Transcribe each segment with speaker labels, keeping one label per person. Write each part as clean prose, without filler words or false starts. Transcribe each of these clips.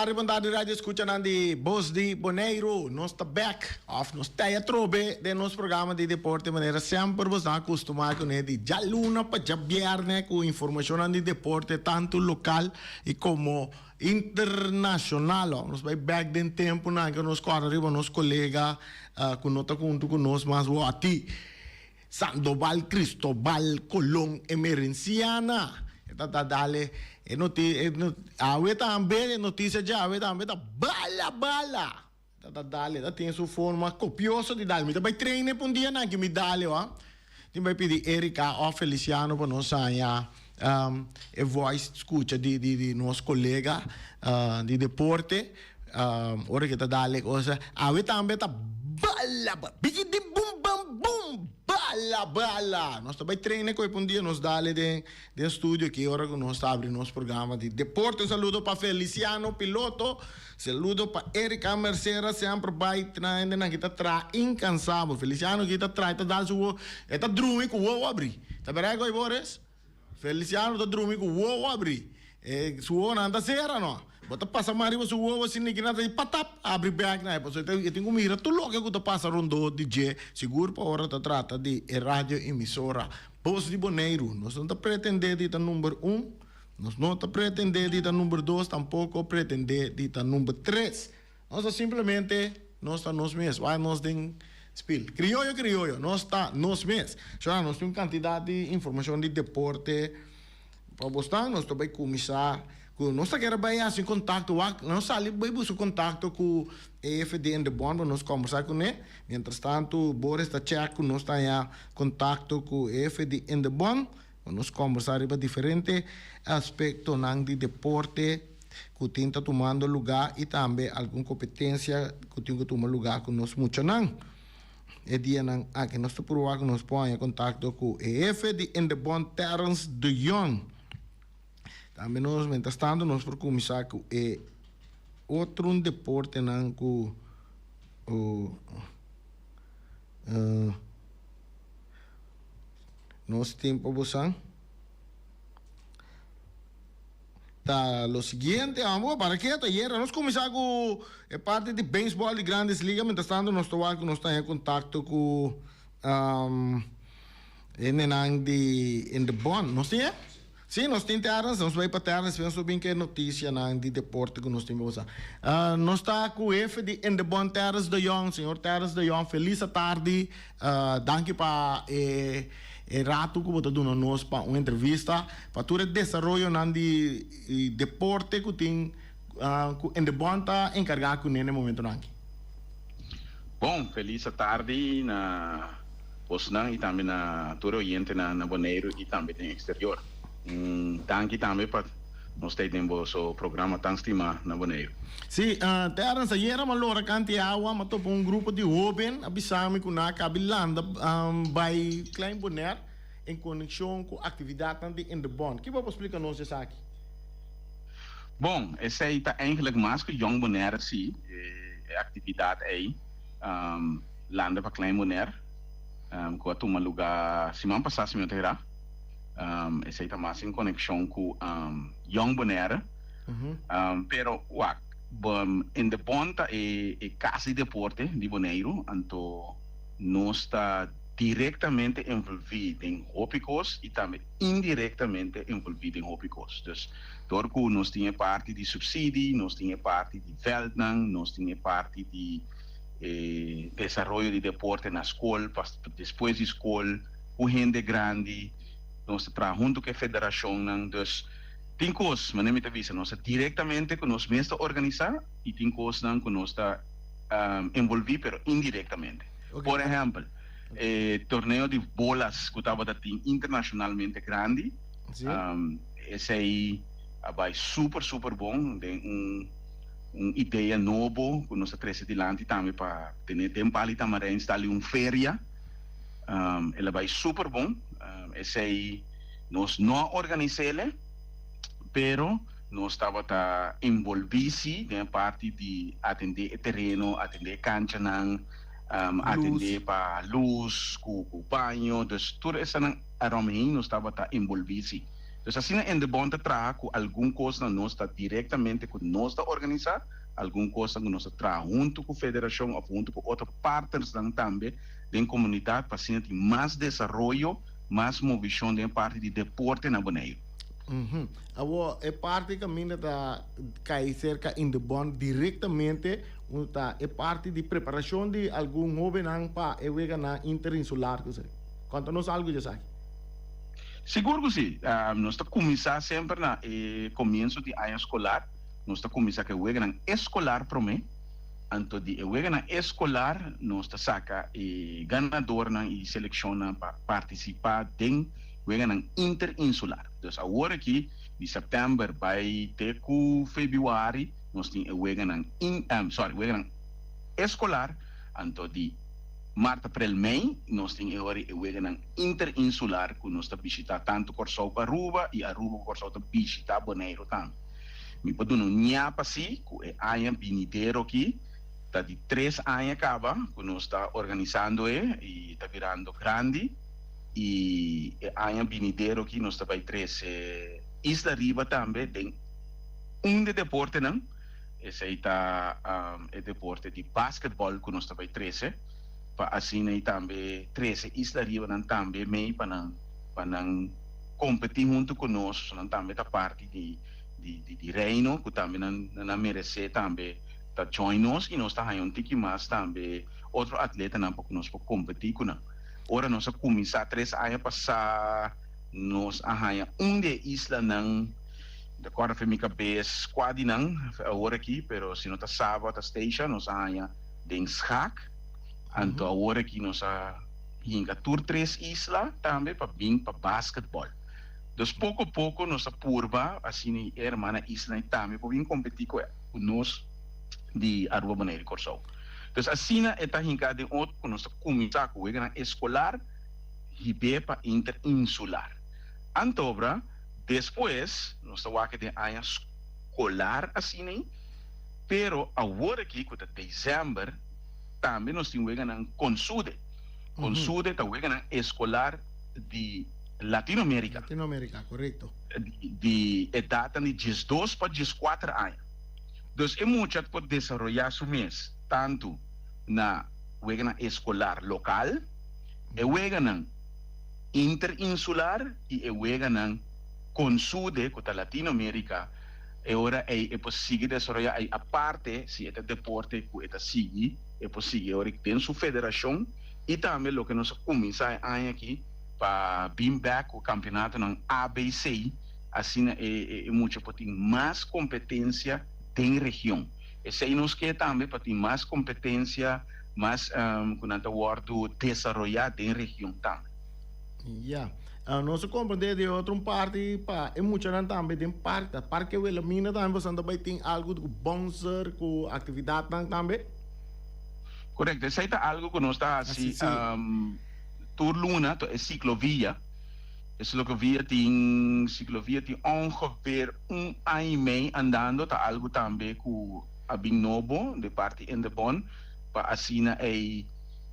Speaker 1: tardi, bon tardi radio escuchanan di Bos di Boneiru. Nos ta back, of nos ta atrobe den nos programa di deporte manera semper bos ta acostuma cune di djaluna pa djabierne cu informacionnan di deporte tanto local y como internacional. Nos bay back den temponan cu nos corda riba nos colega cu no ta hunto cu nos mas woti. Sandoval Cristobal Colón Emerenciana. E ta ta dale e noti e awe tambe e noticia djawe tambe ta bala bala. E ta ta dale e ta tin su forma copioso di dale. Mi ta bay traine pa un dia nan ki mi dale wa. Tin bay pidi Erika of Feliciano pa nos haña e voice scucha di di di nos colega di deporte ora ki ta dale cosa. Awe tambe ta bala bala bigi di bum bam bum bala bala. Nos ta bay traine cu e pa un dia nos dale den den studio aki ora cu nos ta abri nos programa di deporte. Un saludo pa Feliciano Piloto, saludo pa Erika Mercera semper bay traende nan ki ta traha incansabel. Feliciano ki ta traha e ta dal su wowo e ta drumi cu wowo abri. Ta berdad cu Boris? Feliciano ta drumi cu wowo abri. E su wowonan ta cera no. Bo ta pasa man riba su wowo asina y kinan ta di patap abri bek na e pasobra e tin cu mira tur loke cu ta pasa rondó di dje sigur pa ora ta trata di e radio emisora Bos di Boneiru. Nos no ta pretende di ta number un, nos no ta pretende di ta number dos, tampoco pretende di ta number tres. Nos ta simplemente nos ta nos mes. Wak nos den spil. Crioyo crioyo, nos ta nos mes. Shora nos tin un cantidad di informacion di deporte pa bosnan. Nos ta bay cuminsa cu nos ta kere bay haci contacto. Wak nos sali bay busca contacto cu EFD en de Bond pa nos combersa cune. Mientras tanto Boris ta check cu nos ta haña contacto cu EFD en de Bond pa nos combersa riba diferente aspectonan di deporte ku tin ta tumando lugá i tambe algun kompetensia ku tin ku tuma lugá ku nos muchanan. E dianan aki nos ta purba ku nos por haña kontakto ku e hefe di Indebon Terrence de Jong. Tambe nos mientras tanto nos por kuminsá ku e otro deportenan ku nos tin pa bosan. Ta lo siguiente, amo para keto ayera nos cuminsa cu e parti di baseball di Grandes Ligas, mientras tanto nos ta wak cu nos ta en contacto cu e nenan di In The Bond. Nos tin e? Si, nos tin Terrence, nos bay pa Terrence, nos ta bin cu e noticianan di deporte cu nos tin pa bosa. Nos ta cu hefe di In The Bond, Terrence de Jong. Señor Terrence de Jong, feliz atardi. Danki pa e e ratu ku bo ta duna nos pa un entrevista pa tur e desaroyonan di deporte ku tin ku Indebon ta enkargá kuné na e momentonan aki.
Speaker 2: Bon, felis atardi na bosnan i tambe na tur e oyentenan na Boneiru i tambe den eksterior. Un danki tambe pa nos ta ei den boso programa tan stimá na Boneiru.
Speaker 1: Sí, Terrence, ayera mi a lora kanti awa, mi a topa un grupo di hóben a bisa mi ku nan a kabi landa bai Klein Bonaire en konekshon ku aktividatnan di Indebon. Ki bo por splika nos di esaki?
Speaker 2: Bon, esei ta eigenlijk mas ku Jong Bonaire sí, e aktividat ei, landa pa Klein Bonaire, ku a tuma lugá siman pasá si mi no ta erá. Esei ta mas en konekshon ku Jong Bonaire. Pero wak, Indebon ta e kas di deporte di Boneiru, anto nos ta direktamente envolví den hopi kos i tambe indirektamente envolví den hopi kos. Dus dor ku nos tin e parti di supsidi, nos tin e parti di vèldnan, nos tin e parti di e desaroyo di deporte na skol, pa despues di skol ku hende grandi, nos ta traha huntu ku e federashonnan. Dus tin kos, manera mi ta bisa, nos ta direktamente ku nos mes ta organisá i tin kosnan ku nos ta envolví pero indirektamente. Por ehèmpel, e torneo di bolas ku tabata tin internashonalmente grandi, esei a bai super super bon den un un idea nobo ku nos a trese dilanti tambe pa tene den Pali Tamarijn stali un feria. El a bai super bon. Esei nos no a organis'ele, pero nos tabata envolví si den e parti di atendé e tereno, atendé e kanchanan, atendé pa lus ku baño. Dus tur esanan aromheen nos tabata envolví si. Dus asina Indebon ta traha ku algun kosnan nos ta direktamente ku nos ta organisá, algun kosnan ku nos ta traha huntu ku federashon òf huntu ku otro partnersnan tambe den komunidat pa asina tin mas desaroyo, mas movishon den e parti di deporte na Boneiru.
Speaker 1: Awor e parti kaminda ta kai serka Indebon direktamente unda ta e parti di preparashon di algun hóbennan pa e weganan interinsular ku esei. Konta nos algu di esaki.
Speaker 2: Sigur ku si. Nos ta kuminsá semper na e komienso di aña skolar. Nos ta kuminsá ku e weganan eskolar promé. Anto di e weganan eskolar nos ta saka e ganadornan i selekshonnan pa partisipá den weganan interinsular. Dus awor aki di sèptèmber bai te ku febrüari nos tin e weganan in sorry weganan eskolar. Anto di mart, aprel, mei nos tin e ora e weganan interinsular ku nos ta bishitá tantu Kòrsou ku Aruba i Aruba ku Kòrsou ta bishitá Boneiru tambe. Mi por duna un ñapa si ku e aña binidero aki ta di tres aña kaba ku nos ta organisando e i ta birando grandi i e aña binidero aki nos ta bai trese Isla Riba tambe den un di deportenan. Esei ta e deporte di basketball ku nos ta bai trese pa asina i tambe trese Isla Ribanan tambe mei pa nan pa nan kompetí huntu ku nos, pasobra nan tambe ta parti di di Reino ku tambe nan nan meresé tambe ta join nos i nos ta haña un tiki mas tambe otro atletanan pa ku nos por kompetí ku nan. Ora nos a kuminsá tres aña pasá nos a haña un di e islanan. Mi ta kòrda fe mi kabes kua di nan awor aki, pero si no ta Saba ta Statia nos a haña den Schaak. Anto awor aki nos a hinka tur tres isla tambe pa bin pa basketbòl. Dus poko poko nos a purba asina e hermana islanan tambe por bin kompetí ku nos di Aruba, Boneiru i Kòrsou. Dus asina e ta hinká den otro ku nos ta kuminsá ku weganan eskolar hib'é pa interinsular. Antobra. Despues nos ta wak den aña skolar asina, pero awor aki ku ta desèmber tambe nos tin weganan Consude. Consude ta weganan eskolar di Latinoamérika.
Speaker 1: Latinoamérika, korekto.
Speaker 2: Di edatnan di diesdos pa dieskuater aña. Dus e mucha por desaroyá su mes tantu na weganan eskolar lokal, e weganan. Interinsular i e weganan Consude ku ta Latinoamérika, e ora ei e por sigui desaroyá ei aparte si e ta deporte ku e ta sigui e por sigui e ora ei den su federashon i tambe loke nos a kuminsá e aña aki pa bin bèk ku kampionatonan ABC asina e e mucha por tin mas kompetensia den region. Esei nos ke tambe pa tin mas kompetensia. Mas ku nan ta wòrdu desaroyá den region tambe.
Speaker 1: Ya. Nos a komprendé di otro un parti pa e muchanan tambe den parke. Parke Wilhelmina tambe boso ta bai tin algu ku bouncer ku aktividatnan tambe?
Speaker 2: Korekto. Esei ta algu ku nos ta hasi tur luna, e siklovia. E siklovia tin siklovia tin ongeveer un aña i mei andando. Ta algu tambe ku. A bin nobo di parti Indebon pa asina ei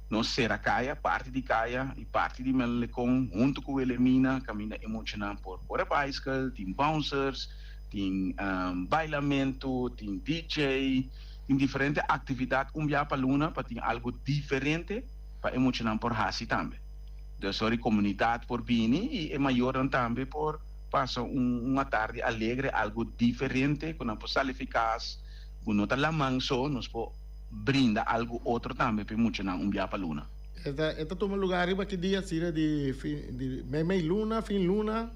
Speaker 2: nos sera kaya, parti di kaya i parti di Mellecon huntu ku Wilhelmina kaminda e muchanan por kore baiskel, tin bouncers, tin bailamentu, tin DJ, tin diferente aktividat un bia pa luna pa tin algu diferente pa e muchanan por hasi tambe. Dus ora e komunidat por bini i e mayornan tambe por. Pasa un atardi alegre, algo diferente ku nan por sali fi kas, ku no ta laman so, nos por brinda algo otro tambe pa e muchanan un bia pa luna.
Speaker 1: E ta e ta tuma lugar riba ki dia asina di fin di meimei luna, fin luna?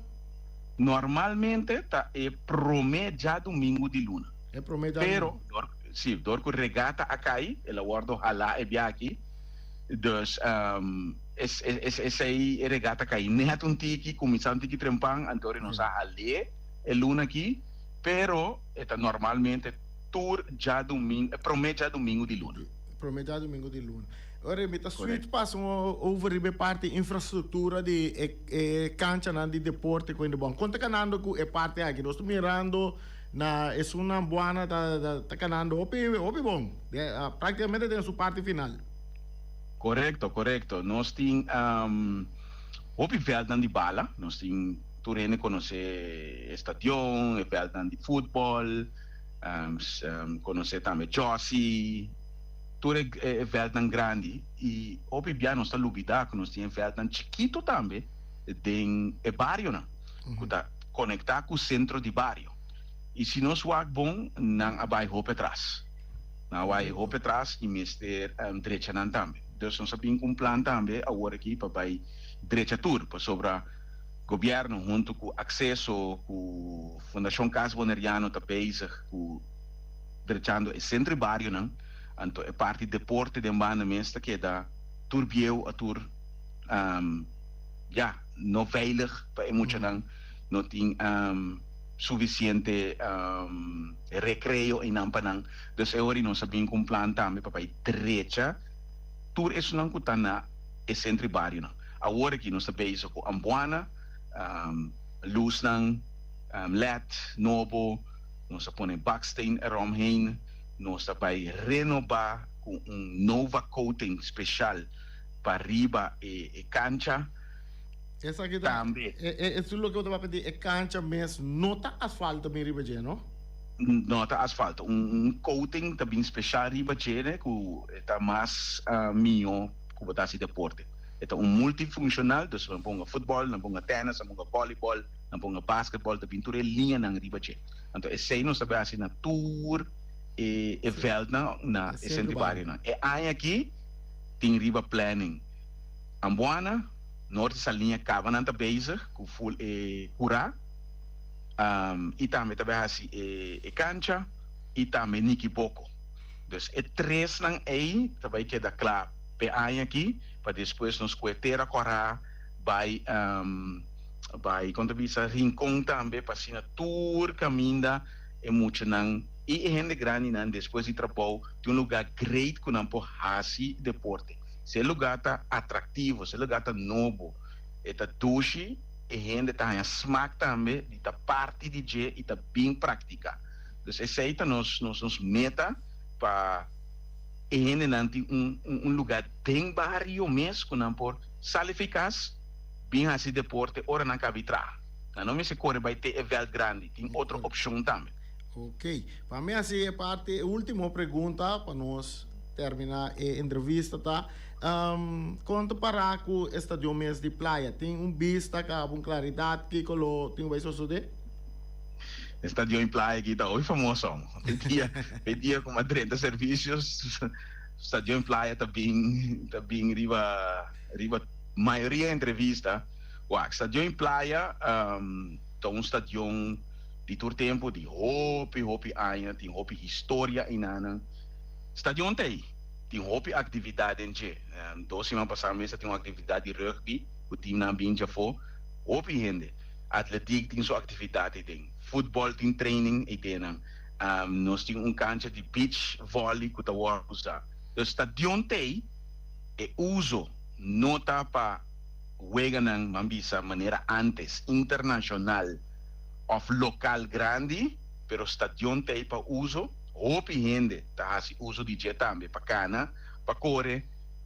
Speaker 2: Normalmente ta e prome djadumingu di luna.
Speaker 1: E prome djadumingu.
Speaker 2: Pero dor si dor ku regata a kai el a wordo hala e bia aki, dus Esei e regata kai net un tiki, kuminsá un tiki trempan, anto ora nos a hal'é e luna aki, pero e ta normalmente tur djadumingu, e promé djadumingu di luna.
Speaker 1: Promé djadumingu di luna. Ora mi ta switch pas un over riba e parti infrastruktura di e kanchanan di deporte ku hende bon. Kon ta kanando ku e parti aki? Nos ta mirando na esunnan buana ta kanando hopi hopi bon, praktikamente den su parti final.
Speaker 2: Korekto, korekto. Nos tin hopi vèldnan di bala. Nos tin Tur hende konosé e stadion, e vèltnan di futbòl, konosé tambe Jossy, tur e vèltnan grandi. I hopi bia nos ta lubidá ku nos tin e vèltnan chikitu tambe den e barionan ku ta konektá ku sentro di bario. I si nos wak bon, nan a bai hopi atras. Nan a bai hopi atras i mester drecha nan tambe. Dus nos a bin ku un plan tambe awor aki pa bai drecha tur, pasobra Gobierno hunto cu Acceso cu Fundacion Cas Boneriano ta bezig cu drechando e centro y barionan, anto e parti deporte den banda mes ta keda tur bieu a tur ya no veilig pa e muchanan, no tin suficiente recreo eynan pa nan. Dus e ora nos a bin cu un plan tambe pa bay drecha tur esunnan cu ta na e centro y barionan. Awor aki nos ta bezig ku Ambuana, lusnan led nobo, nos a pone baksteen eromheen, nos ta bai renobá ku un nova coating speshal pa riba e kancha.
Speaker 1: Esaki ta,
Speaker 2: Tambe.
Speaker 1: e loke bo ta papia di e kancha mes no ta asfalto bin riba dje, no?
Speaker 2: No ta asfalto, un coating ta bin speshal riba dje ku ta mas mihó ku bo ta hasi deporte. E ta un multifunshonal, dus nan por hunga futbòl, nan por hunga tènis, nan por hunga vòlibòl, nan por hunga basketbòl, ta bin tur e liñanan riba dje. Anto esei nos ta bai hasi na tur e e vèldnan na e sentro di barionan. E aña aki tin riba planning Ambuana, Norte Saliña kaba nan ta bezig ku ful e kurá i tambe ta bai hasi e kancha i tambe Nikiboko. Dus e tresnan ei ta bai keda kla p'e aña aki pa despues nos kue tera kòrá bai bai kon ta bisa Rincon tambe pa asina tur kaminda e muchanan i e hende grandinan despues di trabou tin un lugá great ku nan por hasi deporte. Si e lugá ta atraktivo, si e lugá ta nobo, e ta dushi, e hende ta haña smak tambe di ta parti di dje i ta bin praktiká. Dus esei ta nos nos meta pa e hendenan tin un un luga den bario mes ku nan por sali fi kas bin hasi deporte ora nan kabi traha. Nan no mester kore bai te e vèlt grandi, tin otro opshon tambe.
Speaker 1: Ok, pa mi hasi e parti e ultimo pregunta pa nos termina e entrevista ta, kon ta para ku e stadion mes di Playa? Tin un bista kaba un klaridat kiko lo tin bai sosode?
Speaker 2: E stadion Playa aki ta hopi famoso. E dia, e dia ku m'a drenta servisio, stadion Playa ta bin, ta bin riba, riba mayoria entrevista. Wak, stadion Playa ta un stadion di tur tempu, di hopi, hopi aña, tin hopi historia einanan. Stadion ta ei, tin hopi aktividat den dje. Dos siman pasá mes a tin un aktividat di rugby ku timnan bin djafó, hopi hende. Atletiek tin su aktividat ei den, futbòl tin training ei den. Nos tin un kancha di beach volley ku ta wòrdu usá. Dus stadion t'ei, e uso no ta pa weganan, ban bisa manera ántes, internashonal òf lokal grandi, pero stadion t'ei pa uso. Hopi hende ta hasi uso di dje tambe pa kana, pa kore.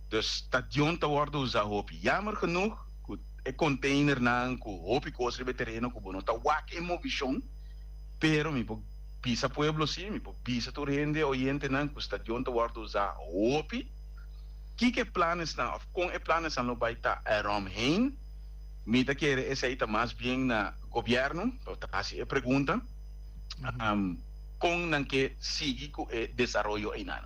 Speaker 2: Dus stadion ta wòrdu usá hopi. Jammer genoeg ku e containernan ku hopi kos riba e tereno ku bo no ta wak e movishon, pero mi por bisa pueblo si, mi por bisa tur hende oyentenan ku stadion ta wòrdu usá hopi. Kiko e planesnan òf kon e planesnan lo bai ta eromheen? Mi ta kere esei ta mas bien na gobièrnu pa ta hasi e pregunta kon nan ke sigui ku e desaroyo einan.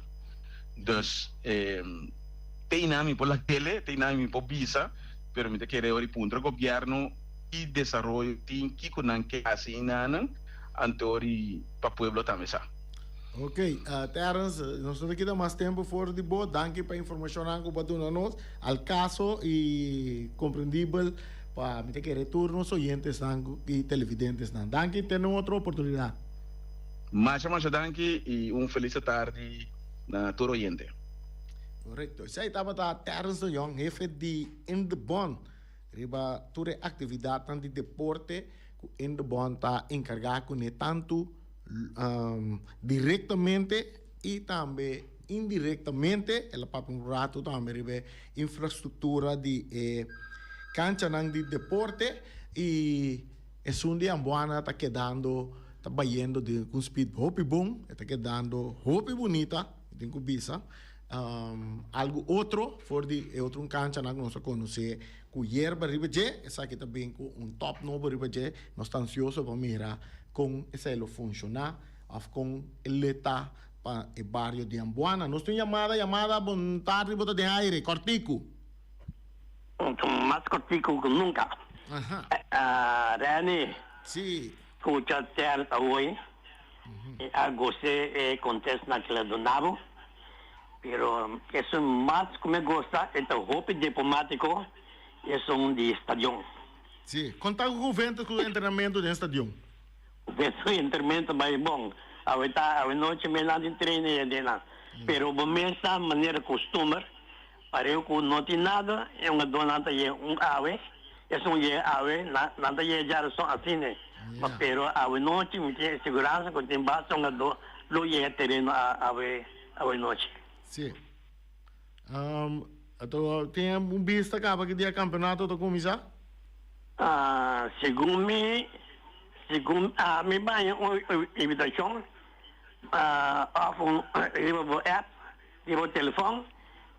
Speaker 2: Dus te einan mi por lakele, te einan mi por bisa. Pero mi ta kere ora i puntra gobierno ki desaroyo tin, kiko nan ke hasi enanan, anto ora i pa pueblo tambe sa.
Speaker 1: Ok, Terrence, nos no ta kita mas tempo for di bo. Danki pa informacionnan cu bo a duna nos. Al caso y comprendibel pa mi ta kere tur nos oyentesnan y televidentesnan. Danki, te na un otro oportunidad.
Speaker 2: Masha masha danki y un feliz atardi na tur oyente.
Speaker 1: Korekto. Esei tabata Terrence de Jong, hefe di Indebon, riba tur e aktividatnan di deporte ku Indebon ta enkargá kuné tantu direktamente i tambe indirektamente. El a papia un ratu tambe riba e infrastruktura di e kanchanan di deporte i. Esun di Ambuana ta kedando, ta bayendo den un speed hopi bon, e ta kedando hopi bunita, mi tin ku bisa. Algu otro for di e otro kanchanan ku nos a konosé ku yerba riba dje, esaki ta bin ku un top nobo riba dje. Nos ta ansioso pa mira kon esei lo funshoná òf kon e ta pa e bario di Ambuana. Nos tin un yamada, yamada, bon tardi, bo ta den aire, kòrtiku.
Speaker 3: Mas kòrtiku ku nunka. Reni.
Speaker 1: Sí.
Speaker 3: Skucha Terns awoy. Mi a gost'é e kontestnan ku el a duna bo. Pero esun mas ku mi gusta e ta hopi diplomátiko, esun di stadion.
Speaker 1: Sí. Kon ta ku Juventus ku entrenamentu den stadion?
Speaker 3: Juventus ku entrenamentu bai bon. Awe ta awe nochi mi nan tin training e den nan. Pero bo mes sa manera kustumber Pareu ku no tin nada, e hungadó nan ta yega un awe, esun yega awe, nan ta yega djarason asina. Ma pero awe nochi mi tin e siguransa ku tin basta hungadó lo yega tereno awe awe nochi.
Speaker 1: Sí. Anto tin un bista kaba ki dia kampeonato ta kuminsá?
Speaker 3: Segun mi, segun ami baña un invitashon òf un riba bo app. Di bo telefòn,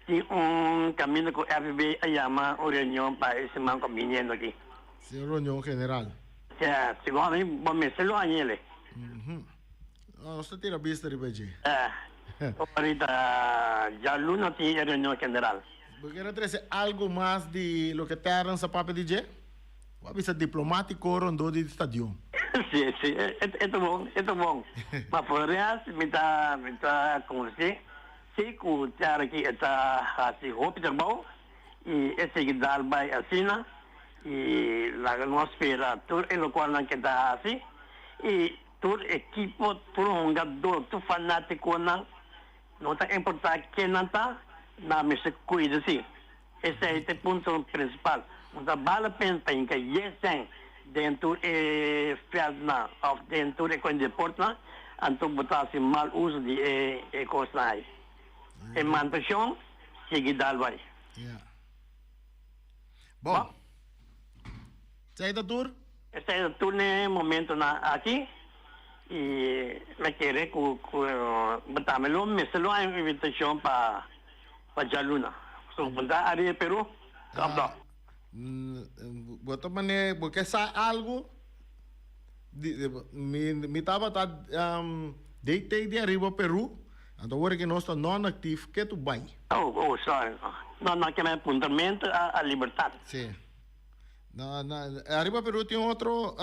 Speaker 3: tin un kaminda ku FB a yama un reunion pa e siman ku biniendo aki.
Speaker 1: Si, un reunion general.
Speaker 3: Ya, segun ami bo mester lo haña el'e.
Speaker 1: Nos ta tira bista riba dje.
Speaker 3: Ya, ahorita djaluna tin e reunion general.
Speaker 1: Bo kier a trese algu mas di loke Terrence a papia di dje? Bo a bisa diplomatico rondó di stadion.
Speaker 3: Si, si, e ta bon, e ta bon. Ma por res mi ta, mi ta convencí si cu Terra aki e ta haci hopi trabou y e sigui dal bay asina y laga nos spera tur e locualnan ke ta haci y tur ekipo, tur hungador, tur fanaticonan, no ta importa ken nan ta, nan mester cuida si. Esei ta e punto prinsipal. No ta bal la pena pa hinka yesen den tur e veldnan òf den tur e kos di deportnan, anto bo ta hasi mal uso di e kosnan ei. E mantenshon sigui dal bai.
Speaker 1: Ya. Bon. Esei ta tur?
Speaker 3: Esei ta tur n'e momentonan aki i mi kere ku bo tambe lo mester lo haña un invitashon pa Pa djaluna. So bo ta ariba Peru? Of no?
Speaker 1: Bo ta mane bo ke sa algu? Mi tabata DT di ariba Peru, anto awor ke nos ta non actief ke tu bai.
Speaker 3: Oh, oh, sorry. No, no, ke mi puntramentu a libertad.
Speaker 1: Si. No, no, ariba Peru tin otro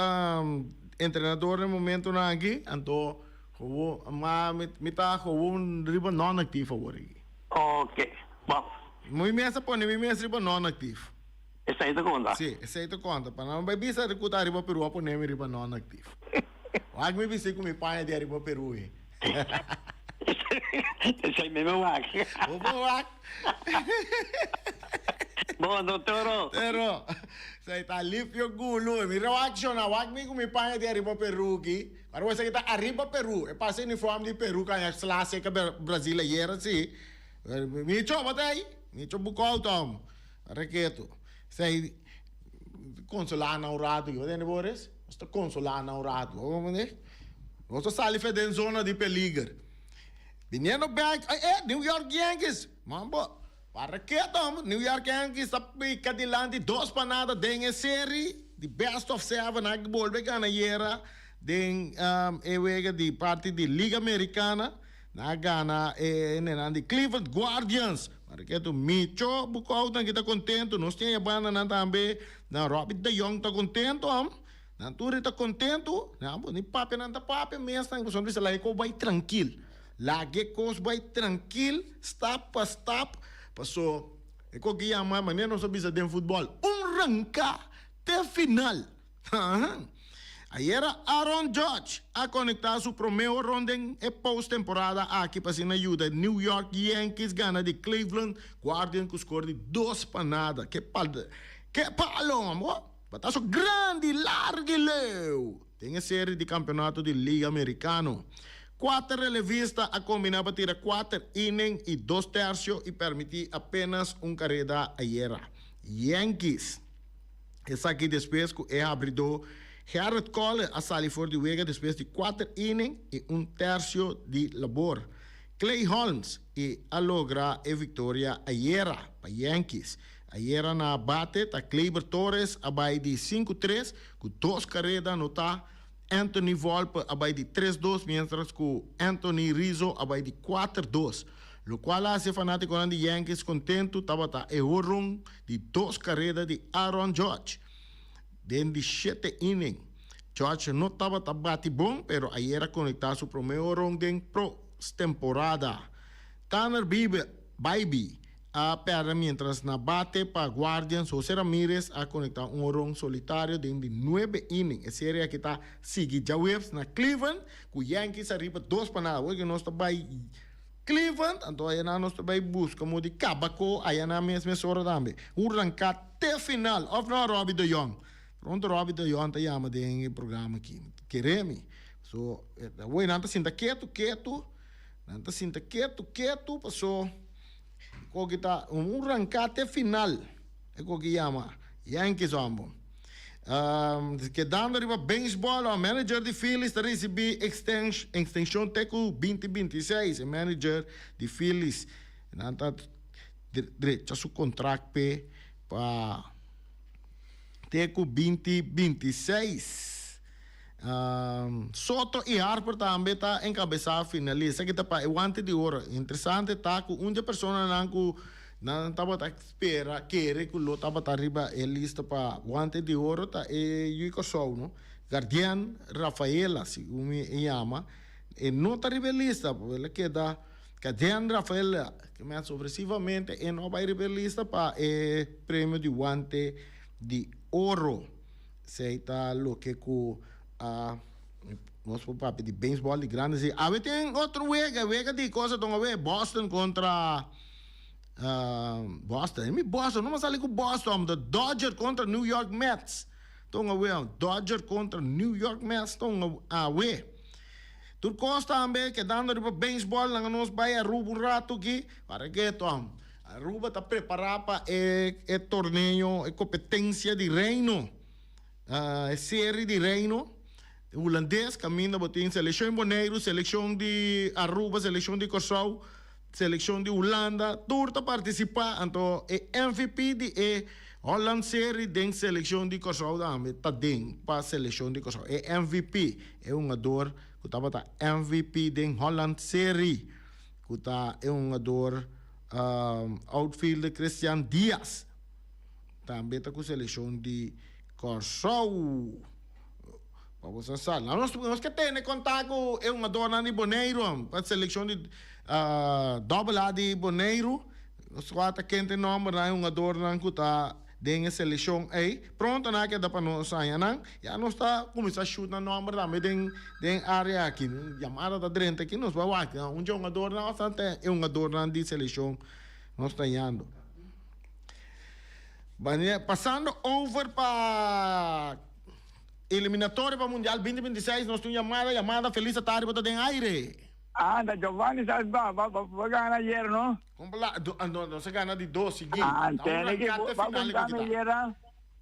Speaker 1: entrenador na e momentonan aki, anto gewoon, ma mi ta gewoon riba non actief awor aki.
Speaker 3: Ok, bon.
Speaker 1: Mi mes a pone mi mes riba non actief.
Speaker 3: Esei ta konta?
Speaker 1: Si, esei ta konta. Pa nan bai bisa ku ta ariba Peru a pone mi riba non actief. Wak mi bisti ku mi paña di ariba Peru ei.
Speaker 3: Esei mi mi wak.
Speaker 1: Bo por wak.
Speaker 3: Bon, doctoro.
Speaker 1: Pero, esei ta alivio gulu. Mi wak shona, wak mi ku mi paña di ariba Peru aki. Ora bo esaki ta ariba Peru, e pasa uniform di Peru kaña sla seka Brazil ayera si. Micho bo ta ei? Micho bukou tom. Reketo. Esei konsolá nan un ratu. Bo tende Boris? Nos ta konsolá nan un ratu. Bo comprende? Nos ta sali fe den zona di peliger. Biniendo bek, eh, eh, New York Yankees. Mambo, para keto, New York Yankees ta pika dilanti 2-0 den e seri di best of seven. A bolbe gana ayera den e wega di parti di Liga Americana. Nan a gana e nenan di Cleveland Guardians. Para keto, Micho Bukout nan ki ta contento. Nos tin e bandanan tambe. Nan Robbie de Jong ta contento. Nan tur ta kontentu, nan bo ni papia nan ta papia mes nan pasobra bisa laga e kos bai trankil, laga e kos bai trankil stap pa stap paso e kos ki yama manera nos a bisa den futbòl un ranka te final Ayera Aaron Judge a konektá su promé horon den e posttemporada aki pa asina yuda New York Yankees gana di Cleveland Guardians ku skor di 2-0. Ke palo amo! Bataso grandi, largu i leu den e seri di kampeonato di Liga Amerikano. Kuater relevista a kombiná pa tira kuater inning i dos tersio i permití apenas un kareda ayera. Yankees. Esaki despues ku e habridó. Gerrit Cole a sali for di wega despues di kuater inning i un tersio di labor. Clay Holmes i a logra e viktoria ayera pa Yankees. Ayera na bate ta Gleyber Torres a bai di sinku tres ku dos kareda anotá, Anthony Volpe a bai di tres dos mientras ku Anthony Rizzo a bai di kuater dos. Lokual a hasi e fanátikonan di Yankees kontentu tabata e horon di dos kareda di Aaron Judge den di shete inning. Judge no tabata bati bon pero ayera konektá su promé horon den postemporada. Tanner Bibee a pèrdè mientras na bate pa Guardians Jose Ramirez a konektá un horon solitario den di nuebe inning. E serie aki ta sigui djaweps na Cleveland ku Yankees ariba dos pa nada. Awor ku nos ta bai Cleveland, anto ayanan nos ta bai buska mo di kaba ko ayanan mes mesora tambe. Un ranká te final, òf no Robbie de Jong? Pronto Robbie de Jong ta yama den e programa aki. Kere mi. So, awor nan ta sinta ketu ketu, nan ta sinta ketu ketu paso koki ta un ranká te final e koki yama Yankees hombo. Kedando riba beisbòl, o manager di Phillies ta risibí ekstenshon te ku binti binti i seis. E manager di Phillies nan ta drecha su kontrakt p'e pa te ku binti binti i seis. Soto i Harper tambe ta enkabesá finalista. Esaki ta pa e wante di oro. Interesante ta ku un di e personanan ku nan tabata spera, kere ku lo tabata riba e lista pa wante di oro ta e yu Kòrsou, no? Gardian Rafaela, segun mi e yama. E no ta riba e lista, el a keda Gardian Rafaela, ke men sorpresivamente e no a bai riba e lista pa e premio di wante di oro. Esei ta loke ku a nos por papia di beisbòl di grandi si. Awe tin otro wega, wega di cosa ton awe Boston kontra Boston. Mi Boston, no sali ku Boston, the Dodger kontra New York Mets. Ton awe, Dodger kontra New York Mets ton awe. Tur kos tambe kedando riba beisbòl nan nos bai Aruba un rato aki para ke ton. Aruba ta prepará pa e e torneo, e kompetensia di Reino, e seri di Reino Hulandes kaminda bo tin selekshon di Boneiru, selekshon di Aruba, selekshon di Kòrsou, selekshon di Hulanda, tur ta partisipá. Anto e MVP di e Holland Serie den selekshon di Kòrsou tambe ta den pa selekshon di Kòrsou. E MVP, e hungador ku tabata MVP den Holland Serie ku ta e hungador Outfielder Christian Diaz tambe ta ku selekshon di Kòrsou. Pa bo sa sa. Nos nos ke tene kontak ku e hungadornan di Boneiru pa selekshon di Double A di Boneiru. Nos wak ta kende nòmbernan e hungadornan ku ta den e selekshon ei. Pronto nan a keda pa nos haña nan. Ya nos ta kuminsá shoot nan nòmber tambe den den área aki. Yamada ta drenta aki nos bai wak un dje hungadornan òf ta e hungadornan di selekshon nos ta yando. Pasando over pa eliminatorio pa Mundial 2026 nos tin un yamada, yamada Feliz Atari bo ta den aire.
Speaker 4: Anda Giovanni sa ba ba ba gana ayer no.
Speaker 1: Kompla no nos a gana di dos sigui.
Speaker 4: Ah tene ki ba contame ayer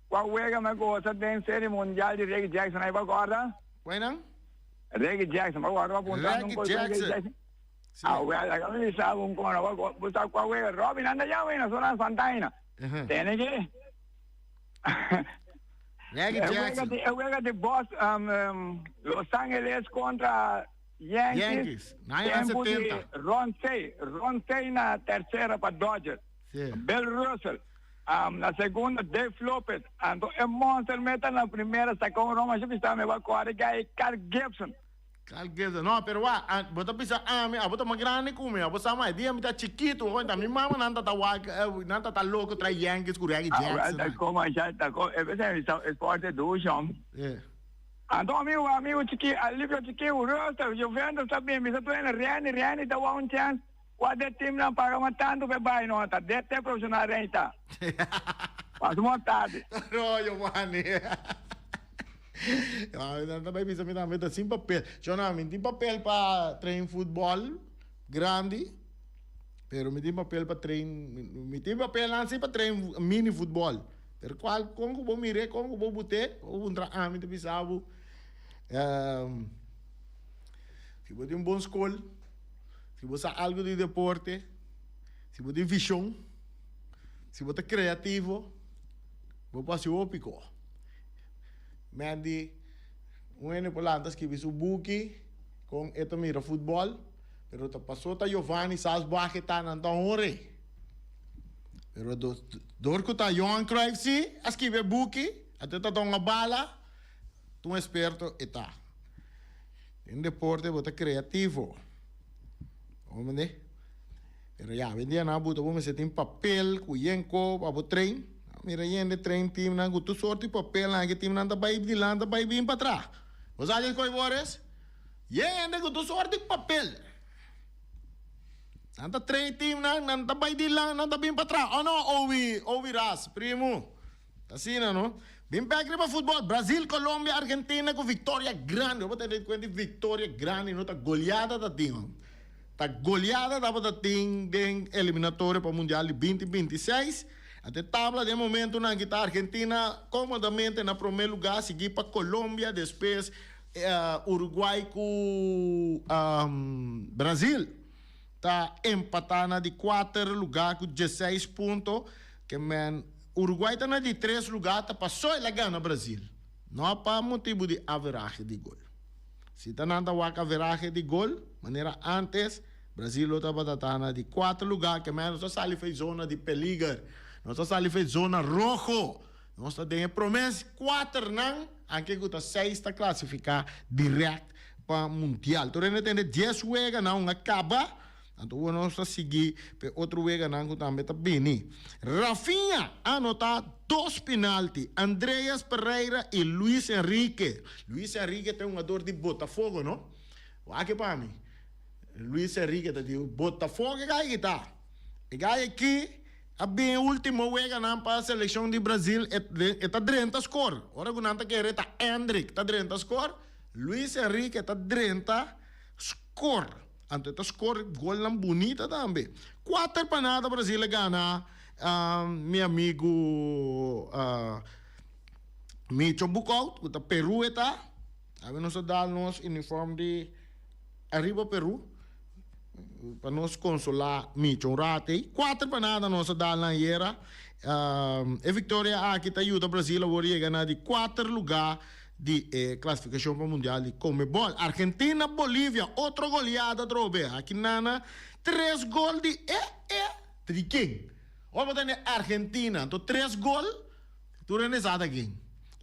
Speaker 4: cua wega me goza den serie mundial di Reggie Jackson ay ba corda?
Speaker 1: Cuenan?
Speaker 4: Reggie Jackson ba corda ba punta
Speaker 1: Reggie Jackson.
Speaker 4: Ah well laga mi bisa bo un kono bo sa cua wega Robin anda ya wena so na Santana. Tene ki
Speaker 1: Reggie Jackson.
Speaker 4: E wega di Boston Los Angeles contra
Speaker 1: Yankees,
Speaker 4: tempu di Ron Cey, Ron Cey na tercera pa Dodgers, Bill Russell na segunda, Dave Lopez, anto e monster meta na primera saca un ron, masha bisa mi ba core gai Carl Gibson.
Speaker 1: Carl Gibson, no pero wak, bo ta bisa ami, abo ta mas grandi cu mi, abo sa mas, e dia mi ta chikito, hoor, mi mama nan ta ta wak, nan ta ta loco trae Yankees cu Reggie Jackson.
Speaker 4: Ta como, ta como, e bisa mi sport dushi. Anto amigu amigu chikí alivio chikí rustig Juventus ta bin bisa tur hende Renny Renny ta wou un chens kua de teamnan paga mas tantu pa e bai no ta de te profesional Renny ta pasa un tardi.
Speaker 1: No Giovanni Nan ta bai bisa mi tambe ta sin papel Shona mi tin papel pa train futbol grandi pero mi tin papel pa train mi tin papelnan si pa train mini futbol. Pero cual con cu bo mir'é, con cu bo but'é, bo puntra ami ta bisa bo, si bo tin un bon scol, si bo sa algo di deporte, si bo tin vision, si bo ta creativo, bo por haci hopi co. Mandy, un hende por lanta skibi su buki con e ta mira futbol, pero ta paso ta Giovanni Salzbach ta nan ta honr'é. Pero dor cu ta Johan Cruyff si a skibi e buki, anto ta ta un bala, ta un experto e ta. Den deporte bo ta creativo. Bo mende? Pero ya, awendia nan a buta bo mester tin papel cu yen co pa bo train. Mira yen de train teamnan cu tur soort di papelnan aki teamnan ta bay dilanti ta bay bin patras. Bo sa kico e Boris? Yen hende cu tur soort di papel. Nan ta train teamnan, nan ta bay dilanti, nan ta bin patras. Oh no, Owi, Owi Ras, primo. Ta asina no. Bin bek riba futbol, Brazil, Colombia, Argentina cu victoria grandi. Bo ta tene cuenta di victoria grandi no ta goleada ta tin ho. Ta goleada tabata tin den eliminatorio pa mundial di binti 26. Ante tabla den momentonan aki ta Argentina comodamente na prome lugar sigui pa Colombia despues Uruguay cu Brazil ta empata na di cuater lugar cu dieseis punto. Ke men Uruguay ta na di tres lugar ta paso el a gana Brazil no pa motibu di averahe di gol. Si ta nan ta wak averahe di gol manera antes Brazil lo tabata ta na di cuater lugar ke men nos a sali for e zona di peliger nos a sali for e zona roho nos ta den e prome cuater nan anke cu ta seis ta clasifica direct pa mundial. Tur hende tende dies wega nan un a caba. Anto ua nos ta sigui p'e otro weganan ku tambe ta bini. Rafinha a anotá dos penalti, Andreas Pereira i Luis Enrique. Luis Enrique ta e hungador di Botafogo, no? Wak pa mi. Luis Enrique ta di Botafogo e gai aki ta. E gai aki a bin e ultimo weganan pa selekshon di Brazil, e ta drenta skor. Ora ku nan ta kere ta Endrick ta drenta skor, Luis Enrique ta drenta skor. Anto e ta score golnan bunita tambe. Cuater pa nada Brazil a gana mi amigo Micho Boekhoudt cu ta Peru e ta. Awe nos a dal nos uniform di Arriba Peru pa nos consola Micho un rato ey. Cuater pa nada nos a dal nan ayera. E victoria aki ta yuda Brazil awor yega na di cuater lugar di e clasificacion pa Mundial di Conmebol. Argentina, Bolivia, otro goleada atrobe. Aki nana tres gol di e e ta di ken? Ora bo tende Argentina, anto tres gol, tur hende sa ta ken.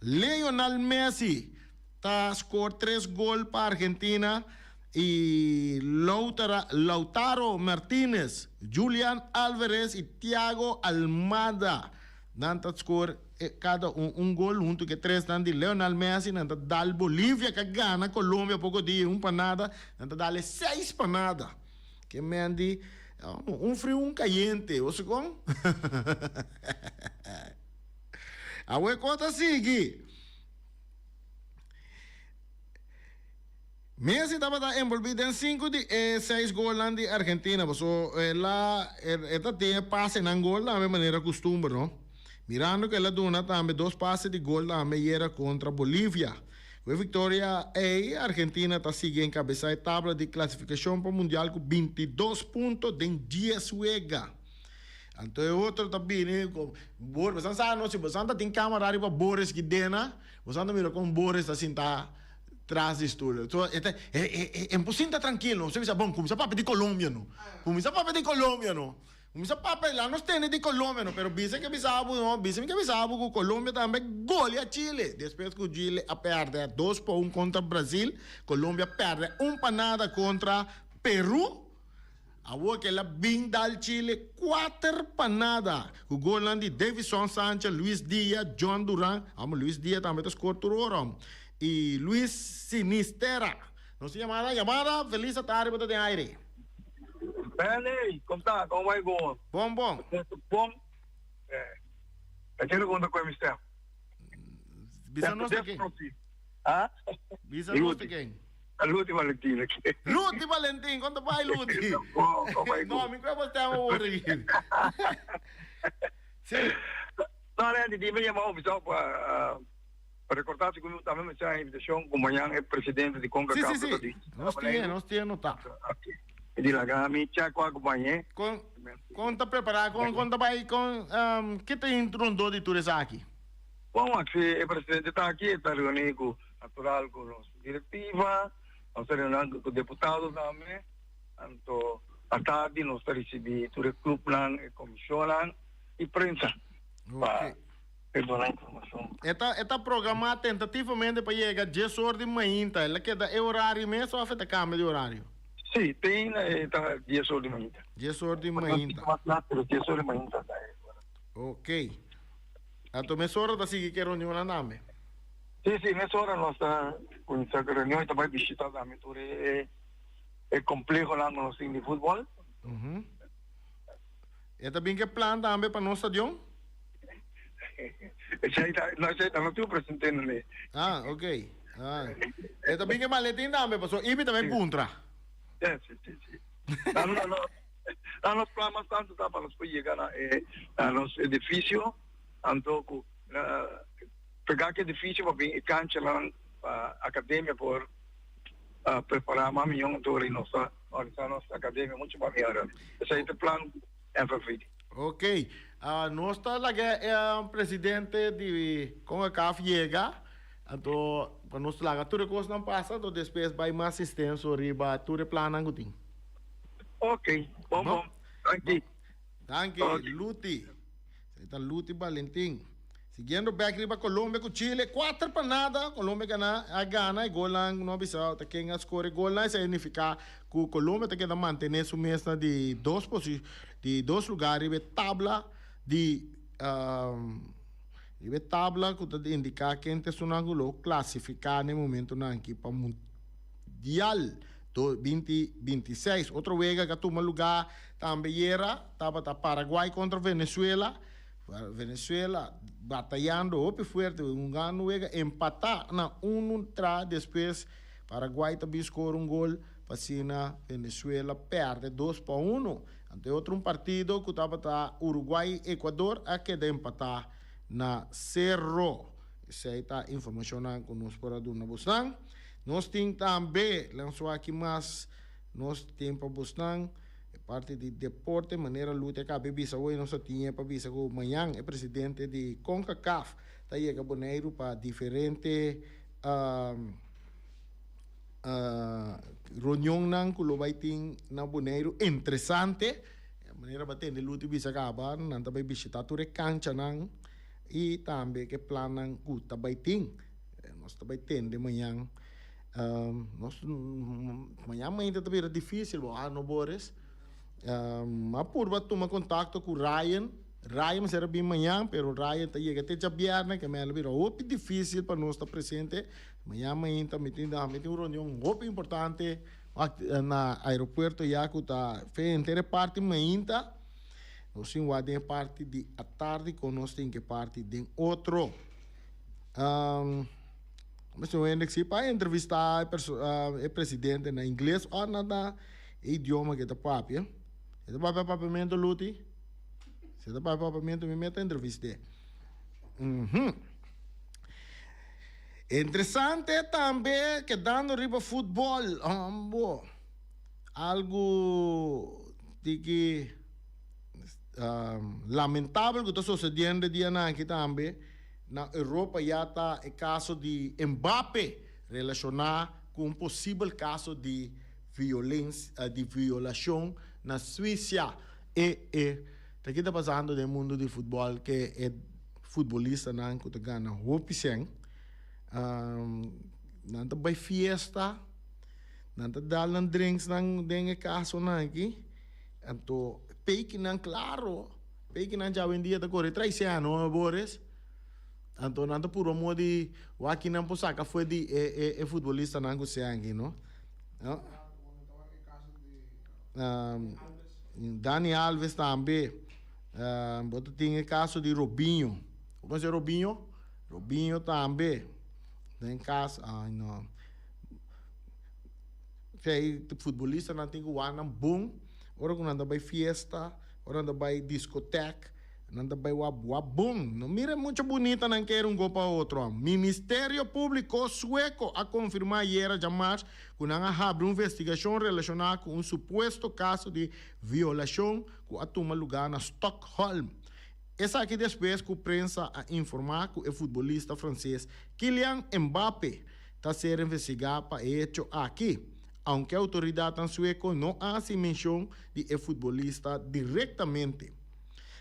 Speaker 1: Lionel Messi ta score tres gol pa Argentina y Lautaro Martinez, Julian Alvarez y Thiago Almada nan ta score Kada un un gol huntu ku e tresnan di Lionel Messi nan ta dal Bolivia ku a gana Colombia poko dia un pa nada nan ta dal e seis pa nada. Ke men di un friu un kayente bo si kon? Awe kos ta sigui. Messi tabata envolvi den sinku di e seis golnan di Argentina, paso el a e ta tin e pasenan gol tambe manera kustumber no. Mirando ku el a duna tambe dos pase di gol tambe ayera kontra Bolivia. Ku e viktoria ei Argentina ta sigui enkabesá e tabla di klasifikashon pa mundial ku 22 punto den dies wega. Anto e otro ta bini ku Boris, bosan sa no si bosan ta tin kamera riba Boris Gidena, bosan ta mira kon Boris ta sinta Tras di stoel. So e ta e e e e por sinta trankil no. Bo bisa bon kuminsá papia di Colombia no. Kuminsá papia di Colombia no. Kuminsá papia la nos tende di Colombia no. Pero bisa ke bisa bo no, bisa mi ke bisa bo ku Colombia tambe golia Chile. Despues ku Chile a pèrdè dos pa un kontra Brazil, Colombia pèrdè un pa nada kontra Peru. Awor kel a bin dal Chile kuater pa nada ku golnan di Davison Sanchez, Luis Dia, Jhon Duran, amo Luis Dia tambe ta skor tur ora om, i Luis Sinisterra. Nos tin yamada, yamada, felis atari bo ta den aire.
Speaker 4: Benny, kom ta? Kon bai bon?
Speaker 1: Bon bon.
Speaker 4: Bon. E kere konta ku e mi stem.
Speaker 1: Bisa nos ta ken?
Speaker 4: Ha?
Speaker 1: Bisa nos ta ken?
Speaker 4: Luti Valentin aki.
Speaker 1: Luti Valentin, kon ta bai Luti?
Speaker 4: Bon, kon bai
Speaker 1: No, mi kue bo stem awor aki. Si.
Speaker 4: No, Randy, di mi yama oficial pa pa recorda si cu tambe mi sa invitacion cu mañan e presidente di
Speaker 1: Concacaf Sí, sí, sí. Nos tin, nos tin anota.
Speaker 4: E di laga mi check cu acompañe.
Speaker 1: Con, con ta prepara, con, con ta bay, con, um, ke ta rondó di tur esaki?
Speaker 4: Bon, si e presidente ta aki, e ta reuni cu, natural, cu nos directiva, nos ta reuni cu deputado tambe, anto atardi nos ta ricibi tur e clubnan, e comisionnan y prensa pa e duna informacion.
Speaker 1: E ta, e ta programa tentativamente pa yega dies or di mainta. El a keda e horario mes of e ta cambia di horario?
Speaker 4: Si, te ainda e ta dies or di mainta.
Speaker 1: Dies or di mainta.
Speaker 4: Mas lat, pero dies or di mainta ta e ora.
Speaker 1: Ok. Anto mesora ta sigui ku e reunionnan tambe?
Speaker 4: Sí, sí, mesora nos ta kuminsá ku e reunion i ta bai bishitá tambe tur e e komplehonan ku nos tin di futbòl.
Speaker 1: E ta bin ku e plan tambe pa nos stadion?
Speaker 4: Esei ta, no, esei ta no tin un presente nunde.
Speaker 1: Ah, ok. Ah. E ta bin ku e maletin tambe, pasobra Ibi ta bai puntra.
Speaker 4: Sí, sí, sí, sí. No, no, no. Na nos plan mas tantu ta pa nos por yega na e na nos edifisio, anto ku pega ki edifisio pa bin e kanchanan pa akademia por prepará mas mihó anto ora nos ta organisá nos akademia muchu mas mihó. Esei ta e plan FFV.
Speaker 1: Ok. Nos ta laga e presidente di Concacaf yega, anto pa nos laga tur e kosnan pasa, anto despues bai mas extenso riba tur e plannan ku tin.
Speaker 4: Ok, bon bon. Danki.
Speaker 1: Danki, Luti. Esei ta Luti Balentin. Siguiendo bek riba Colombia ku Chile, kuater pa nada, Colombia gana, a gana e golnan, no a bisa ta ken a score e golnan, esei a nifiká ku Colombia ta keda mantené su mes na di dos posi, di dos lugar riba e tabla di riba e tabla ku ta indiká ken ta esunnan ku lo klasifiká na e momentunan aki pa mundial. 2026. Otro wega ku a tuma lugá tambe yera tabata Paraguay kontra Venezuela. Venezuela batayando hopi fuerte, un gana wega empatá na unu tra despues Paraguay ta bin skor un gol pa asina Venezuela pèrdè 2-1. Anto e otro un partido ku tabata Uruguay Ecuador a keda empatá na sero. Esei ta informashonnan ku nos por a duna bosnan. Nos tin tambe, lanso aki mas, nos tin pa bosnan e parti di deporte, manera Lute a caba e bisa hoy, nos a tin e pa bisa cu mañan e presidente di Concacaf ta yega Boneiru pa diferente reunionnan cu lo bay tin na Boneiru interesante. Manera bo a tende Lute bisa caba, nan ta bay bishita tur e canchanan y tambe ke plannan cu ta bay tin. Nos ta bai tende mañan. Nos mañan mainta ta bira difícil bo ah no Boris. A purba tuma contacto cu Ryan. Ryan mester a bin mañan pero Ryan ta yega te djabièrnè ke mel a bira hopi difícil pa nos ta presente. Mañan mainta mi tin mi tin un reunion hopi importante na aeropuerto ya cu ta fe henter e parti mainta. Nos tin wak den e parti di atardi con nos tin ke parti den otro. Mester un hende si pa entrevista e presidente na ingles o na na e idioma ke ta papia. E ta papia papiamento Luti? Si e ta papia papiamento mi mester entrevist'é. Interesante tambe kedando riba futbol bo algu tiki lamentabel ku ta sosediendo e dianan aki tambe. Na Europa ya ta e kaso di Mbappe relashoná ku un posibel kaso di di violashon na Suisia. E e ta ki ta pasando den mundu di futbòl ke e futbolistanan ku ta gana hopi sèn nan ta bai fiesta, nan ta dal nan drinksnan den e kasonan aki anto peikinan klaro. P'e ki nan djawendia ta kore traisiá no, Boris? Anto nan ta purba moda di wak ki nan por saka fo'i di e e e futbolistanan ku sean aki, no? No. Dani Alves tambe. Bo ta tin e kaso di Robinho. Bo konosé Robinho? Robinho tambe. Den kas, ai no. Kei futbolistanan tin ku wak nan bon ora ku nan ta bai fiesta. Ora nan ta bai diskotek. Nan ta bai wak wak bon. No mira mucha bunita nan kere un go pa otro. Ministerio Publico Sueco a confirma ayera djamars cu nan a habri un investigacion relaciona cu un supuesto caso di violacion cu a tuma luga na Stockholm. Esaki despues cu prensa a informa cu e futbolista frances Kylian Mbappe ta ser investiga pa e hecho aki, aunke autoridadnan sueco no a haci mencion di e futbolista directamente.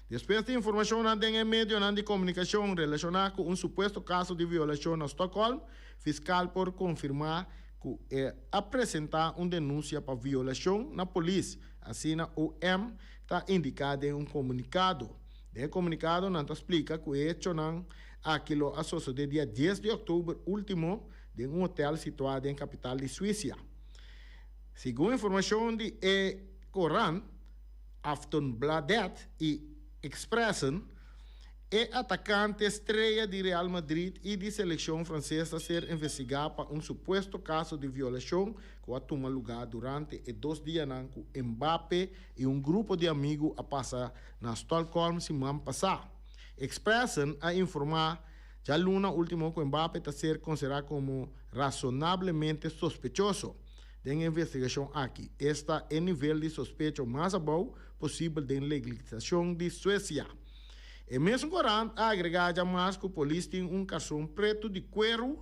Speaker 1: Despues di informashonnan den e medionan di komunikashon relashoná ku un supuesto kaso di violashon na Stockholm, fiskal por konfirmá ku e a presentá un denunsia pa violashon na polis, asina OM ta indiká den un komunikado. Den e komunikado nan ta splika ku e echonan aki lo a sosodé dia dies di òktober último den un hotel situá den kapital di Suisia. Segun informashon di e korant, Aftonbladet i Expressen, e atakante strea di Real Madrid i di selekshon franses ta ser investigá pa un supuesto kaso di violashon ku a tuma lugá durante e dos dianan ku Mbappe i un grupo di amigu a pasa na Stockholm siman pasá. Expressen a informá djaluna último ku Mbappe ta ser konsiderá komo rasonablemente sospechoso. Den e investigashon aki, esta e nivel di sospecho mas abou posibel den legislashon di Suesia. E mesun korant a agregá djamas ku polis tin un karson pretu di kueru,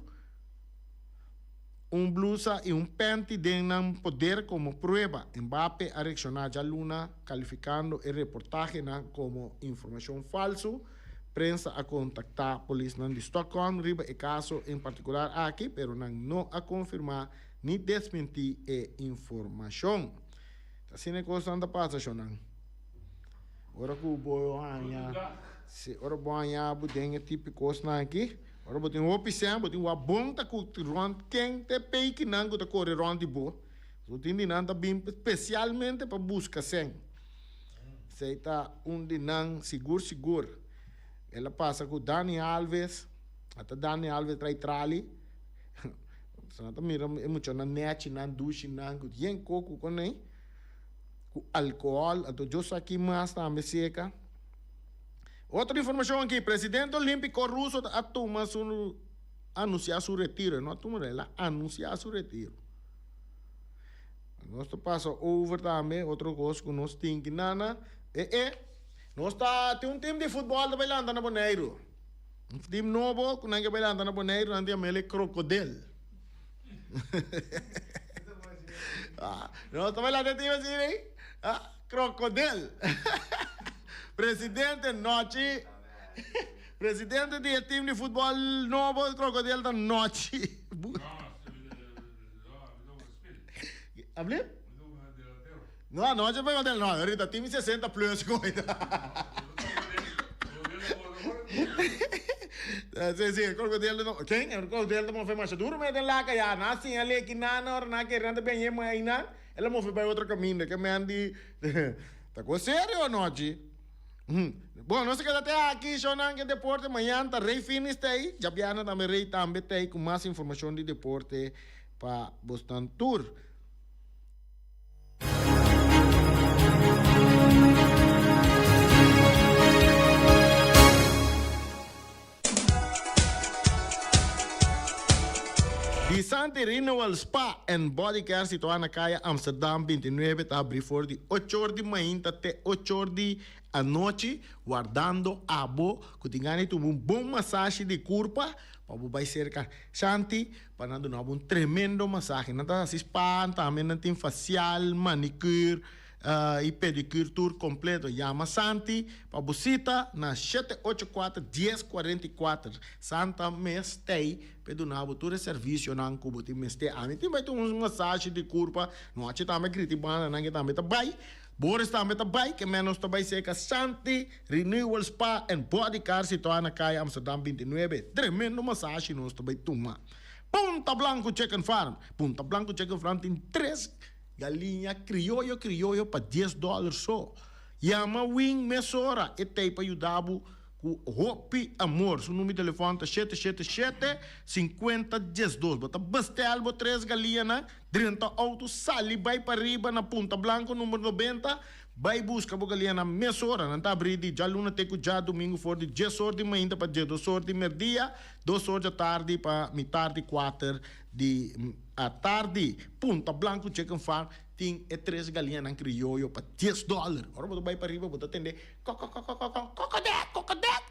Speaker 1: un blusa i un pènti den nan poder komo prueba. Mbappe a reakshoná djaluna kalifikando e reportahenan komo informashon falsu. Prensa a kontaktá polisnan di Stockholm riba e kaso en partikular aki, pero nan no a konfirmá ni desmentí e informashon. Ta asina e kosnan ta pasa, shonnan. Ora ku bo haña, si, ora bo haña bo den e tipo di kosnan aki, ora bo tin hopi sèn, bo tin wak bon ta ku rònt ken ta e peikinan ku ta kore rònt di bo. So tin di nan ta bin spesialmente pa buska sèn. Esei ta un di nan sigur sigur. El a pasa ku Dani Alves, ata Dani Alves trai trali. So nan ta mira e muchanan nechinan, dushinan, ku yen koko ku nei, ku alkohòl, anto djo sa ki mas tambe seka. Otro informashon aki, presidente olímpiko ruso a tuma su, anunsiá su retiro, e no a tuma, el a anunsiá su retiro. Nos ta pasa over tambe otro kos ku nos tin ki nana, e e, nos ta tin un tim di futbòl ta bai lanta na Boneiru. Un team nobo ku nan ke bai lanta na Boneiru nan ta yama el e krokodel. No ta bai lanta e team asina ei? Krokodel. Presidente Nochi Presidente di e team di futbòl nobo krokodel ta Nochi. Abli? No, Nochi bai hotel no, ahorita team 60 plus koe. Sí, sí, krokodil no. Ken? El krokodil ta move masha duro me den laka ya. Na siña leki nana ora na kere nan ta ben yema einan. El a move bai otro kaminda. Ke men di ta kos serio anochi. Bon, nos a keda te aki, shownan ke deporte. Mañan ta Rey Finis ta ei. Djabièrnè tambe Rey tambe ta ei ku mas informashon di deporte pa bosnan tur. Di Santi Renewal Spa and Body Care situá na kaya Amsterdam 29 ta habrí for di ocho or di mainta te ocho or di anochi wardando abo ku tin gana di tuma un bon masashi di kurpa pa bo bai serka Shanti Pa nan duna bo un tremendo masahe. Nan ta hasi spa, tambe nan tin facial, manicure y pedicure tur completo. Yama Santi pa bo cita na shete ocho kuater dies kuarenta i kuater. Santa mes tei p'e duna bo tur e servicionan cu bo tin mester. Ami tin bai tuma un masahe di curpa, nochi tambe griti bandanan ke tambe ta bai. Boris tambe ta bai, ke menos ta bai serka Santi Renewal Spa and Body Care situá na Kaya Amsterdam 29. Tremendo masashi nos ta bai tuma. Punta Blanco Chicken Farm. Punta Blanco Chicken Farm tin tres galiña krioyo krioyo pa dies dòler so. Yama Win mesora, e t'ei pa yuda bo Ku hopi amor. Su number di telefòn ta shete shete shete sinkuenta diesdos. Bo ta bestel bo tres galianan, drenta outo, sali bai pariba na Punta Blanco number nobenta. Bai buska bo galiñanan mesora. Nan ta abrí di djaluna te ku djadumingu for di djes or di mainta pa djedos or di merdia, dos or djatardi pa mitar di kuater di atardi. Punta Blanku Chicken Farm tin e tres galiñanan krioyo pa dies dòler. Ora bo ta bai pariba bo ta tende kokokokokoko, kokodèk, kokodèk.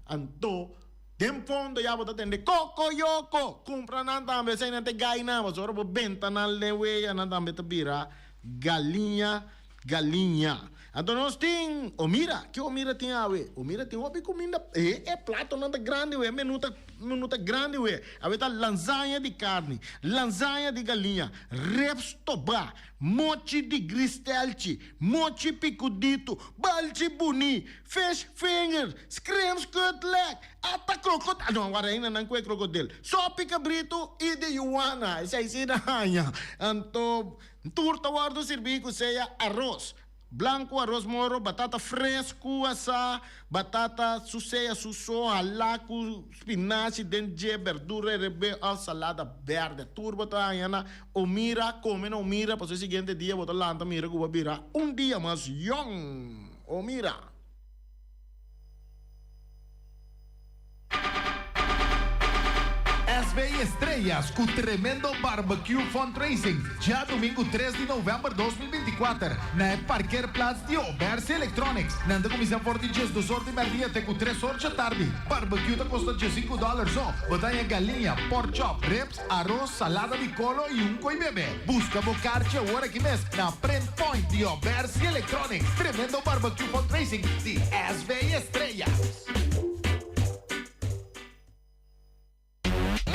Speaker 1: Anto den fondo ya bo ta tende kokoyoko. Kumpra nan tambe, esei nan ta e gainan. Pasobra ora bo benta nan den weya nan tambe ta bira galiña. Galiña. Anto nos tin Omira. Ke Omira tin awe? Omira tin hopi kuminda. E e platonan ta grandi we, e menu ta menu ta grandi we. Awe ta lanzaña di karni, lanzaña di galiña, ribs tobá, mochi di gristelchi, mochi pikuditu, balchi buní, fish finger, scrimps kutleg, ata krokodil, no awor ainda nan ku e krokodil, sopi kabritu i di yuana. Esei si nan haña. Anto. Tur ta wòrdu sirbí ku sea aros blanku, aros moro, batata fresku asá, batata su sea su so, halá ku spinashi den dje, berdura herebé òf salada bèrdè. Tur bo ta haña na Omira. Kome na Omira pasobra e siguiente dia bo ta lanta mira ku bo a bira un dia mas yòn. Omira.
Speaker 5: SV Estrellas ku tremendo barbecue fundraising djadumingu tres di november 2024 na e parkeerplaats di Obersi Electronics. Nan ta kuminsá for di diesdos or di mèrdia te ku tres or djatardi. Barbecue ta kosta diesinku dòler so. Bo ta haña galiña, pork chop, ribs, aros, salada di kolo i un koi bebe. Buska bo karchi awor aki mes na Print Point di Obersi Electronics. Tremendo barbecue fundraising di SV Estrellas.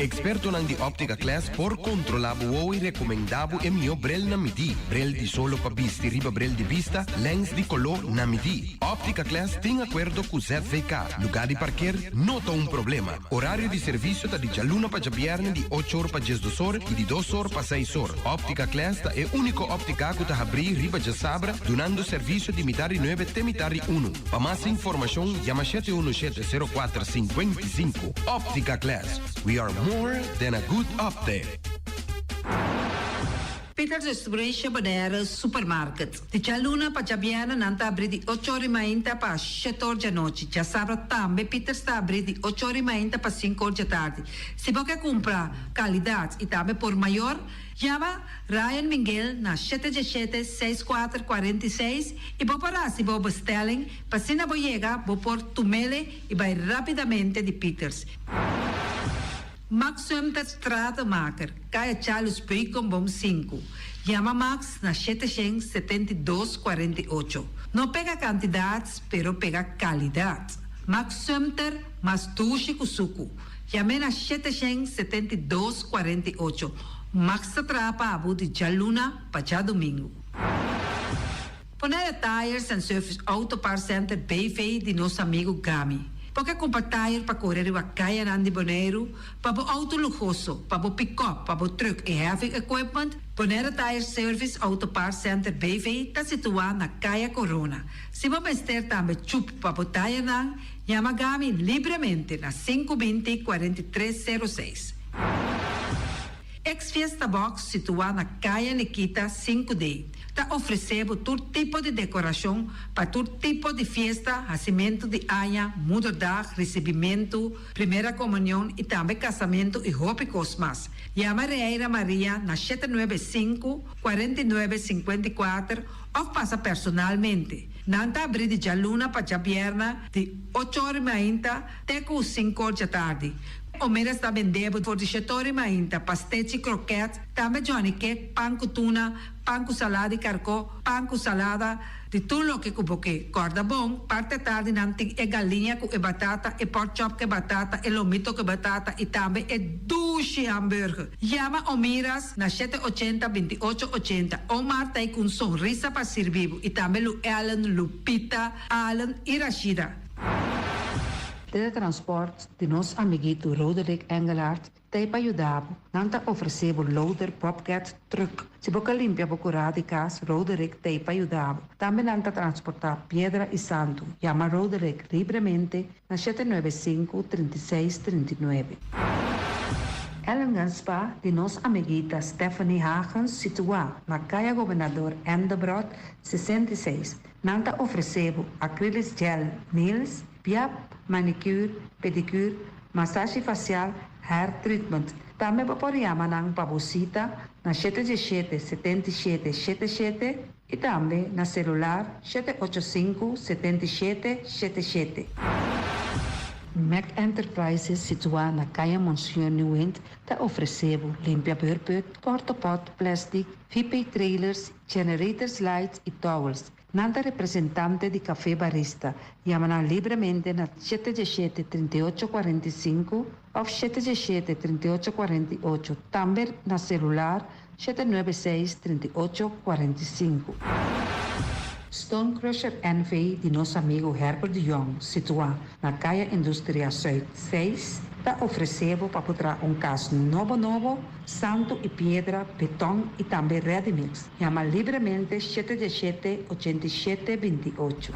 Speaker 6: Ekspertonan di Optica Class por kontrolá bo wowo i rekomendá bo e mihó brel na midí. Brel di solo pa bisti riba brel di bista, lèns di koló na midí. Optica Class tin akuerdo ku ZVK. Lugá di parker no ta un problema. Orario di servisio ta di djaluna pa djabièrnè di ocho or pa diesdos or i di dos or pa seis or. Optica Class ta e úniko óptika ku ta habrí riba djasabra dunando servisio di mitar di nuebe te mitar di unu. Pa mas informashon yama shete unu shete sero kuater sinkuenta i sinku. Optica Class, we are more than a good optic.
Speaker 7: Peters Distribution Bonaire Supermarket. Di djaluna pa djabièrnè nan ta abrí di ocho or i mainta pa shete or djanochi. Djasabra tambe Peters ta abrí di ocho or i mainta pa sinku or djatardi. Si bo ke kumpra kalidat i tambe por mayor, Yama Ryan Minguel na shete djeshete seis kuater 46 i bo por hasi bo bestelling pa asina bo yega bo por tumele i bai rapidamente di Peters. Max Sumter Stratenmaker, Kaya Charles Beukenboom sinku. Yama Max na shete shen 72 48. No pega kantidat pero pega kalidat. Max Sumter mas dushi ku suku. Yam'é na 772 48. Max ta traha pa abo di djaluna pa djadumingu. Bonaire Tires and Service Auto Parts Center BV di nos amigu Gami. Bo ke kumpra tire pa kore riba kayanan di Boneiru, pa bo outo luhoso, pa bo pikòp, pa bo trùk i heavy equipment? Bonaire Tire Service Auto Parts Center BV ta situá na Kaya Korona. Si bo mester tambe chup pa bo tayernan, Yama Gami libremente na sinku binti 43 sero seis. Ex Fiesta Box situá na Kaya Nikita sinku D ta ofresé bo tur tipo di dekorashon pa tur tipo di fiesta, hasimentu di aña, moederdag, risibimentu, primera komunion i tambe kasamentu i hopi kos mas. Yama Reira Maria na shete nuebe sinku, 49 54 òf pasa personalmente. Nan ta abrí di djaluna pa djabièrnè di ocho or i mainta te ku sinku or djatardi. Omeras ta bendé bo for di shete or i mainta, pastechi, krokèt, tambe johnny cake, pan ku tuna, pan ku salada di karkó, pan ku salada, di tur loke ku bo ke. Kòrda bon, parti atardi nan tin e galiña ku e batata, e pork chop ku e batata, e lomito ku e batata i tambe e dushi hamburger. Yama Omiras na shete ochenta 28 80. Omar ta ei ku un sonrisa pa sirbi bo i tambe Lu Ellen, Lupita, Allen i Rashida.
Speaker 8: Teletransport di nos amiguito Roderick Engelhardt ta ei pa yuda bo. Nan ta ofresé bo loader Bobcat truck. Si bo ka limpia bo kurá di kas, Roderick ta ei pa yuda bo. Tambe nan ta transportá piedra i santu. Yama Roderick libremente na 795 36 39. Ellingen Spa di nos amiguita Stephanie Hagens situá na Kaya Gobernador Endebrot 66. Nan ta ofresé bo acrylic gel nails, piap, manicure, pedicure, masashi fasial, hair treatment. Tambe bo por yama nan pa bo sita na 717 77 77 i tambe na selular 785 77 77. Mac Enterprises situá na Kaya Monsieur Nieuwind ta ofresé bo limpia beurput, porta-pot, plastic, VP trailers, generators lights i towels. Nan ta representante di Café Barista. Yama nan libremente na 717 38 45 òf 717 38 48. Tambe na selular 796 38 45. Stone Crusher NV di nos amigu Herbert de Jong, situá na Kaya Industria Zuid 6, ta ofresé bo pa traha un kas nobo nobo, santu i piedra, beton i tambe ready mix. Yama libremente 717 87 28.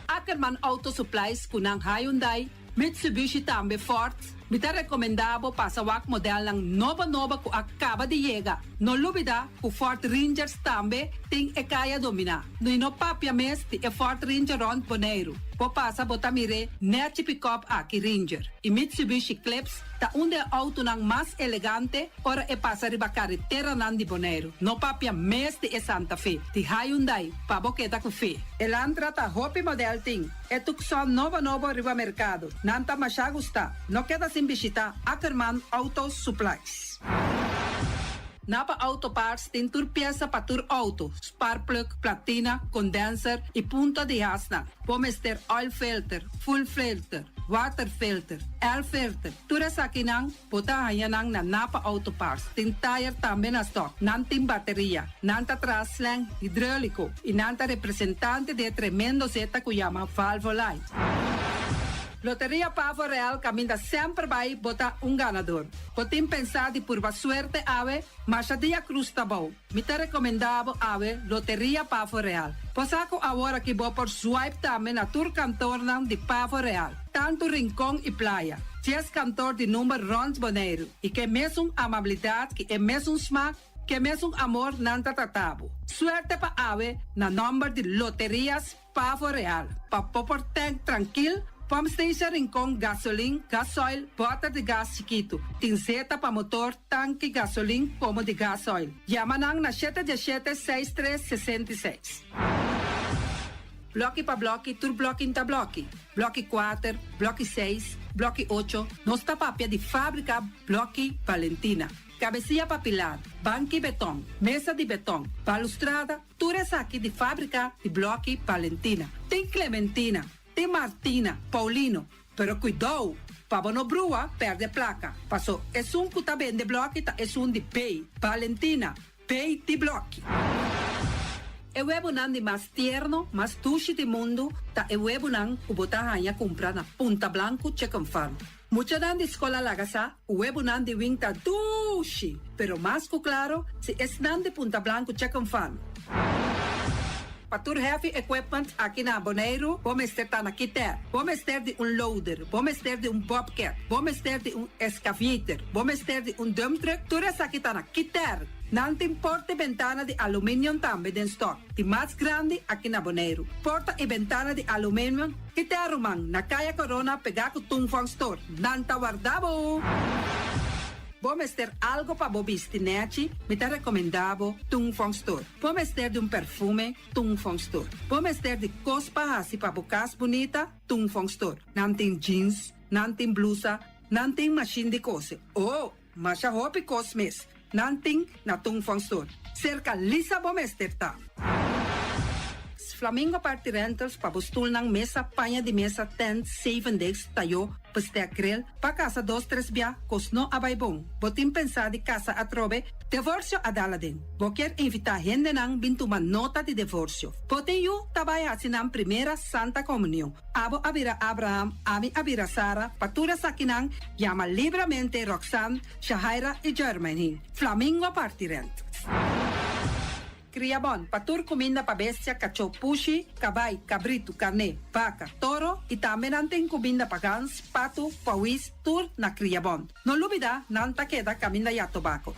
Speaker 7: Ackerman Auto Supplies ku nan Hyundai, Mitsubishi tambe Ford. Mi ta rekomendá bo pasa wak modelnan nobo nobo ku a kaba di yega. No lubidá ku Ford Rangers tambe tin e kaya dominá. No no papia mes di e Ford Ranger rònt Boneiru. Bo pasa bo ta mir'é nèchi pick-up aki Ranger. I Mitsubishi Eclipse ta un di e outonan mas elegante ora e pasa riba kareteranan di Boneiru. No papia mes di e Santa Fe. Di Hyundai, pa bo keda ku fe. Elantra ta hopi model tin. E Tucson nobo nobo riba merkado. Nan ta masha gusta. No keda sin bishitá Ackerman Auto Supplies. Napa Auto Parts tin tur piesa pa tur outo, spark plug, platina, condenser i punta di hasnan. Bo mester oil filter, fuel filter, water filter, air filter. Tur esakinan bo ta haña nan na Napa Auto Parts. Tin tire tambe na stock. Nan tin bateria. Nan ta traha slang hidráuliko i nan ta representante di e tremendo zeta ku yama Valvoline. Loteria Pavo Real kaminda semper bai bo ta un ganadó. Bo tin pensá di purba suerte awe, masha dia krus ta bou. Mi ta rekomendá bo awe Loteria Pavo Real. Bo sa ku awor aki bo por swipe tambe na tur kantornan di Pavo Real, tantu Rincon i Playa. 10 kantor di number rònt Boneiru i ku e mesun amabilidat, ku e mesun smak, ku e mesun amor nan ta trata bo. Suerte pa awe na nòmber di Loterias Pavo Real. Pa bo por tank trankil, pump station Rincon, gasolin, gasoil, bòter di gas chikitu. Tin zeta pa motor, tanki, gasolin, komo di gasoil. Yama nan na 717 63 66. Blòki pa blòki, tur blòki ta blòki. Blòki 4, blòki 6, blòki 8. Nos ta papia di fábrika Blòki Valentina. Kabesia pa pilar, banki beton, mesa di beton, balustrada, tur esaki di fábrika di Blòki Valentina. Tin Clementina, tin Martina, Paulino, pero kuidou, pa bo no brua, pèrdè plaka. Paso, esun ku ta bende blòki ta esun di B, Valentina, B di blòki. E webunan di mas tierno, mas dushi di mundu, ta e webunan ku bo ta haña kumpra na Punta Blanco Chicken Farm. Muchanan di skol a laga sa, webunan di Wing ta dushi, pero mas ku klaro, si esnan di Punta Blanco Chicken Farm. Pa tur heavy equipment aki na Boneiru, bo mester ta na Kiter. Bo mester di un loader, bo mester di un bobcat, bo mester di un excavator, bo mester di un dump truck, tur esaki ta na Kiter. Nan tin porta i bentana di aluminium tambe den stock, di mas grandi aki na Boneiru. Porta i bentana di aluminium, Kiter ruman, na Kaya Corona pegá ku Tung Fong Store. Nan ta warda bo! Bo mester algo pa bo bisti nèchi, mi ta rekomendá bo Tung Fong Store. Bo mester di un perfume, Tung Fong Store. Bo mester di kos pa hasi pa bo kas bunita, Tung Fong Store. Nan tin jeans, nan tin blusa, nan tin mashin di kose. Oh, masha hopi kos mes. Nan tin na Tung Fong Store. Serka Lisa bo mester ta. Flamingo Party Rentals pa bo stulnan, mesa, paña di mesa, tent, seven days, tayó, bestek grill, pa kasa dos tres bia, kos no a bai bon. Bo tin pensá di kasa atrobe, divorsio a dal aden. Bo kier invitá hendenan bin tuma nota di divorsio. Bo tin yu ta bai hasi nan primera Santa Komunion. Abo a bira Abraham, ami a bira Sara, pa tur esakinan yama libremente Roxanne, Shahaira i Jermaine. Flamingo Party Rentals. Kriabon, pa tur kuminda pa bestia, kachó, pushi, kabai, kabritu, karné, baka, toro i tambe nan tin kuminda pa gans, patu, pawis, tur na Kriabon. No lubidá, nan ta keda kaminda ya tobako.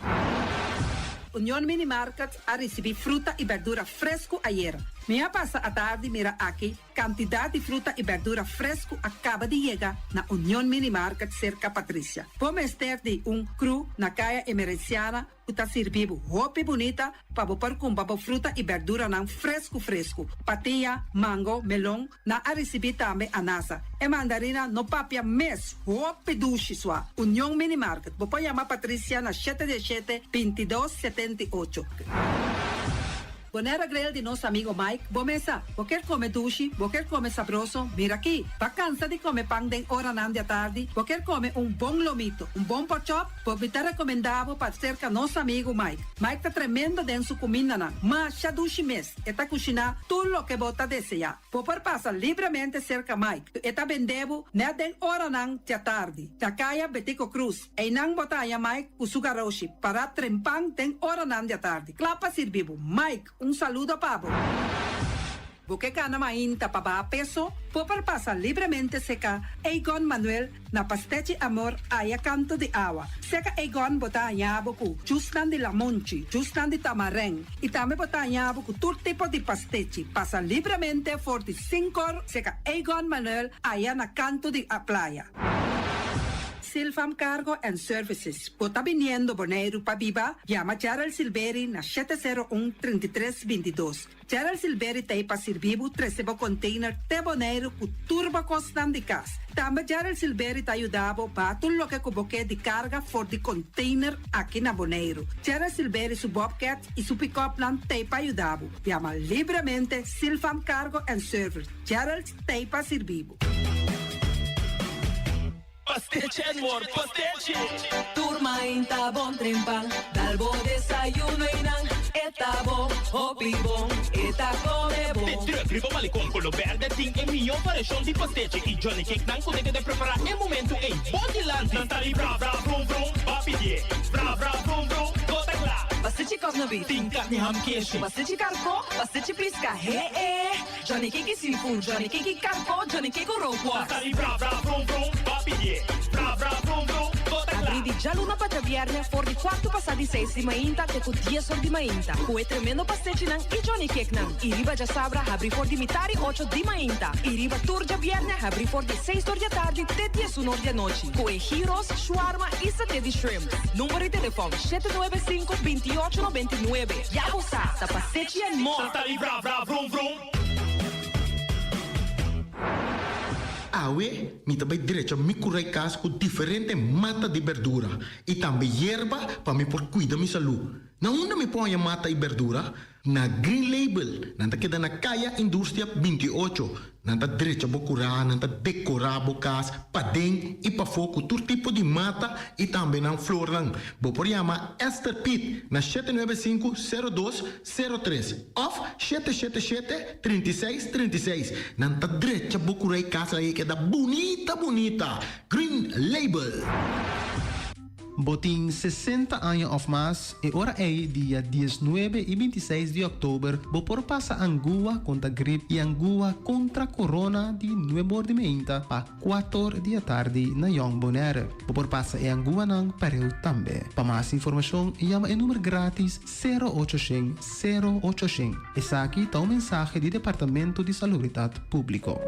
Speaker 7: Union Mini Market a risibí fruta i bèrdura fresku ayera. Mi a pasa atardi mira aki kantidat di fruta i bèrdura fresku a kaba di yega na Union Mini Market serka Patricia. Bo mester di un kru na Kaya Emerenciana ku ta sirbi bo hopi bunita pa bo por kumpra bo fruta i bèrduranan fresku fresku. Patia, mango, melon, nan a risibí tambe anasa. E mandarina no papia mes, hopi dushi sua. Union Mini Market, bo por yama Patricia na shete diesshete, bintidos, 78. Bonaire Grill di nos amigo Mike, bo mesa. Bo kier come dushi, bo kier come sabroso, mira aki. Bo cansa di come pan den oranan di atardi, bo kier come un bon lomito, un bon porkchop, bo mi ta recomenda bo pa cerca nos amigo Mike. Mike ta tremendo den su cumindanan, masha dushi mes, e ta cushina tur loke bo ta desea. Bo por pasa libremente cerca Mike, e ta bende bo net den oranan di atardi. Na caya Betico Croes. Einan bo ta haña Mike ku su garoshi pará trempan den oranan di atardi, kla pa sirbi bo. Mike, un saludo pa bo! Bo ke gana mainta pa baha peso? Bo por pasa libremente seka Egon Manuel na Pastechi Amor aya kanto di awa. Seka Egon bo ta haña bo ku jusnan di lamonchi, jusnan di tamarèn i tambe bo ta haña bo ku tur tipo di pastechi. Pasa libremente for di sinkor seka Egon Manuel aya na kanto di playa. Silfam Cargo and Services, Bo ta biniendo Boneiru pa biba? Yama Gerald Silberi na 701 33 22. Gerald Silberi ta ei pa sirbi bo trese bo container te Boneiru ku tur bo kosnan di kas. Tambe Gerald Silberi ta yuda bo baha tur loke ku bo ke di karga for di container aki na Boneiru. Gerald Silberi su bobcat i su pick-upnan ta ei pa yuda bo. Yama libremente Silfam Cargo and Service. Gerald ta ei pa sirbi bo.
Speaker 9: Pastechi and more, pastechi!
Speaker 10: Tur mainta bon trempan, dal bo desayuno y nan e ta bon, hopi bon, e ta come bon.
Speaker 9: De truck riba malecon colo berde tin e miyo variacion di pastechi y Johnny Cake nan cu ta keda prepara e momento ey bo dilanti. Nan ta di bra bra brum brum, ba pidie, bra bra brum brum, bo ta cla.
Speaker 10: Pastechi kòf na beef.
Speaker 9: Tin carni ham keshi.
Speaker 10: Pastechi karkó, pastechi pisca, he e. Johnny Cake seafood, Johnny Cake karko, Johnny Cake rookworst.
Speaker 9: Sali bra bra vrum vrum, ba pidié. Bra bra vrum vrum, bo ta kla.
Speaker 10: Abrí di djaluna pa djabièrnè for di kuartu pasá di seis di mainta te ku dies or di mainta ku e tremendo pastechinan i Johnny Cakenan. I riba djasabra habrí for di mitar i ocho di mainta. I riba tur djabièrnè habrí for di seis or di atardi te diesun or di anochi ku e gyros, shawarma i saté di shrimp. Number di telefòn, 795 28 99. Ya bo sa, ta pastechi and more!
Speaker 9: Sali bra bra vrum vrum.
Speaker 1: Awe mi ta bai drecha mi kurai kas ku diferente mata di berdura i tambe yerba pa mi por kuida mi salú. Na unda mi por haña mata i berdura? Na Green Label. Nan ta keda na Kaya Industria 28. Nan ta drecha bo kurá, nan ta dekorá bo kas paden i pafó ku tur tipo di mata i tambe nan flornan. Bo por yama Esther Piet na 795 02 03 òf 777 36 36. Nan ta drecha bo kurá i kas laga e keda bunita bunita. Green Label.
Speaker 11: Bo tin 60 aña òf mas? E ora ei, dia 19 i 26 di òktober, bo por pasa angua kontra grip i angua kontra korona di nuebe or di meinta pa kuator di atardi na Jong Bonaire. Bo por pasa e anguanan pareu tambe. Pa mas informashon, yama e number gratis sero ocho shen sero ocho shen. Esaki ta un mensahe di Departamento di Salubridat Públiko.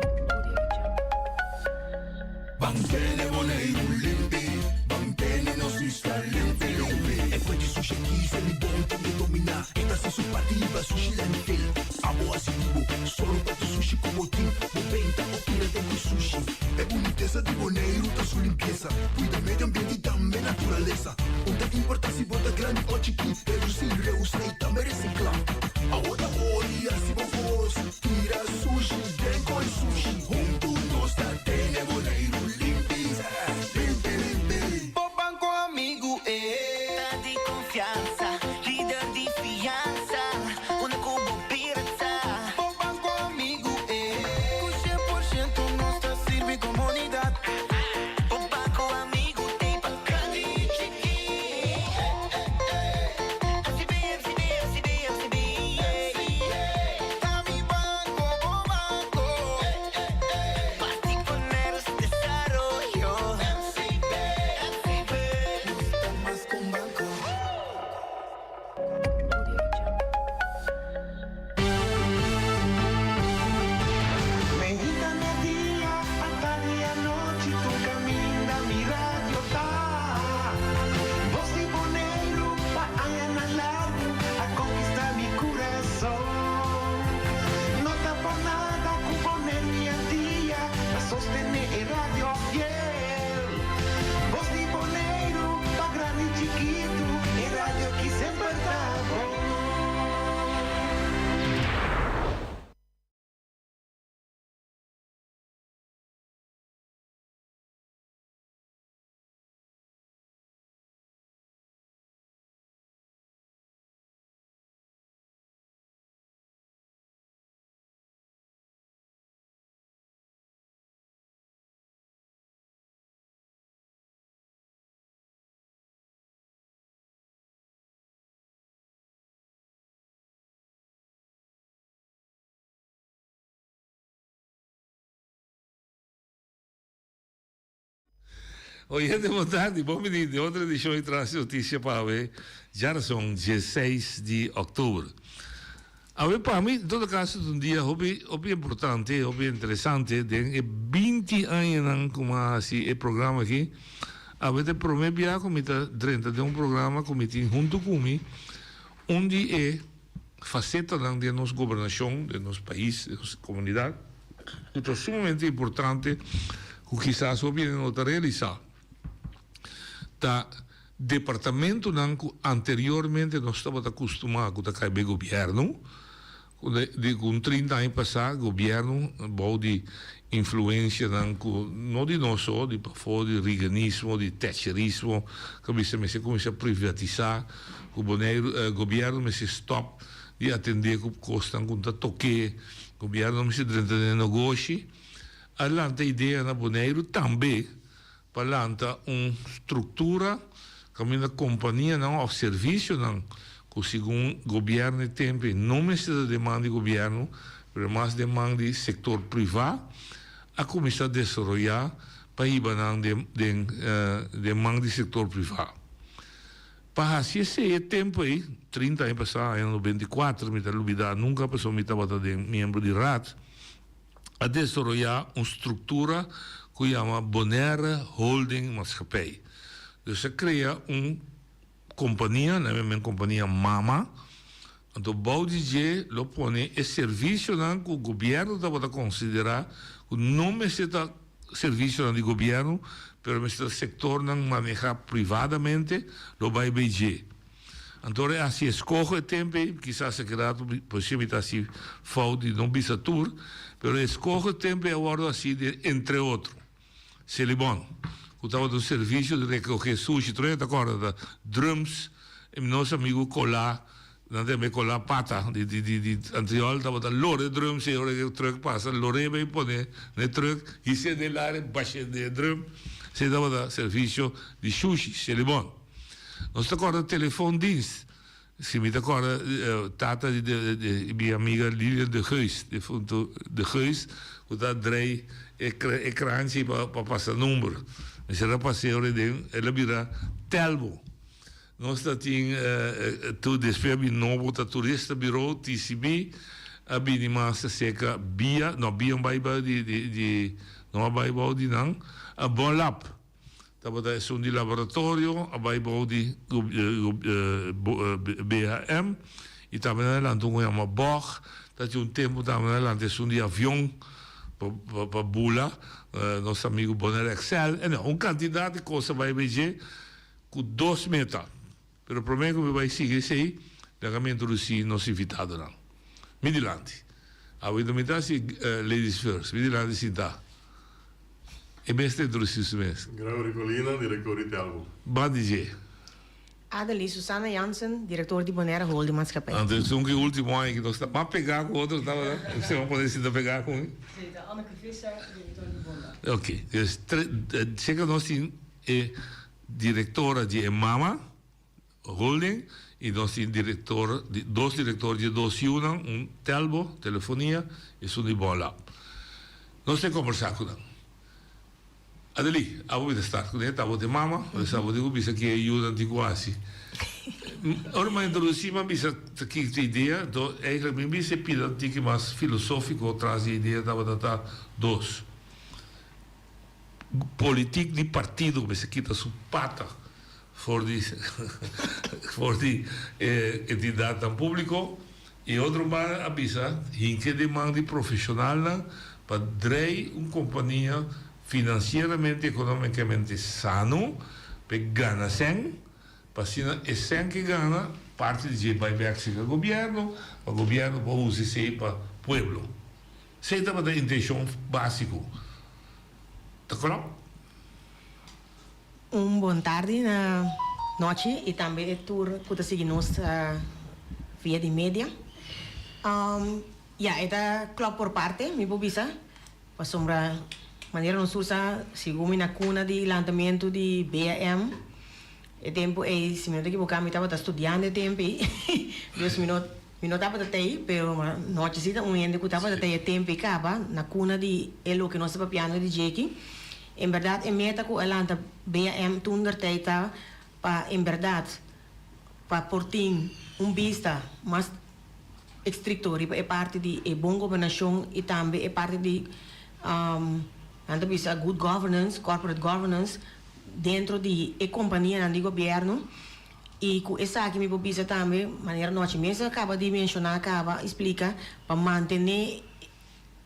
Speaker 12: Ban tene Boneiru limpi, ban tene nos isla limpi limpi. E fue di sushi kisa di bon tambe dominá. E ta hasi su parti riba sushi landfill. Abo hasi di bo, solo pa tu sushi ku bo tin. Bo benta o tira den ku sushi. E bunitesa di Boneiru ta su limpiesa. Kuida medio ambiente i tambe naturalesa. Un ta importá si bo ta grandi o chikí. Redusí, reusá i tambe resiklá. Awo ta ori hasi bo kos. Tira sushi den koi sushi. Huntu nos ta tene Boneiru limpi, limpi, limpi.
Speaker 13: Bo banko amigu e ta di konfiansa, lider di fiansa, unda ku bo bira ta. Bo banko amigu e ku 100% nos ta sirbi komunidat. Bo banko amigu t'ei pa grandi i chikí. ACB, MCB.
Speaker 14: Oyente bon tardi, bon bini den otro edishon di Tras di Notisia pa awe djarason dieseis di òktober. Awe pa mi en todo kaso ta un dia hopi hopi importante, hopi interesante den e binti añanan ku mi a hasi e programa aki. Awe ta e prome bia ku mi ta drenta den un programa ku mi tin huntu ku mi un di e fasetanan den nos gobernashon, den nos pais, den nos komunidat ku ta sumamente importante ku kisas hopi hende no ta realisá. Ta departamentonan ku anteriormente nos tabata kustumá ku ta kai be gobièrnu, ku di ku un trinta aña pasá gobièrnu bou di influensianan ku no di nos so, di pafó, di Reaganismo, di Thatcherismo, ku a bisa mester kuminsá privatisá, ku Boneiru gobièrnu mester stòp di atendé ku kosnan ku no ta tok'é, gobièrnu no mester drenta den negoshi, a lanta idea na Boneiru tambe. Pa lanta un struktura kaminda kompanianan òf servisionan ku segun gobièrnu e tempu ei no mester ta den man di gobièrnu, pero mas den man di sektor privá, a kuminsá desaroyá pa hiba nan den den den man di sektor privá. Pa hasi esei e tempu ei, 30 aña pasá, aña 94, mi ta lubidá nunka pasobra mi tabata den miembro di raad, a desaroyá un struktura ku yama Bonaire Holding Maatschappij. Dus a krea un kompania, nan yama e kompania mama, anto bou di dje lo pone e servisionan ku gobièrnu tabata konsiderá ku no mester ta servisionan di gobièrnu, pero mester ta sektornan manehá privadamente, lo bai bei dje. Anto ora e hasi eskoho e tempu ei, kisas e rato por si mi ta hasi fout di no bisa tur, pero e eskoho e tempu ei a wòrdu hasi den entre otro, Selibon, ku tabata un servisio di rekohé sushi, tur hende ta kòrda ta drums, e nos amigu Kolá, nan ta yama e Kolá Pata di di di di Antriol tabata lora e drums ei ora e trùk pasa, lor'é bai pone na e trùk, his'é den laria, bash'é den e drum, esei tabata servisio di shushi, Selibon. Nos ta kòrda telefoondienst. Si mi ta kòrda tata di mi amiga Lilian de Geus, defunto de Geus, ku ta drei e kranchi pa pasa number. Mester a pas'é ora den, el a bira Telbo. Nos ta tin tur despues a bini nobo ta Turista Bureau, TCB, a bini mas aserka Bia, no Bia no bai bou di, no a bai bou di nan, a Bonlab. Tabata esun di laboratorio a bai bou di BHM y tambe nan a lanta un cu yama Bog. Ta tin un tempo tambe nan a lanta esun di avion pa bula, nos amigo Bonaire Excel. Anyhow, un cantidad di cos a bai bay dje cu dos meta. Pero prome cu mi bai sigui esey, laga mi introduci nos invitadonan. Mi dilanti. Awe no mi ta haci ladies first, mi dilanti sinta. E mes ta introduci su mes.
Speaker 15: Gregory Colina, director di Telbo.
Speaker 14: Ban di dje.
Speaker 16: Adelie Susana Jansen, director di Bonaire Holding Maatschappij.
Speaker 14: Anto esun ki ultimo aña ki nos ta mas pega cu otro tabata, esei bo pone sinta pega cu mi.
Speaker 16: Si, ta Anneke Visser, director di Bonda.
Speaker 14: Ok, dus tre, seker nos tin e directora di e mama holding y nos tin director di, dos director di e dos yunan, un Telbo, telefonia, y esun di Bonlab. Nos tin combersa cu nan. Adelie, abo mi ta start cu ne, ta abo tin mama, pues abo tin cu bisa ki e yunan tin cu haci. Ora mi a introduci mi a bisa ta ki ta idea, enton eigenlijk mi bisa e pida un tiki mas filosofico tras di e idea tabata ta dos. Politiek di partido mester kita su pata for di for di e entidadnan publico y otro banda a bisa hinke den man di profesionalnan pa drei un compania financieramente economicamente sano p'e gana cen pa asina e cen ke gana parti di dje bai bek cerca gobierno pa gobierno por usa esey pa pueblo. Esei tabata e intencion basico. Ta klopt?
Speaker 16: Un bon tardi na nochi y tambe e tur cu ta sigui nos via di media. Ya, e ta klopt por parte, mi por bisa, pasobra manera nos tur sa, segun mi na cuna di lantamentu di BAM, e tempo ey, si mi no ta equiboca, mi tabata studiando e tempo ey, dus mi no. Mi no tabata t'ei, pero nochi si ta un hende ku tabata t'ei e tempu ei kaba na kuna di e loke nos ta papiando di djeki. En bèrdat e meta ku a lanta BAM toendertijd ta pa en bèrdat pa por tin un bista mas estrikto riba e parti di e bon gobernashon i tambe e parti di nan ta bisa good governance, corporate governance dentro di e kompanianan di gobièrnu. I ku esaki mi por bisa tambe, manera nochi mes a kaba di menshoná kaba i splika, pa mantené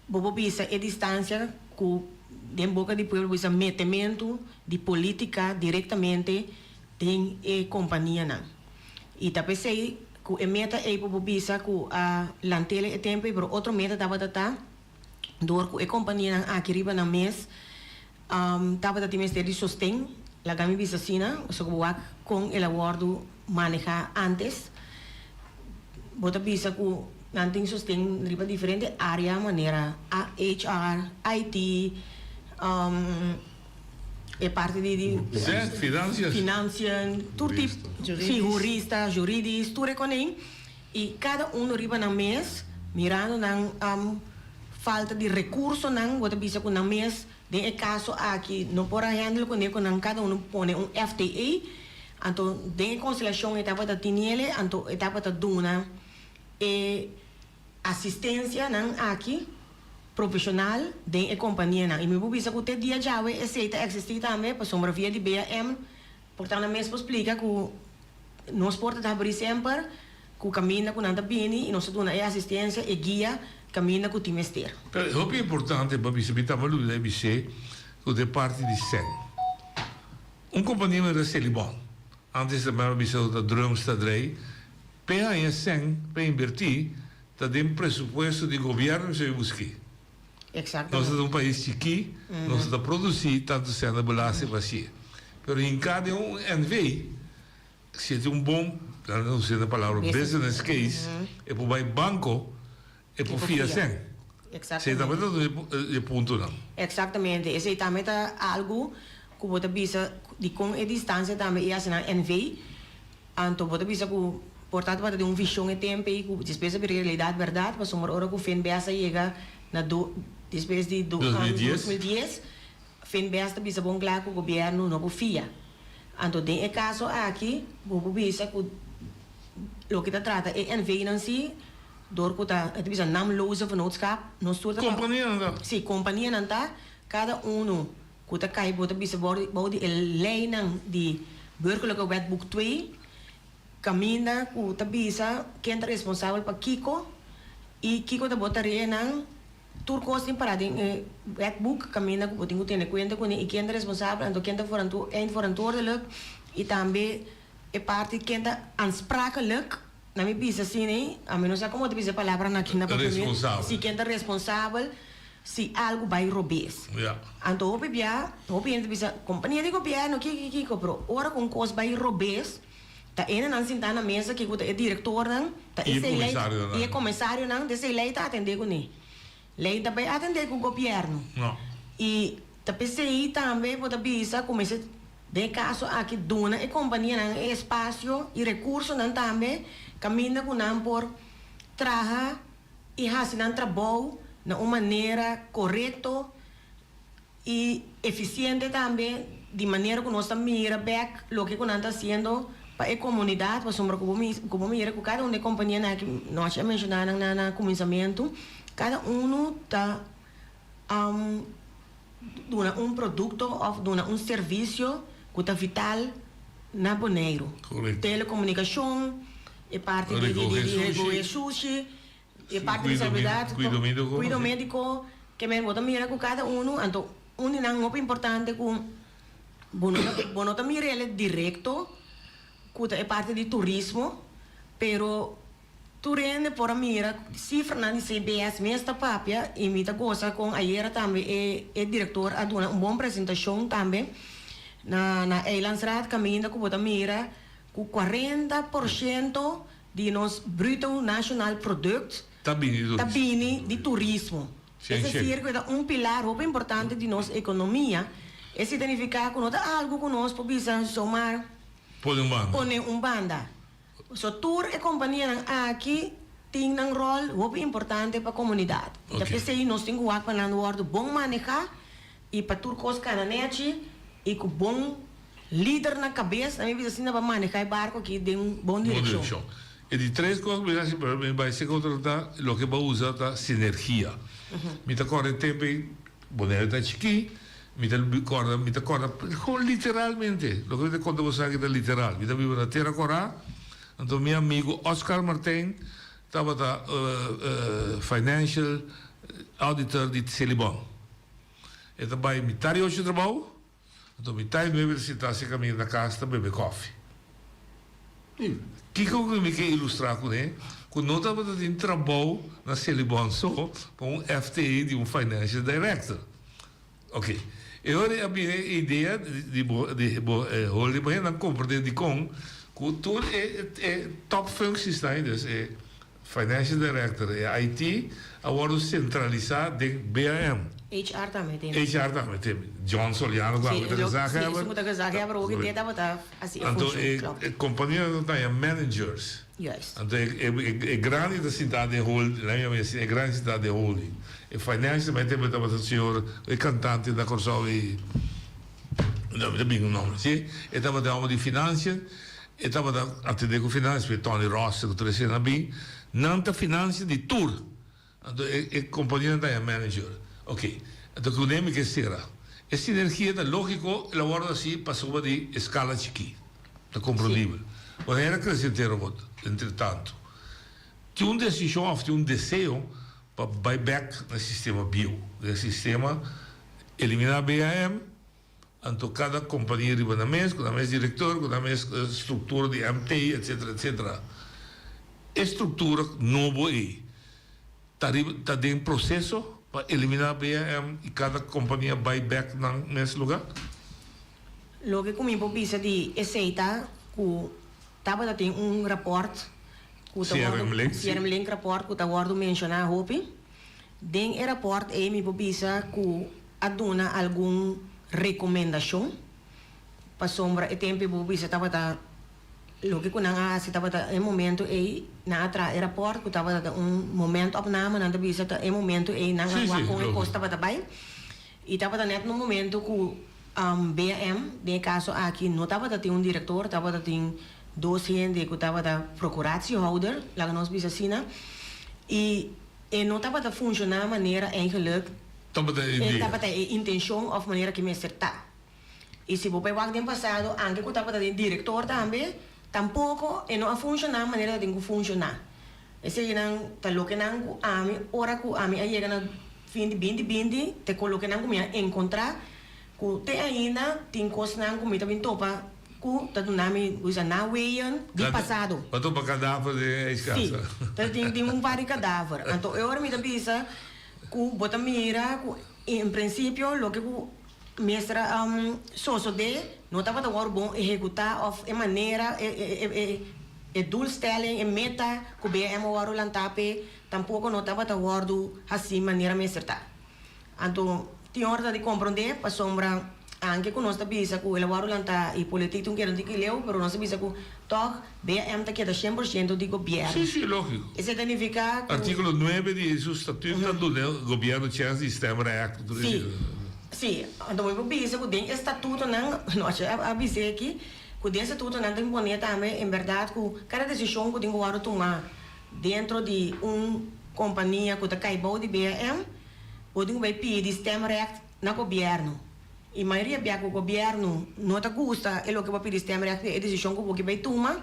Speaker 16: bo por bisa e distansia ku den boka di pueblo bo bisa metementu di polítika direktamente den e kompanianan. I ta p'esei ku e meta ei por bo bisa ku a lant'el e tempu ei, pero otro meta tabata ta dor ku e kompanianan aki riba nan mes tabata tin mester di sosten, laga mi bisa asina, pasobra ku bo wak kon el a wòrdu manehá ántes, bo ta bisa ku nan tin sosten riba diferente área manera HR, IT, e parti di di financiën, tur tip, si hurista, juridisch, tur e konei i kada uno riba nan mes mirando nan falta di recursonan, bo ta bisa cu nan mes den e caso aki no por a handle cune cu nan cada uno pone un FTE, anto den e constelacion e tabata tiniele, anto e tabata duna e asistencia nan aki profesional den e companianan. Y mi por bisa cu te dia djawe esey ta existi tambe pasobra via di BAM por ta nan mes por splica cu Nos porta ta habrí semper ku kaminda ku nan ta bini i nos ta duna e asistensia, e guia kaminda ku tin mester.
Speaker 14: Pero e hopi importante pa bisa, mi taba lubida e bis'é ku ta e parti di sèn. Un kompania manera Selibon, antes ta mama bisa ku ta drums ta drei, p'e haña sèn pa inbertí ta den presupuesto di gobièrnu mester bai busk'é. Nos ta un pais chikí, nos no ta produsí tantu sèn na belasting pa hasié. Pero hinká den un NV, si e tin un bon, nan ta usa e palabra business case, e por bai banko, e por fia sèn. Esei tambe ta un di e puntonan.
Speaker 16: Eksaktamente. Esei tambe ta algu ku bo ta bisa dikon e distansia tambe i hasi nan NV. Anto bo ta bisa ku por ta tabata den un vishon e tempu ei ku despues a bira realidat bèrdat, pasobra ora ku Finbest a yega na do despues di 2010, Finbest ta bisa bon kla ku gobièrnu no por fia. Anto den e kaso aki bo por bisa ku loke ta trata e NV-nan si, dor ku ta e ta bisa naamloze vennootschap, nos tur ta
Speaker 14: Kompanianan ta.
Speaker 16: Si, kompanianan ta, kada unu Ku ta kai bo ta bisa bou di e leinan di Burgerlijke Wetboek twee, kaminda ku ta bisa ken ta responsabel pa kiko i kiko ta bo tareanan. Tur kos tin pará den e wetboek kaminda ku bo tin ku tene kuenta kuné i ken ta responsabel anto ken ta eindverantwoordelijk i tambe e parti ken ta aansprakelijk. Na mi bisa asina ei, ami no sa komo ta bisa e palabranan aki na papiamentu. Si ken ta responsabel. Si algu bai robes. Anto hopi bia, hopi hende ta bisa, kompania di gobièrnu, kiko, kiko, pero ora ku un kos bai robes, ta enenan sintá na mesa kiko ta e direktornan, ta esei lei, i e komisarionan, ta esei lei ta atendé kuné. Lei ta bai atendé ku gobièrnu. I ta p'esei tambe bo ta bisa ku mester, den e kaso aki, duna e kompanianan e espasio i rekursonan tambe kaminda ku nan por traha. i hasi nan trabou na un manera korekto i efisiente tambe, di manera ku nos ta mira bèk loke ku nan ta hasiendo pa e komunidat, pasobra ku bo ku bo mira ku kada un di e kompanianan aki nochi a menshoná nan na kuminsamentu, kada unu ta duna un produkto òf duna un servisio ku ta vital na Boneiru. Telekomunikashon, e parti di rekohe sushi, e parti di salubridat, kuido médiko, ke men bo ta mira ku kada unu, anto un di nan hopi importante ku bo no ta bo no ta mira el direkto ku ta e parti di turismo, pero Tur hende por a mira sifranan di CBS mes ta papia y mi ta goza con ayera tambe e e director a duna un bon presentacion tambe na na Eilandsraad caminda cu bo ta mira cu 40% di nos Bruto Nacional Product
Speaker 14: Ta bini di
Speaker 16: ta bini di turismo. Es decir cu e ta un pilar hopi importante di nos economia. Esey ta nifica cu no ta algo cu nos por bisa zomaar
Speaker 14: Pone un banda.
Speaker 16: pone un banda. So tur e kompanianan aki tin nan ròl hopi importante pa komunidat. I ta p'esei nos tin ku wak pa nan wòrdu bon manehá. I pa tur kos kana nechi i ku bon lider na kabes, a mi bisa asina pa maneha e barko aki den un bon
Speaker 14: Bon
Speaker 16: direkshon.
Speaker 14: direkshon. E di tres kos ku mi ta hasi pa mi bai seka otro ta loke bo a usa ta sinergia. Mi ta kòrda e tempu ei Boneiru ta chikí, mi ta kòrda mi ta kòrda gewoon literalmente loke mi ta konta boso aki ta literal. Mi ta biba na Tera Kòrá, anto mi amigu Oscar Martijn tabata financial auditor di Selibon. E ta bai mitar di ocho trabou, anto mitar di nuebe ta sinta haci caminda na cas ta bebe kofi. Kico cu mi ke ilustra cune? Cu no tabata tin trabou na Selibon so pa un FTE di un financial director. Ok. E ora a bini e idea di bo di bo holding pa hendenan comprende dicon cu tur e e top functies nan, dus e Financial Director e IT a wordo centralisa den BAM.
Speaker 16: HR tambe tin.
Speaker 14: HR tambe tin. John Soliano cu awe ta gezaghebber.
Speaker 16: Si, esun cu ta gezaghebber hopi te tabata haci e
Speaker 14: Anto
Speaker 16: funcion, klopt.
Speaker 14: e companianan ta haña managers.
Speaker 16: Juist.
Speaker 14: Anto e grandi ta sinta den holding, laat mi yama asina, e grandi sinta den holding. E financial tambe tempo tabata señor, e cantante na Corsou e, no mi ta bin cu nomber, si. E tabata e homber di financiën. E tabata atendé ku finansia, p'e Tony Ross ku tur esei a bin. Nan ta finansia di tur. Anto e e kompanianan ta haña manager. Oké. Anto ku mi ke sera. E sinergia ta lógiko, el a wòrdu hasi pasobra di eskala chikí. Ta komprondibel. Wanneer a krese entero bot, entretantu. Tin un desishon òf tin un deseo pa bai bèk na e sistema bieu. Den e sistema eliminá BAM. Anto kada kompania riba nan mes, ku nan mes direktor, ku nan mes struktura di MT, etsetera, etsetera. E struktura nobo ei ta riba, ta den proseso pa eliminá BAM i kada kompania bai bèk nan mes lugá?
Speaker 16: Loke ku mi por bisa di esei ta ku tabata tin un rapòrt ku ta wòrdu, CRM Link rapòrt ku ta wòrdu menshoná hopi. Den e rapòrt ei mi por bisa ku a duna algun rekomendashon pasobra e tempu ei bo bisa tabata loke ku nan a hasi tabata e momento ei nan a traha e rapòrt ku tabata ta un momentopname nan ta bisa ta e momento ei nan a wak kon e kos tabata bai i tabata nèt na un momento ku BAM den e kaso aki no tabata tin un direktor tabata tin dos hende ku tabata prokuratiehouder laga nos bisa asina i e no tabata funshoná manera eigenlik
Speaker 14: Tabata e idea.
Speaker 16: E tabata e intencion of manera ki mester ta. Y si bo bay wak den pasado, anke cu tabata den director tambe, tampoco e no a funciona manera ta tin cu funciona. Eseynan ta lokenan cu ami, ora cu ami a yega na fin di binti binti, te cu lokenan cu mi a encontra, cu te ainda tin cosnan cu mi ta bin topa cu ta duna mi, bo bisa, naweeën di pasado.
Speaker 14: Bo a topa cadaver den e ijskast?
Speaker 16: Si, ta tin un par di cadaver. Anto e ora mi ta bisa. Ku bo ta mira ku en prinsipio loke ku mester a sosodé no tabata wòrdu bon ehekutá òf e manera, e doelstelling, e meta ku BM a wòrdu lantá p'e tampoko no tabata wòrdu hasí manera mester ta. Anto tin ora ta di komprondé pasobra anke ku nos ta bisa ku el a wòrdu lantá i politik tin un keda un tiki leu pero nos ta bisa ku tòg BAM ta keda shen por shento di gobièrnu.
Speaker 14: Sí, sí, lógiko.
Speaker 16: Esei ta nifiká ku.
Speaker 14: Artíkulo nuebe di su statut ta duna e gobièrnu chèns di stemrecht.
Speaker 16: Sí, sí. Anto mi por bisa ku den e statutonan, no a bis'é aki, ku den e statutonan ta imponé tambe en bèrdat ku kada desishon ku tin ku wòrdu tumá dentro di un kompania ku ta kai bou di BAM, bo tin ku bai pidi stemrecht na gobièrnu. I mayoria bia ku gobièrnu no ta gusta e loke bo a pidi stemrecht di e desishon ku bo ke bai tuma,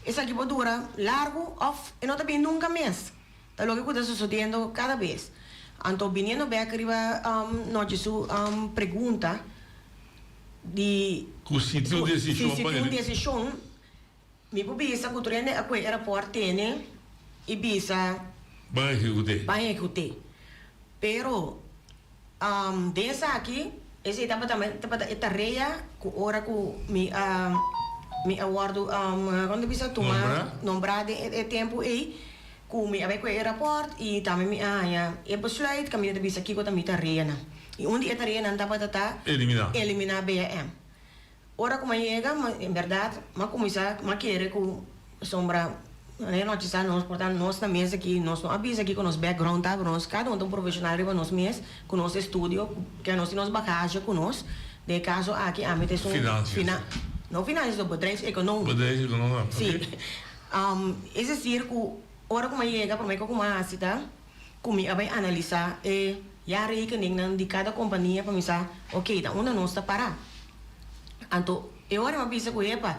Speaker 16: esaki por dura largu òf e no ta bin nunka mes. Ta loke ku ta sosodiendo kada bes. Anto biniendo bèk riba Nochi su pregunta di
Speaker 14: Ku si tin un desishon
Speaker 16: si tin un desishon, mi por bisa ku tur hende a kue e rapòrt tene i bisa
Speaker 14: Ban ehekut'é.
Speaker 16: Ban ehekut'é. Pero Den esaki, esei tabata tabata e tarea ku ora ku mi a mi a wòrdu kon ta bisa tuma nombrá den e tempu ei ku mi a bai ku e rapòrt i tambe mi a haña e besluit kaminda ta bisa kiko ta mi tareanan. I un di e tareanan tabata ta eliminá BAM. Ora ku mi a yega, en bèrdat mi a kuminsá mi a kere ku pasobra. Manera nochi sa nos por ta nos na mes aki, nos no a bisa kiko nos background ta, pero nos kada un ta un profesional riba nos mes, ku nos estudio, ke nos tin nos bagage ku nos. Den e kaso aki ami ta esun
Speaker 14: Financiën.
Speaker 16: No financiën, sino bedrijfseconoom.
Speaker 14: Bedrijfseconoom, oké.
Speaker 16: Si. Es decir ku ora ku mi a yega promé ku mi a hasi ta ku mi a bai analisá e jaarrekeningnan di kada kompania pa mi sa, oké, ta unda nos ta pará. Anto e ora mi a bisa ku epa.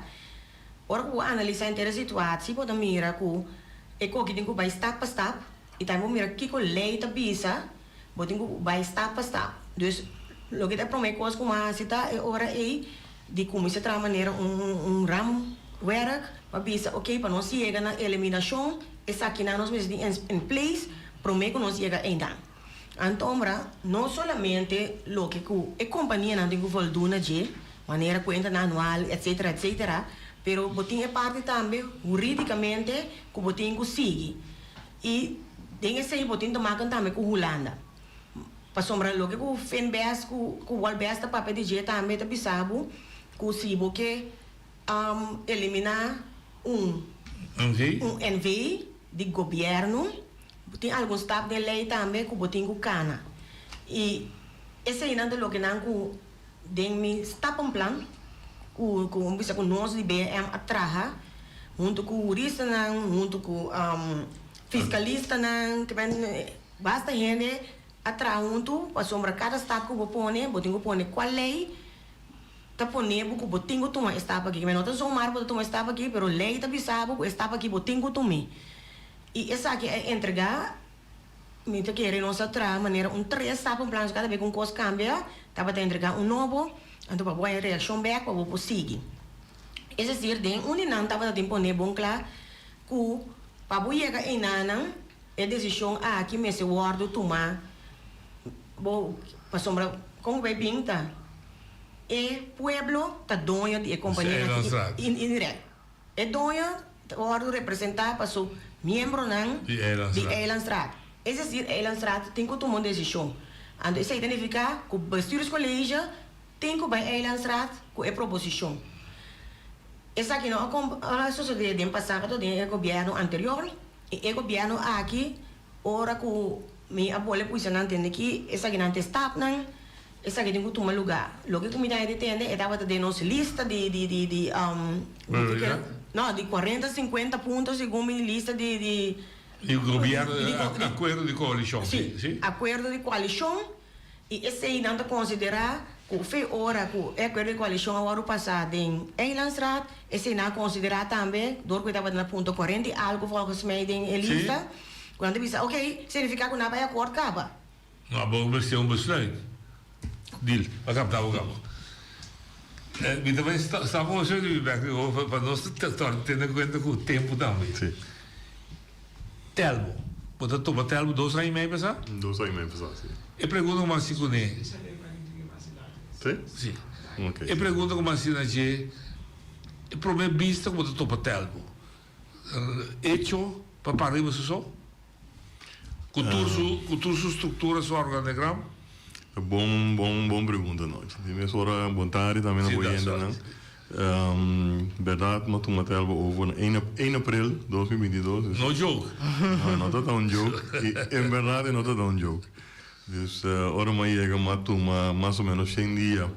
Speaker 16: Ora ku bo analisá henter e situasi, bo ta mira ku e koki tin ku bai stap pa stap i tambe bo mira kiko lei ta bisa, bo tin ku bai stap pa stap. Dus, loke ta e promé kos ku bo hasi ta e ora ei di kuminsá traha manera un un ramwerk pa bisa, oke, pa nos yega na eliminashon esakinan nos mester tin en place promé ku nos yega einan. Antombra, no solamente loke ku e kompanianan tin ku voldun na dje, manera kuentanan anual, etcetera, etcetera, pero bo tin e parti tambe hurídikamente ku bo tin ku sigui. I den esei bo tin te maken tambe ku Hulanda. Pasobra loke ku Finbest ku ku Walbest ta papia di dje tambe ta bisa bo ku si bo ke eliminá un un NV di gobièrnu, Bo tin algun stap den lei tambe ku bo tin ku kana. I eseinan ta loke nan ku den mi stappenplan ku ku bisa ku nos di BM a traha huntu ku huristanan, huntu ku fiskalistanan, basta hende a traha huntu pasobra kada stap ku bo pone bo tin ku pone kual lei ta pone bo ku bo tin ku tuma e stap aki. No ta zomaar bo ta tuma e stap aki pero lei ta bisa bo ku e stap aki bo tin ku tum'é. I esaki a entregá, mi ta kere nos a traha manera un tres stap un plan, so kada bes ku un kos kambia, tabata entregá un nobo, anto pa bo haña reakshon bèk pa bo por sigui. Es desir, den un di nan tabata tin pone bon kla ku pa bo yega einanan e desishon aki mester wòrdu tumá bo pasobra kon ku bai bin ta e pueblo ta doño di e kompania aki indirèkt. E doño ta wòrdu representá pa su miembronan
Speaker 14: Di
Speaker 16: di Eilandsraad. Es desir, Eilandsraad tin ku tuma un desishon. Anto esei ta nifiká ku Bestuurscollege tin ku bai Eilandsraad ku e proposishon. Esaki no a sosodé den pasado den e gobièrnu anterior i e gobièrnu aki ora ku mi a bole pwisa nan tende ki esakinan ta e stapnan. Esaki tin ku tuma lugá. Loke ku mi ta hende tende e tabata den nos lista di di di di
Speaker 14: Prioridad?
Speaker 16: No, di kuarenta sinkuenta punto segun mi lista di di
Speaker 14: Di gobièrnu, akuerdo di koalishon,
Speaker 16: si. Si, akuerdo di koalishon i esei nan ta konsiderá ku fe ora ku e akuerdo di koalishon a wòrdu pasá den Eilandsraad, esei nan a konsiderá tambe dor ku e tabata na punto kuarenta i algu volgens mij den e lista, ku nan ta bisa oke, signifiká ku nan a bai akòrt kaba.
Speaker 14: No, bo mester un besluit. Deal. Bo a kapta bo kaba. Mi ta bai stap un besluit di mi bek pa nos ta tene kuenta ku tempu tambe.
Speaker 15: Si.
Speaker 14: Telbo. Bo ta tuma Telbo dos aña i mei pasá?
Speaker 15: Dos aña i mei pasá, si.
Speaker 14: E pregunta ku mi a hasi kuné.
Speaker 15: Si?
Speaker 14: Si.
Speaker 15: Ok.
Speaker 14: E pregunta ku mi a hasi na dje, e promé bista ku bo ta topa Telbo, echo pa para riba su so? Ku tur su ku tur su struktura su organogram?
Speaker 15: Bon bon bon pregunta no. Di mes ora bon tardi tambe na bo yentenan. Berdad mi a tuma telbo over na een april 2022.
Speaker 14: No joke.
Speaker 15: No no ta ta un joke y en berdad e no ta ta un joke. Dus ora mi a yega mi a tuma mas o menos shen dia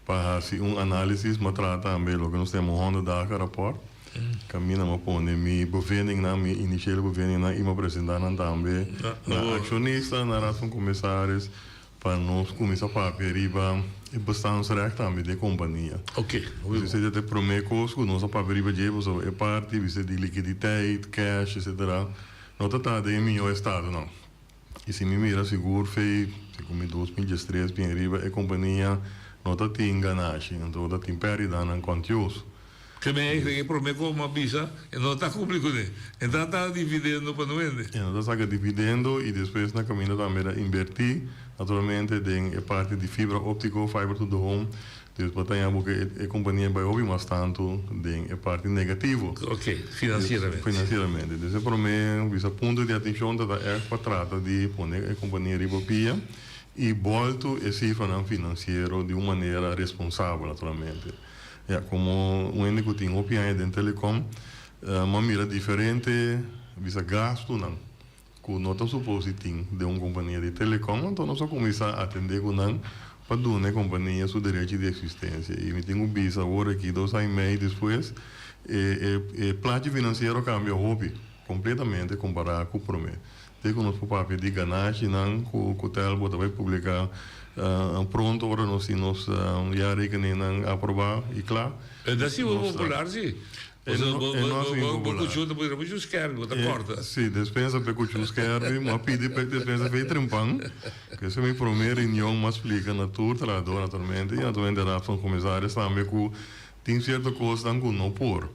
Speaker 15: Pa hasi un análisis m'a traha tambe loke nos ta yama un honderd dagen rapport. Kaminda m'a pone mi bevindingnan, mi initiële bevindingnan i m'a presentá nan tambe na akshonista, na Raad van Commissaris, pa nos kuminsá papia riba e bestaansrecht tambe di e kompania. Dus esei ta e promé kos ku nos a papia riba dje, pasobra e parti bisa di likiditeit, cash, etcetera, no ta ta den e mihó estado no. I si mi mira sigur fei, segun mi 2013 bien riba e kompania no ta tin ganashi, anto ta tin pèrdidanan kuantioso.
Speaker 14: Ke men eigenlijk e promé ku mi a bisa e no ta kumpli kuné. E ta ta dividendo pa no hende.
Speaker 15: E no ta saka dividendo i despues na kaminda tambe ta inbertí naturalmente den e parti di fibra óptiko, fiber to the home, Dus bo ta haña bo ku e kompania bai hopi mas tantu den e parti negativo.
Speaker 14: Ok, finansieramente.
Speaker 15: Finansieramente. Dus e promé bisa punto di atenshon ta ta ègt pa trata di pone e kompania riba pia i bòltu e sifranan finansiero di un manera responsabel naturalmente. Ya, komo un hende ku tin hopi aña den telecom. Mi a mira diferente bisa gastunan ku no ta supos di tin den un kompania di telecom, anto nos a kuminsá atendé ku nan pa duna e kompania su derechi di eksistensia. I mi tin ku bisa awor aki dos aña i mei despues e e plachi finansiero a kambia hopi, kompletamente kompará ku promé. Te ku nos por papia di ganashinan ku ku Telbo ta bai publiká pronto ora nos tin nos jaarrekeningnan aprobá i kla.
Speaker 14: E ta siba popular si. Bo bo kuchu ta pone muchu skerpi, bo ta kòrta.
Speaker 15: Si, despensa p'e kuchu skerpi. Mi a pidi p'e despensa p'e trempan. Ku esei mi promé reunion mi a splika na tur trahadó naturalmente i naturalmente Raad van Commissaris tambe ku tin sierto kosnan ku no por.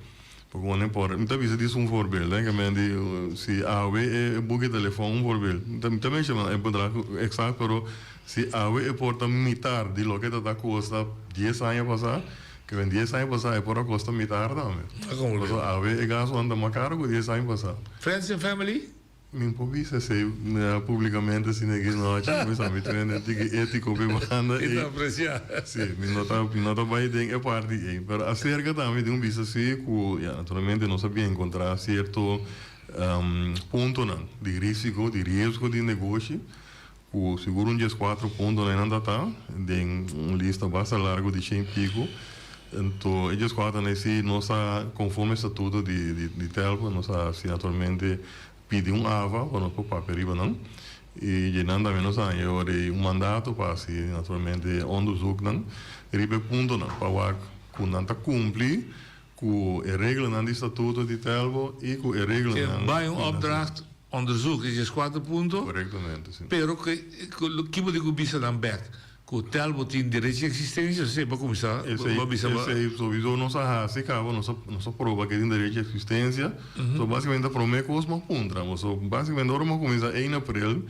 Speaker 15: Pasobra no por. Mi ta bisa dis un voorbeeld, hè, ke men di si awe e buki telefòn un voorbeeld. Mi ta mi ta menshoná e bedrag eksakt pero si awe e por ta mitar di loke ta ta kosta dies aña pasá, ke men dies aña pasá e por a kosta mitar tambe. Pasobra awe e gastunan ta mas karo ku dies aña pasá.
Speaker 14: Friends and family?
Speaker 15: Mi por bisa esei publicamente asina aki nochi, mi sa mi tin un tiki etico p'e banda
Speaker 14: ei. Mi ta aprecia.
Speaker 15: Si, mi no ta, mi no ta bai den e parti ei. Pero acerca tambe di un bisa si cu, ya, naturalmente nos a bien encontra cierto puntonan di risico, di riesgo di negoshi, Ku sigur un dieskuatro puntonan nan ta ta den un lista basta largu di shen piku. Anto e dieskuatronan si nos a konforme statuto di di Telpa nos a hasi naturalmente pidi un ava pa nos por papia riba nan i dje nan tambe nos a haña ora ei un mandato pa hasi naturalmente onderzoeknan riba e puntonan pa wak ku nan ta kumpli Ku e reglanan di statuto di Telbo i ku e reglanan.
Speaker 14: Ke bai un opdracht onderzoek e dieskuater punto.
Speaker 15: Korektamente, si.
Speaker 14: Pero ke ki bo tin ku bisa nan bek? Ku Telbo tin derecho di eksistensia? Esei bo a kuminsá bo a bisa bo.
Speaker 15: Esei souiso nos a hasi kaba nos a nos a proba ke tin derecho di eksistensia. So basikamente promé kos bo a puntra bo. So basikamente ora bo a kuminsá ein aprel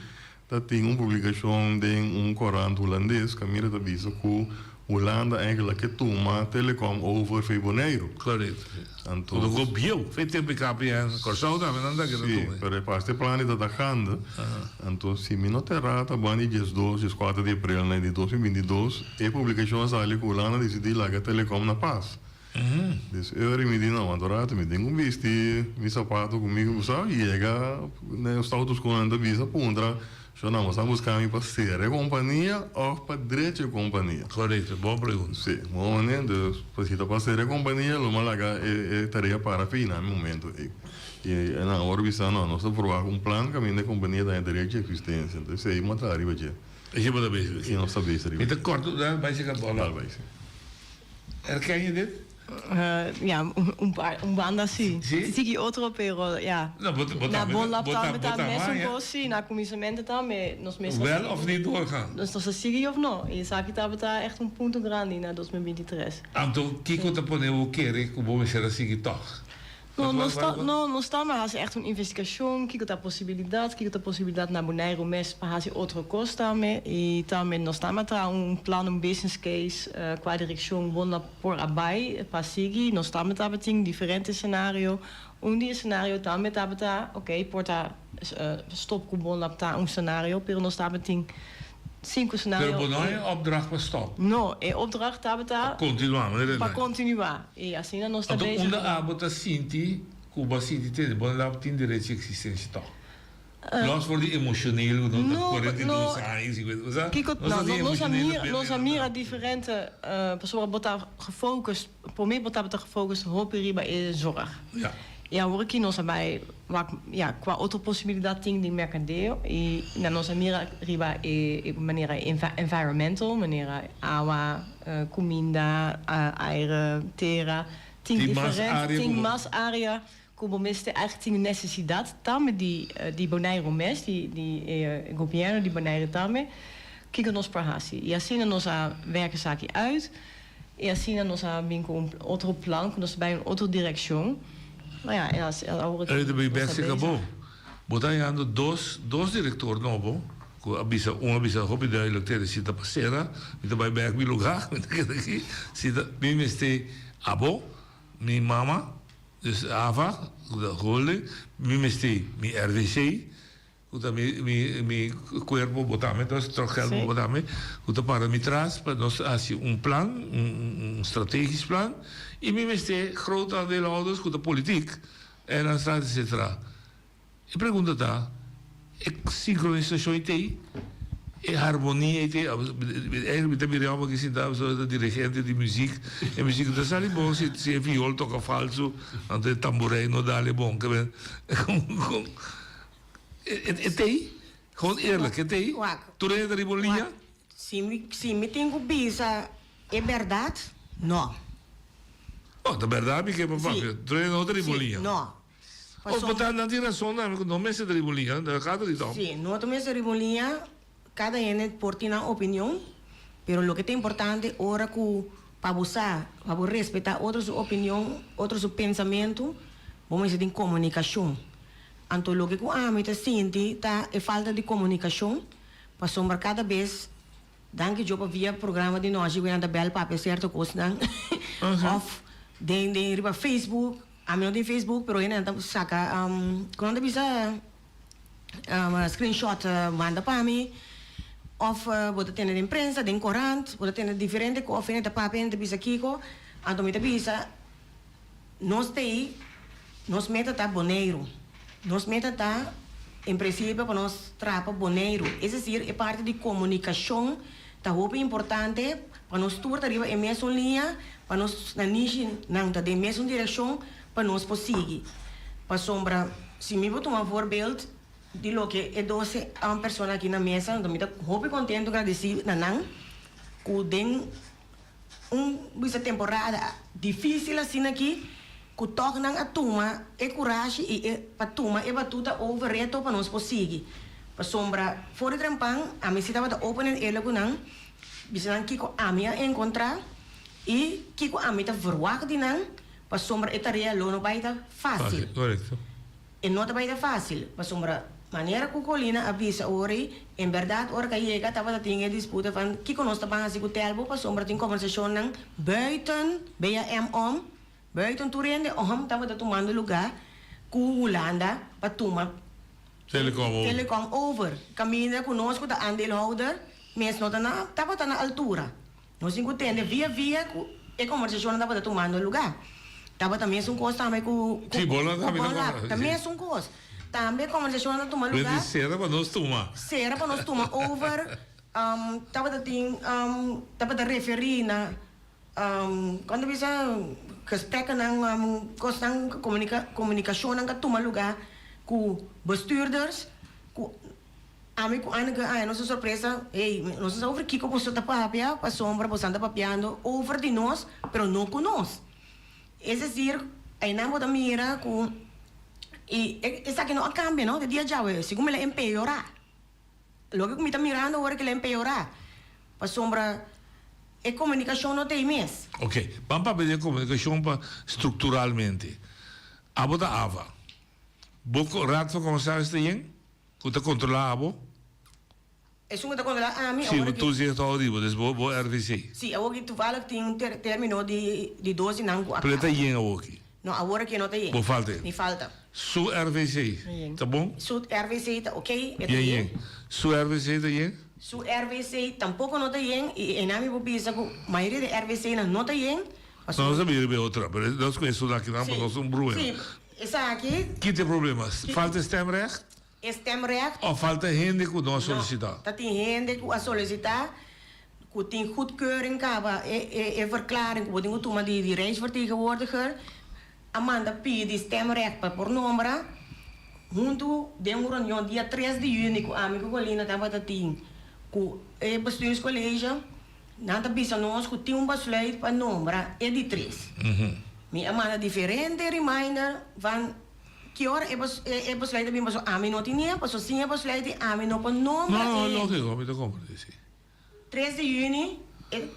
Speaker 15: Ta tin un publikashon den un korant hulandes kaminda ta bisa ku Hulanda eigenlijk ke tuma Telecom over fei Boneiru.
Speaker 14: Korekto.
Speaker 15: Anto.
Speaker 14: Ku ta bieu fei tempu e KPN Kòrsou tambe nan ta keda
Speaker 15: tuma. Si, pero e parse plan di ta ta gande. Anto si mi no ta erá ta banda di diesdos, dieskuater di aprel na di 2022 e publikashon a sali ku Hulanda disidí laga Telecom na pas. Dus e ora mi di no, anto rato mi tin ku bisti mi sapato ku mi sa yega na e status ku nan ta bisa puntra sho nan bo sa buska mi pa sera e kompania òf pa drecha e kompania.
Speaker 14: Korekto, bon pregunta.
Speaker 15: Si, bon manera, dus si ta pa sera e kompania lo mi a laga e tarea para fi na e momento ei. I nan a wòrdu bisa no, nos ta proba un plan kaminda e kompania ta haña derecho di eksistensia, entonces esei mi a traha riba dje.
Speaker 14: Esei bo ta bezig?
Speaker 15: I nos ta bezig riba
Speaker 14: dje. Mi ta kòrta un bai seka bòla.
Speaker 15: Dal bai si.
Speaker 14: Herken je dit?
Speaker 17: Ja, un paar, un banda si.
Speaker 14: Si?
Speaker 17: Tiki otro, pero ja.
Speaker 14: No, bo, bo
Speaker 17: Na
Speaker 14: tambe,
Speaker 17: bon lap
Speaker 14: bo
Speaker 17: tambe
Speaker 14: ta,
Speaker 17: ta
Speaker 14: bo ta
Speaker 17: mesun
Speaker 14: maña.
Speaker 17: kos, si, na kuminsamentu tambe nos mes a
Speaker 14: Wel
Speaker 17: sigui.
Speaker 14: of niet doorgaan?
Speaker 17: Nos nos a sigui of no? I esaki tabata echt un punto grandi na 2023.
Speaker 14: Anto kiko ta pone bo kere ku bo mester a sigui tòg?
Speaker 17: No, nos ta, no, nos ta maar hasi echt un investigashon, kiko ta posibilidat, kiko ta posibilidat na Boneiru mes pa hasi otro kos tambe. I tambe nos ta maar traha un plan, un business case, kua direkshon bo na por a bai pa sigui. Nos tambe tabatin diferente senario. Un di e senario tambe tabata, oké, por ta stop ku Bonlab ta un senario, pero nos tabatin Sinku senario.
Speaker 14: Pero bo no hay opdracht pa stop?
Speaker 17: No, e opdracht tabata.
Speaker 14: Pa kontinuá, manera
Speaker 17: Pa kontinuá. I asina nos ta
Speaker 14: Anto
Speaker 17: bezig.
Speaker 14: unda abo ta sinti ku bo a sinti tende bo no tin derecho di eksistensia tòg? Los for di emoshoneel ku no ta 42 aña, 50, bo sa?
Speaker 17: Kiko,
Speaker 14: Nos ta
Speaker 17: no,
Speaker 14: di
Speaker 17: nos a
Speaker 14: emoshonele
Speaker 17: mira, nos a
Speaker 14: benen
Speaker 17: mira diferente, pasobra bo ta gefocust, promé bo tabata gefocust hopi riba e zorg.
Speaker 14: Ja.
Speaker 17: I awor aki nos a bai wak ya kua otro posibilidat tin den merkadeo i na nos a mira riba e manera environmental, manera awa, kuminda, aire, tera, tin diferente, tin mas area ku bo mester eigenlijk tin nesesidat tambe di di Boneiru mes, di di e gobièrnu di Boneiru tambe, kiko nos por hasi. I asina nos a werk esaki uit. I asina nos a bin ku un otro plan, ku nos ta bai un otro direkshon. No ja, en as awor
Speaker 14: Ey ta bay
Speaker 17: nos
Speaker 14: bek
Speaker 17: ta
Speaker 14: cerca bo.
Speaker 17: bezig.
Speaker 14: Bo ta hayando dos, dos director nobo cu a bisa, un a bisa hopi duidelijk tere si ta pa cera, mi ta bay bek mi lugar, mi ta keda aki, si ta, mi mester abo, mi mama, dus Ava, cu ta holding, mi mester mi RVC, Ku ta mi mi mi kuerpo bo tambe entonces tròk gèld bo tambe ku ta para mi tras pa nos hasi un plan un un strategisch plan i mi mester groot aandeelhouders ku ta politiek. Eilandstraat etcetera. E pregunta ta, e sincronisacion ei t'ei? E harmonia ei t'ei? Eigenlijk mi ta mira e homber aki sinta pasobra e ta dirigente di muziek. E muziek no ta sali bon si si e viool toca falso, anto e tamborei no dale bon. Ke men con e t'ei? Gewoon eerlijk, e t'ei? Tur hende ta riba un liña?
Speaker 16: Si mi si mi tin ku bisa e bèrdat, no.
Speaker 14: Oh, ta bèrdat mi ke pa papia. Tur hende no ta riba un liña.
Speaker 16: No.
Speaker 14: Oh, por tanto nan tin rason tambe ku no mester ta riba un liña. Ta kada di tòg.
Speaker 16: Si, no ta mester riba un liña. Kada hende por tin nan opinion, pero loke ta importante ora ku pa bo sa, pa bo respetá otro su opinion, otro su pensamentu, bo mester tin komunikashon. Anto loke ku ami ta sinti ta e falta di komunikashon. Pasobra kada bes danki djo pa via programa di nochi ku nan ta bèl papia sierto kosnan òf den den riba Facebook, ami no tin Facebook pero hende nan ta saka ku nan ta bisa screenshot manda pa mi òf bo ta tende den prensa den korant bo ta tende diferente kos òf hende ta papia hende ta bisa kiko anto mi ta bisa Nos t'ei, nos meta ta Boneiru. Nos meta ta, en prinsipio, pa nos traha pa Boneiru. Es desir, e parti di komunikashon ta hopi importante pa nos tur ta riba e mesun liña, pa nos nanishinan ta den mesun direkshon pa nos por sigui. Pasobra si mi por tuma voorbeeld di loke e doce persona aki na mesa, mi ta hopi kontento, gradesí na nan ku den. Un bisa temporada dificil asina aki cu tog nan a tuma e curashi y e pa tuma e batuta over reto pa nos por sigui. Pasobra for di trempan ami si tabata open en eerlijk cu nan, bisa nan kico ami a encontra y kico ami ta verwacht di nan pasobra e tarea lo no bay ta facil. E no ta bai ta fácil, pasobra manera cu Colina a bisa ori, en berdad ora cu a yega tabata tin e disputa van kico nos ta ban haci cu Telbo, pasobra tin conversacionnan buiten BAM om, buiten tur hende om tabata tumando lugar cu Hulanda pa tuma
Speaker 14: Telecom over.
Speaker 16: Telecom over. Caminda cu nos cu ta aandeelhouder mes no ta na tabata na altura. Nos tin cu tende via via cu e conversacionnan tabata tumando lugar. Tabata mesun cos tambe cu
Speaker 14: Sí, Bonlab
Speaker 16: cu
Speaker 14: tambe ta
Speaker 16: Bonlab.
Speaker 14: con
Speaker 16: Ta
Speaker 14: sí.
Speaker 16: mesun cos. Tambe conversacionnan ta tuma
Speaker 14: Wens di
Speaker 16: lugar.
Speaker 14: cera pa nos tuma.
Speaker 16: Cera pa nos tuma over. Tabata tin tabata referi na cuando bisa gesprekkennan cosnan comunica comunicacionnan ca tuma lugar cu bestuurders cu Ami ku Anneke a haña nos un sorpresa, hey, nos no sa over kiko boso ta papia, pasobra boso ta papiando over di nos, pero no ku nos. Es desir, einan bo ta mira ku i esaki no a kambia no, te dia djawe, segun mi la empeorá. Loke ku mi ta mirando awor ke la empeorá, pasobra e komunikashon no ta ei mes.
Speaker 14: Oke, ban papia di e komunikashon pa strukturalmente. Abo ta ava. Bo Raad van Commissaris ta yen? Ku ta kontrolá abo?
Speaker 16: Esun ku ta kontrolá ami
Speaker 14: Sí,
Speaker 16: awor
Speaker 14: bo toezicht hou riba, dus bo bo RVC.
Speaker 16: Sí, awor ki toevallig tin un ter término di di dos di nan ku a
Speaker 14: Pero e ta
Speaker 16: kaba.
Speaker 14: yen awor ki?
Speaker 16: No, awor aki no ta yen.
Speaker 14: Bo falta yen.
Speaker 16: Mi falta.
Speaker 14: Su RVC ta bon?
Speaker 16: Su RVC ta ok, e ta
Speaker 14: Yen
Speaker 16: yen.
Speaker 14: yen. Su RVC ta yen?
Speaker 16: Su RVC tampoko no ta yen i einan mi por bisa ku mayoria di RVC-nan no ta yen,
Speaker 14: No, nos a bira riba e otro, pero nos ku esun akinan
Speaker 16: Sí,
Speaker 14: pa nos un bruha.
Speaker 16: sí, esaki.
Speaker 14: Ki ta e problema? Falta stemrecht?
Speaker 16: E stemrecht.
Speaker 14: Of falta hende ku no a solisitá?
Speaker 16: No, ta tin hende ku a solisitá, ku tin goedkeuring kaba, e e e verklaring ku bo tin ku tuma di di Rijksvertegenwoordiger, a manda pidi stemrecht pa por nombra, huntu den un reunion dia tres di yüni ku ami ku Colina tabata tin ku e bestuurscollege. Nan ta bisa nos ku tin un besluit pa nombra e di tres. Mi a manda diferente reminder van ki ora e e besluit ta bin pasobra ami no tine, pasobra sin e besluit di ami no por nombra
Speaker 14: No,
Speaker 16: e.
Speaker 14: lógiko, mi ta komprende, si.
Speaker 16: Tres di yüni e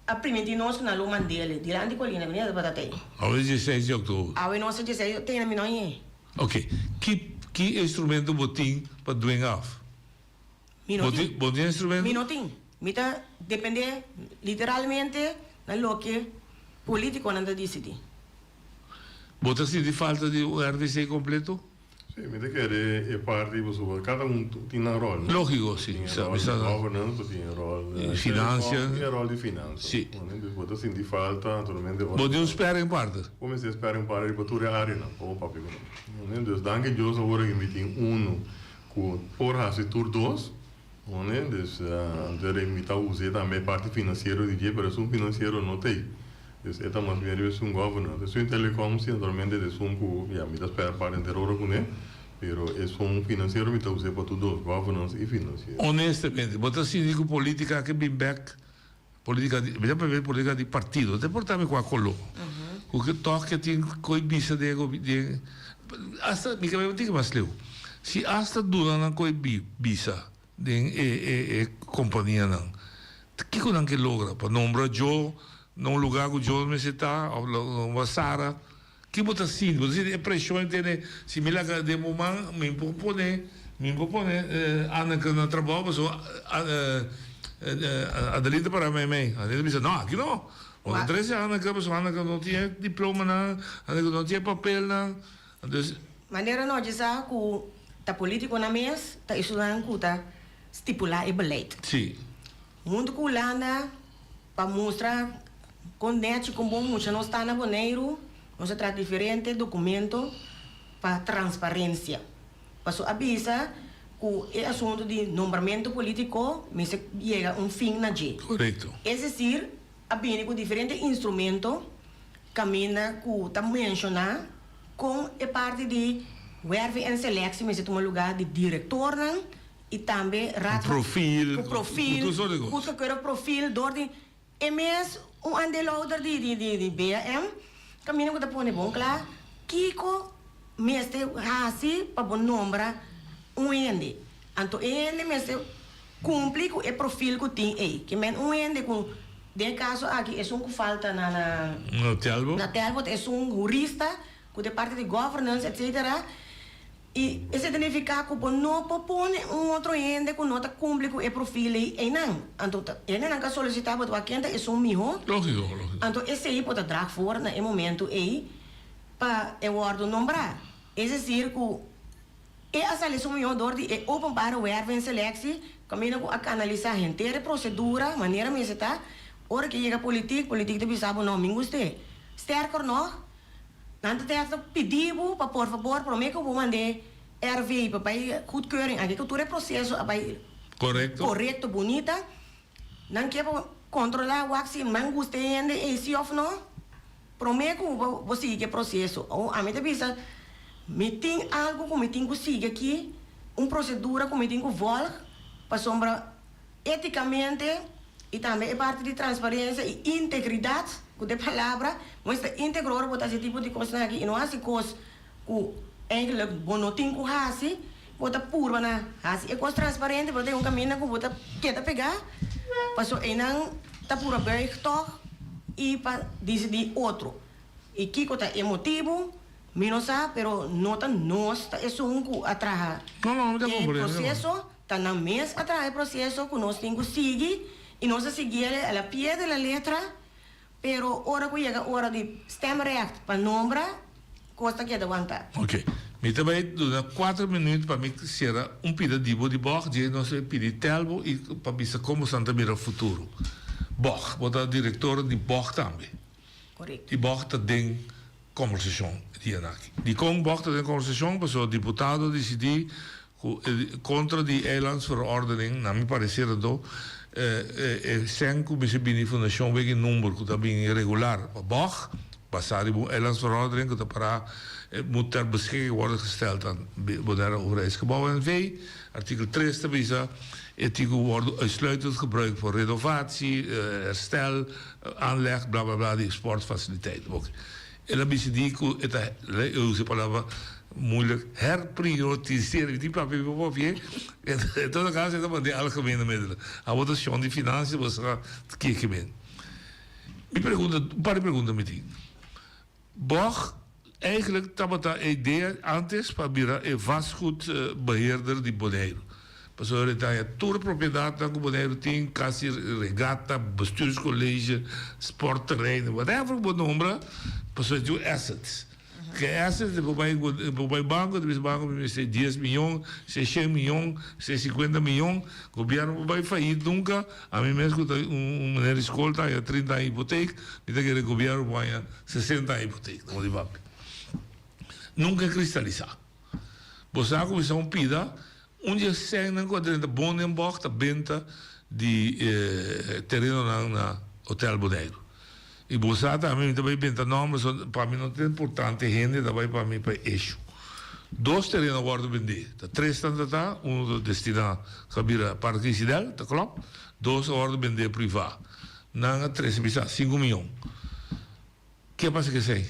Speaker 16: a primintí nos ku nan lo mand'el dilanti Colina, mi no tabata tei.
Speaker 14: Awe es dieseis di òktober.
Speaker 16: Awe nos ta dieseis, tene mi no ñe.
Speaker 14: Oké, ki ki instrumento bo tin pa dwing af?
Speaker 16: Mi no tin.
Speaker 14: Bo tin instrumento?
Speaker 16: Mi no tin. Mi ta depende literalmente na loke politiconan ta dicidi.
Speaker 14: Bo ta sinti falta di un RVC completo?
Speaker 15: Sí, mi ta kere e parti pasobra kada un tin nan ròl, no?
Speaker 14: Lógiko, sí.
Speaker 15: Tin e ròl di governance, bo tin e ròl di
Speaker 14: Financia.
Speaker 15: Tin e ròl di finansa.
Speaker 14: Sí.
Speaker 15: Dus bo ta sinti falta, naturalmente.
Speaker 14: Bo tin un sparringpartner.
Speaker 15: Bo mester sparringpartner riba tur e áreanan pa bo papia ku nan. Dus danki Dios awor aki mi tin unu ku por hasi tur dos. Dus anto mi ta us'é tambe e parti finansiero di dje, pero esun finansiero no t'ei. Dus e ta mas bien riba esun governance. Esun telecom si naturalmente ta esun ku ya mi ta spera pa henter ora kuné, pero esun finansiero mi ta us'é pa tur dos, governance i finansiero.
Speaker 14: Honestamente, bo ta sinti ku politica ke bin bek, politica di, mi ta papia di politica di partido, no ta importa mi kua koló, ku ke tòg ke tin koi bisa den e den, asta mi ke bai un tiki mas leu, si asta duna nan koi bisa Den e e e kompanianan. Kiko nan ke logra? Pa nombra Joe na un lugá ku Joe no mester ta òf nombra Sara? Ki bo ta sinti? Bo ta sinti e preshon e tene si mi laga den bo man mi por pone mi por pone Anneke na trabou pasobra Adeline ta para meimei. Adeline ta bisa no aki no. Bo ta trese Anneke pasobra Anneke no tin e diplomanan, Anneke no tin e papelnan. Dus.
Speaker 16: Manera no djisa ku ta politikonan mes ta esunnan ku ta stipulá e beleid.
Speaker 14: Sí.
Speaker 16: Huntu ku Hulanda pa mustra kon nèchi kon bon mucha nos ta na Boneiru, nos a traha diferente dokumento pa transparensia. Paso a bisa ku e asuntu di nombramentu politiko mester yega un fin na dje.
Speaker 14: Korekto.
Speaker 16: Es desir, a bini ku diferente instrumento kaminda ku ta menshoná kon e parti di werving en selectie mester tuma lugá di direktornan i tambe raad van
Speaker 14: Profil,
Speaker 16: ku profil,
Speaker 14: ku tur sort di kos.
Speaker 16: goedgekeurde profil dor di e mes un aandeelhouder di di di di BAM kaminda ku ta pone bon kla kiko mester hasi pa bo nombra un hende. Anto e hende mester Cumpli cu e profil cu tin ey. Ke men un hende cu den e caso aki esun cu falta na na
Speaker 14: Na Telbo.
Speaker 16: na Telbo ta esun hurista cu ta e parti di governance etcetera y esey ta nifica cu bo no por pone un otro hende cu no ta cumpli cu e profil ey eynan. Anto ta hendenan ca solicita bo ta wak ken ta esun miho.
Speaker 14: Logico, logico.
Speaker 16: Anto esey bo ta draag voor na e momento ey pa e wordo nombra. Es decir cu. E a sali su mihó dor di e openbare wervingselectie, kaminda ku a kanalisá henter e prosedura manera mester ta. Ora ke yega politik, politik ta bisa bo no, mi gust'é. Sterker nog, nan ta tèst ta pidi bo pa por fabor promé ku bo mand'é RV pa bai goedkeuring aki ku tur e proseso a bai
Speaker 14: Korekto.
Speaker 16: korekto, bunita. Nan ke pa kontrolá wak si nan gusta e hende ei si òf no. Promé ku bo bo sigui ku e proseso. O ami ta bisa, mi tin algu ku mi tin ku sigui aki, un prosedura ku mi tin ku vòlg, pasobra étikamente i tambe e parti di transparensia i integridat, ku ta e palabra, bo mester ta íntegro ora bo ta hasi e tipo di kosnan aki i no hasi kos ku eigenlijk bo no tin ku hasi, bo ta purba na hasi e kos transparente, pero ta un kaminda ku bo ta keda pegá, pasobra einan ta purba buig tòg i pa disidí otro. I kiko ta e motibu, mi no sa, pero no ta nos ta esun ku a traha e proseso, ta nan mes a traha e proseso ku nos tin ku sigui i nos a siguiel a la pie de la letra. Pero ora ku yega ora di stemrecht pa nombra, kos ta keda wantá.
Speaker 14: Ok. Mi ta bai duna kuater minuut pa mi sera un pida di bo di Bog, dje nos ta pidi Telbo i pa bisa kon bosan ta mira futuro. Bog, bo ta direktor di Bog tambe.
Speaker 16: Korekto.
Speaker 14: I Bog ta den kombersashon e dianan aki. Dikon Bog ta den kombersashon? Pasobra diputado a disidí Ku e kontra di eilandsverordening, na mi parecer anto, e sèn ku mester bini di Fundashon Wegen Number ku ta bini regular pa bòg, basá riba un eilandsverordening ku ta pará moet ter beschikking worden gesteld aan Bonaire Overheidsgebouw NV. Artikel tres ta bisa e tin ku wòrdu uitsluitend gebruikt voor renovatie, herstel, aanleg, bla bla bla di sportfaciliteiten. Oké. El a disidí ku e ta, e usa e palabra moeilijk, herprioritiseren. Mi tin papia mi por papia. En todo caso e ta manda e algemene middelen. Abo ta shon di financia, bo sa kiko men. Mi pregunta, un par di pregunta mi tin. Bog eigenlijk tabata e idea antes pa bira e vastgoedbeheerder di Boneiru. Pasobra e ta haña tur e propiedadnan ku Boneiru tin, kasi regata, bestuurscollege, sportterreinen, whatever ku bo nombra, pasobra e tin un assets. Ku e assets bo bai bo bai banko ta bisa banko mi mester dies miyon, seshen miyon, sesinkuenta miyon, gobièrnu por bai fayit nunka, ami mes ku ta un meneer di skol ta haña trinta aña hipotek, mi ta kere gobièrnu por haña sesenta aña hipotek, ta di papia. Nunka e kristalisá. Bo sa ku mi sa un pida, un di e sènnan ku a drenta bon den bòk ta benta di e terenonan na Hotel Boneiru. I bo sa tambe mi ta bai benta nòmber, so pa mi no ta importante hende ta bai pa mi pa e eshu. Dos tereno a wòrdu bendé, ta tres nan ta ta, unu ta destiná ka bira Parke Isidel, ta klòp, dos a wòrdu bendé privá. Nan a trese bisa sinku mion. Ke a pasa ku esei?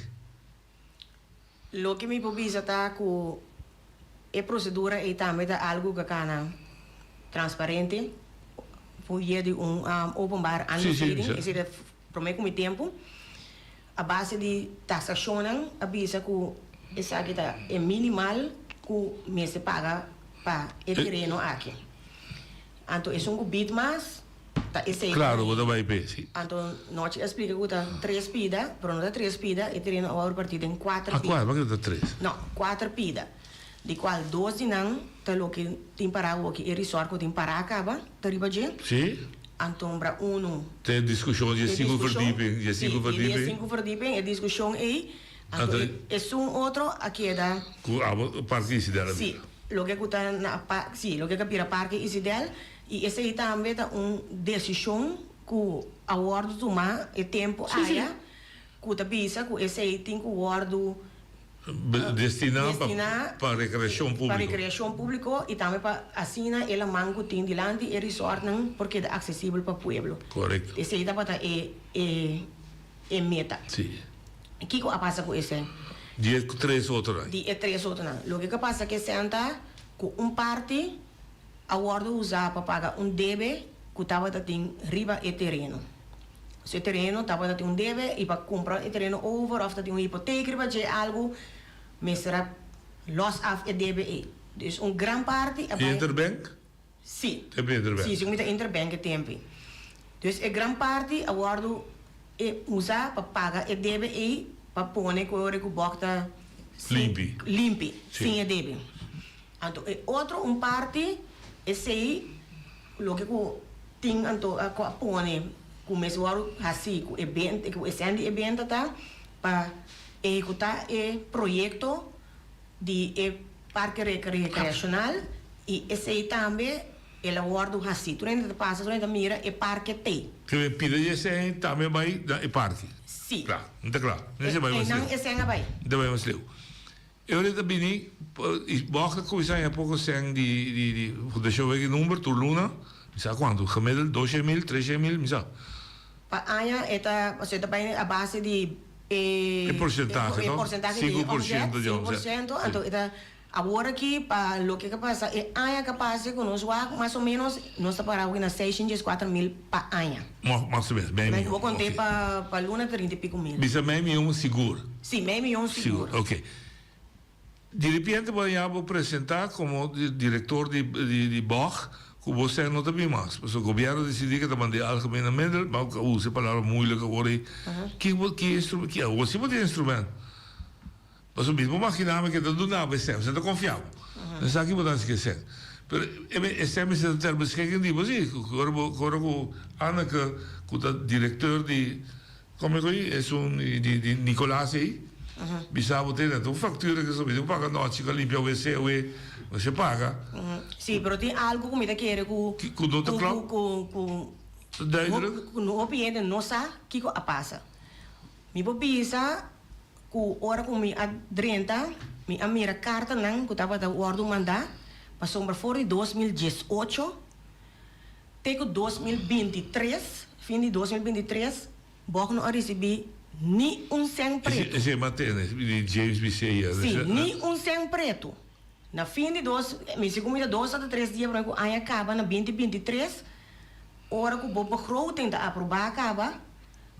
Speaker 16: Loke mi por bisa ta ku e prosedura ei tambe ta algu ku a kana transparente via di un openbaar aanbesteding, esei ta promé ku mi tempu. A base di taksashonnan a bisa ku esaki ta e minimal ku mester paga pa e tereno aki. Anto esun ku bid mas ta esei.
Speaker 14: Claro, bo ta bai p'e, si.
Speaker 16: Anto Nochi a splika ku ta tres pida, pero no ta tres pida, e tereno a wòrdu partí den kuater
Speaker 14: pida. Ah, kuater, pakiko ta tres?
Speaker 16: No, kuater pida, di kual dos di nan ta loke tin pará awoki, e resort ku tin pará kaba ta riba dje.
Speaker 14: Si.
Speaker 16: Anto bra unu.
Speaker 14: Ta e diskushon di e sinku verdieping, di e sinku verdieping.
Speaker 16: Si, di e sinku verdieping, e diskushon ei. Anto esun otro a keda.
Speaker 14: Ku abo Parke Isidel a bira.
Speaker 16: Si. Loke ku ta na pa, sí, loke ku a bira Parke Isidel, i esei tambe ta un desishon ku a wòrdu tumá e tempu aya, ku ta bisa ku esei tin ku wòrdu
Speaker 14: Destiná pa rekreashon públiko.
Speaker 16: Pa rekreashon públiko i tambe pa asina e laman ku tin dilanti e resortnan por keda aksesibel pa pueblo.
Speaker 14: Korekto.
Speaker 16: Esei tabata e e meta.
Speaker 14: Sí.
Speaker 16: Kiko a pasa ku esei?
Speaker 14: Di e tres otronan.
Speaker 16: Di e tres otronan. Loke ku a pasa ku esei ta ku un parti a wòrdu usá pa paga un debe ku tabata tin riba e tereno. So e tereno tabata tin un debe i pa kumpra e tereno over òf ta tin un hipotek riba dje algu mester a lòs af e debe ei. Dus un gran parti a
Speaker 14: bai. Interbank?
Speaker 16: Sí.
Speaker 14: Tempu Interbank.
Speaker 16: Sí, segun mi ta Interbank e tempu ei. Dus e gran parti a wòrdu e usa pa paga e debe ei pa pone ku e ora ku bòk ta
Speaker 14: Limpi.
Speaker 16: Limpi, sin e debe. Anto e otro un parti esei loke ku tin anto ku a pone ku mester wòrdu hasí ku e benta ku e sèn di e benta ta pa ehekutá e proyekto di e parke rekreashonal i esei tambe el a wòrdu hasí. Tur hende ta pasa, tur hende ta mira e parke t'ei.
Speaker 14: Ke pida di e sèn tambe a bai na e parke.
Speaker 16: Sí.
Speaker 14: Kla, no ta kla. Mester bai mas leu.
Speaker 16: Einan e sèn a bai.
Speaker 14: No ta bai mas leu. E ora ta bini i bo a kuminsá haña poko sèn di di Fundashon Wega i Number tur luna, mi sa kuantu, gemiddeld doshe mil, treshe mil, mi sa.
Speaker 16: Pa aña e ta, pasobra e ta bai a base di e
Speaker 14: E porsentahe,
Speaker 16: e
Speaker 14: no?
Speaker 16: porsentahe di
Speaker 14: Sinku por
Speaker 16: omzet,
Speaker 14: siento di
Speaker 16: sinku por
Speaker 14: omzet.
Speaker 16: siento, anto e ta awor aki pa loke ka pasa e aña ka pasa ku nos wak mas o ménos nos ta para awe na seishent dieskuater mil pa aña.
Speaker 14: Mas o ménos, mei mion.
Speaker 16: Bo kont'é pa pa luna trinta i piko mil.
Speaker 14: Bisa mei mion sigur.
Speaker 16: Sí, mei mion sigur.
Speaker 14: Sigur, ok. Di repente bo a yaha bo presentá komo direktor di di bog ku bo sèn no ta bin mas. Pasobra gobièrnu a disidí ku ta mand'é algemene middel, ma bo usa e palabra muilik awor ei. Ki bo ki instrumènt ki awor si bo tin instrumènt. Pasobra mi por maginá mi ke ta duna bo e sèn, bo ta konfia bo. Esaki bo ta hasi ku e sèn. Pero e sèn mester ta ter beskikking di bo si. Ora bo ora ku Anneke ku ta direkteur di Como ku ei esun di di Nicolas ei bisa bo tene ta un factura ke sobi tin paga nochi ka limpia wc awe mester paga.
Speaker 16: Si pero tin algo ku mi ta kere ku
Speaker 14: Ku no ta klop?
Speaker 16: ku ku
Speaker 14: Duidelijk?
Speaker 16: ku hopi hende no sa kiko a pasa. Mi por bisa ku ora ku mi a drenta mi a mira kartanan ku tabata wòrdu mandá pasobra for di 2018 Te ku 2023, fin di 2023, Bog no a risibí ni un sèn pretu.
Speaker 14: Esei m'a tene di James Bisea.
Speaker 16: Sí, ni un sèn pretu. Na fin di dos, mi si ku mi ta dos òf tres dia promé ku aña kaba na binti bintitres, ora ku bo begroting ta aprobá kaba,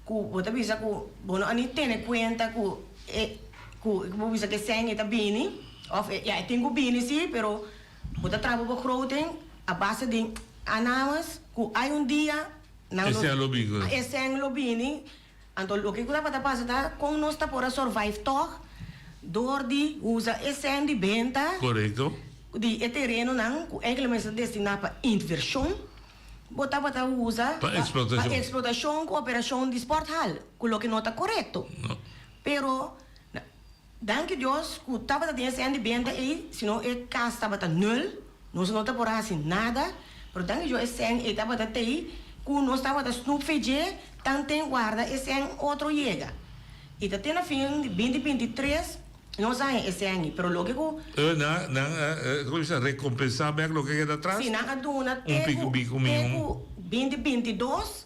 Speaker 16: ku bo ta bisa ku bo no a ni tene kuenta ku e ku bo bisa ku e sèn ei ta bini, òf ya e tin ku bini sí, pero Bo ta traha bo begroting a base di aannames cu hay un dia nan lo.
Speaker 14: E sèn lo bini.
Speaker 16: E sèn lo bini. Anto loke cu tabata pasa ta con nos ta por a survive tog. Dor di usa e sèn di benta.
Speaker 14: Korekto.
Speaker 16: Di e terenonan ku eigenlijk mester destiná pa invershon, bo tabata usa
Speaker 14: Pa eksplotashon.
Speaker 16: pa eksplotashon ku operashon di sporthal, ku loke no ta korekto.
Speaker 14: No.
Speaker 16: Pero, danki Dios ku tabata tin e sèn di benta ei, sino e kas tabata nul, nos no ta por a hasi nada, pero danki Dios e sèn ei tabata tei ku nos tabata snoep fe dje, tanten warda e sèn otro yega. I ta te na fin di binti 23 nos a haña e sèn ei, pero loke ku.
Speaker 14: E nan nan a komo bisa rekompensá bèk loke a keda atras?
Speaker 16: Si, nan a duna
Speaker 14: Un
Speaker 16: te
Speaker 14: piku
Speaker 16: ku
Speaker 14: biku
Speaker 16: te
Speaker 14: mion.
Speaker 16: ku binti 22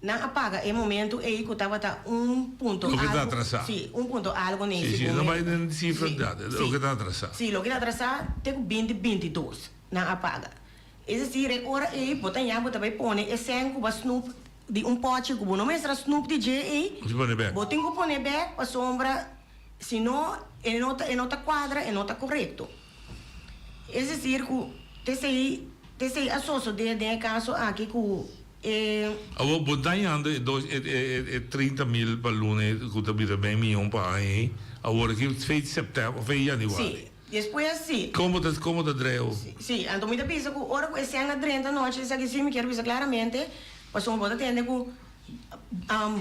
Speaker 16: nan a paga e momentu ei ku tabata un punto
Speaker 14: Loke ta
Speaker 16: algu,
Speaker 14: atrasá.
Speaker 16: si, un punto algu nei
Speaker 14: Si, si,
Speaker 16: segun
Speaker 14: no
Speaker 16: mi.
Speaker 14: bai den sifra
Speaker 16: Si,
Speaker 14: dat,
Speaker 16: si.
Speaker 14: loke ta atrasá.
Speaker 16: Si, loke ta atrasá te ku binti 22 nan a paga. Es desir, e ora ei bo ta ña bo ta bai pone e sèn ku bo a snoep di un pòchi ku bo no mester a snoep di dje ei,
Speaker 14: Bo pone bèk.
Speaker 16: bo tin ku pone bèk pasobra si no e no ta e no ta kuadra, e no ta korekto. Es desir ku t'esei t'esei a sosodé den e kaso aki ku e.
Speaker 14: Awor bo dañando e dos e e e 30 mil pa luna ei ku ta bira mei mion pa aña ei, awor aki fei sèptèmber, fei yanüari.
Speaker 16: Sí, despues sí.
Speaker 14: Kon bo ta kon bo ta drei awor?
Speaker 16: Sí, anto mi ta bisa ku ora ku e sèn a drenta anochi esaki sí mi kier bisa klaramente, pasobra bo ta tende ku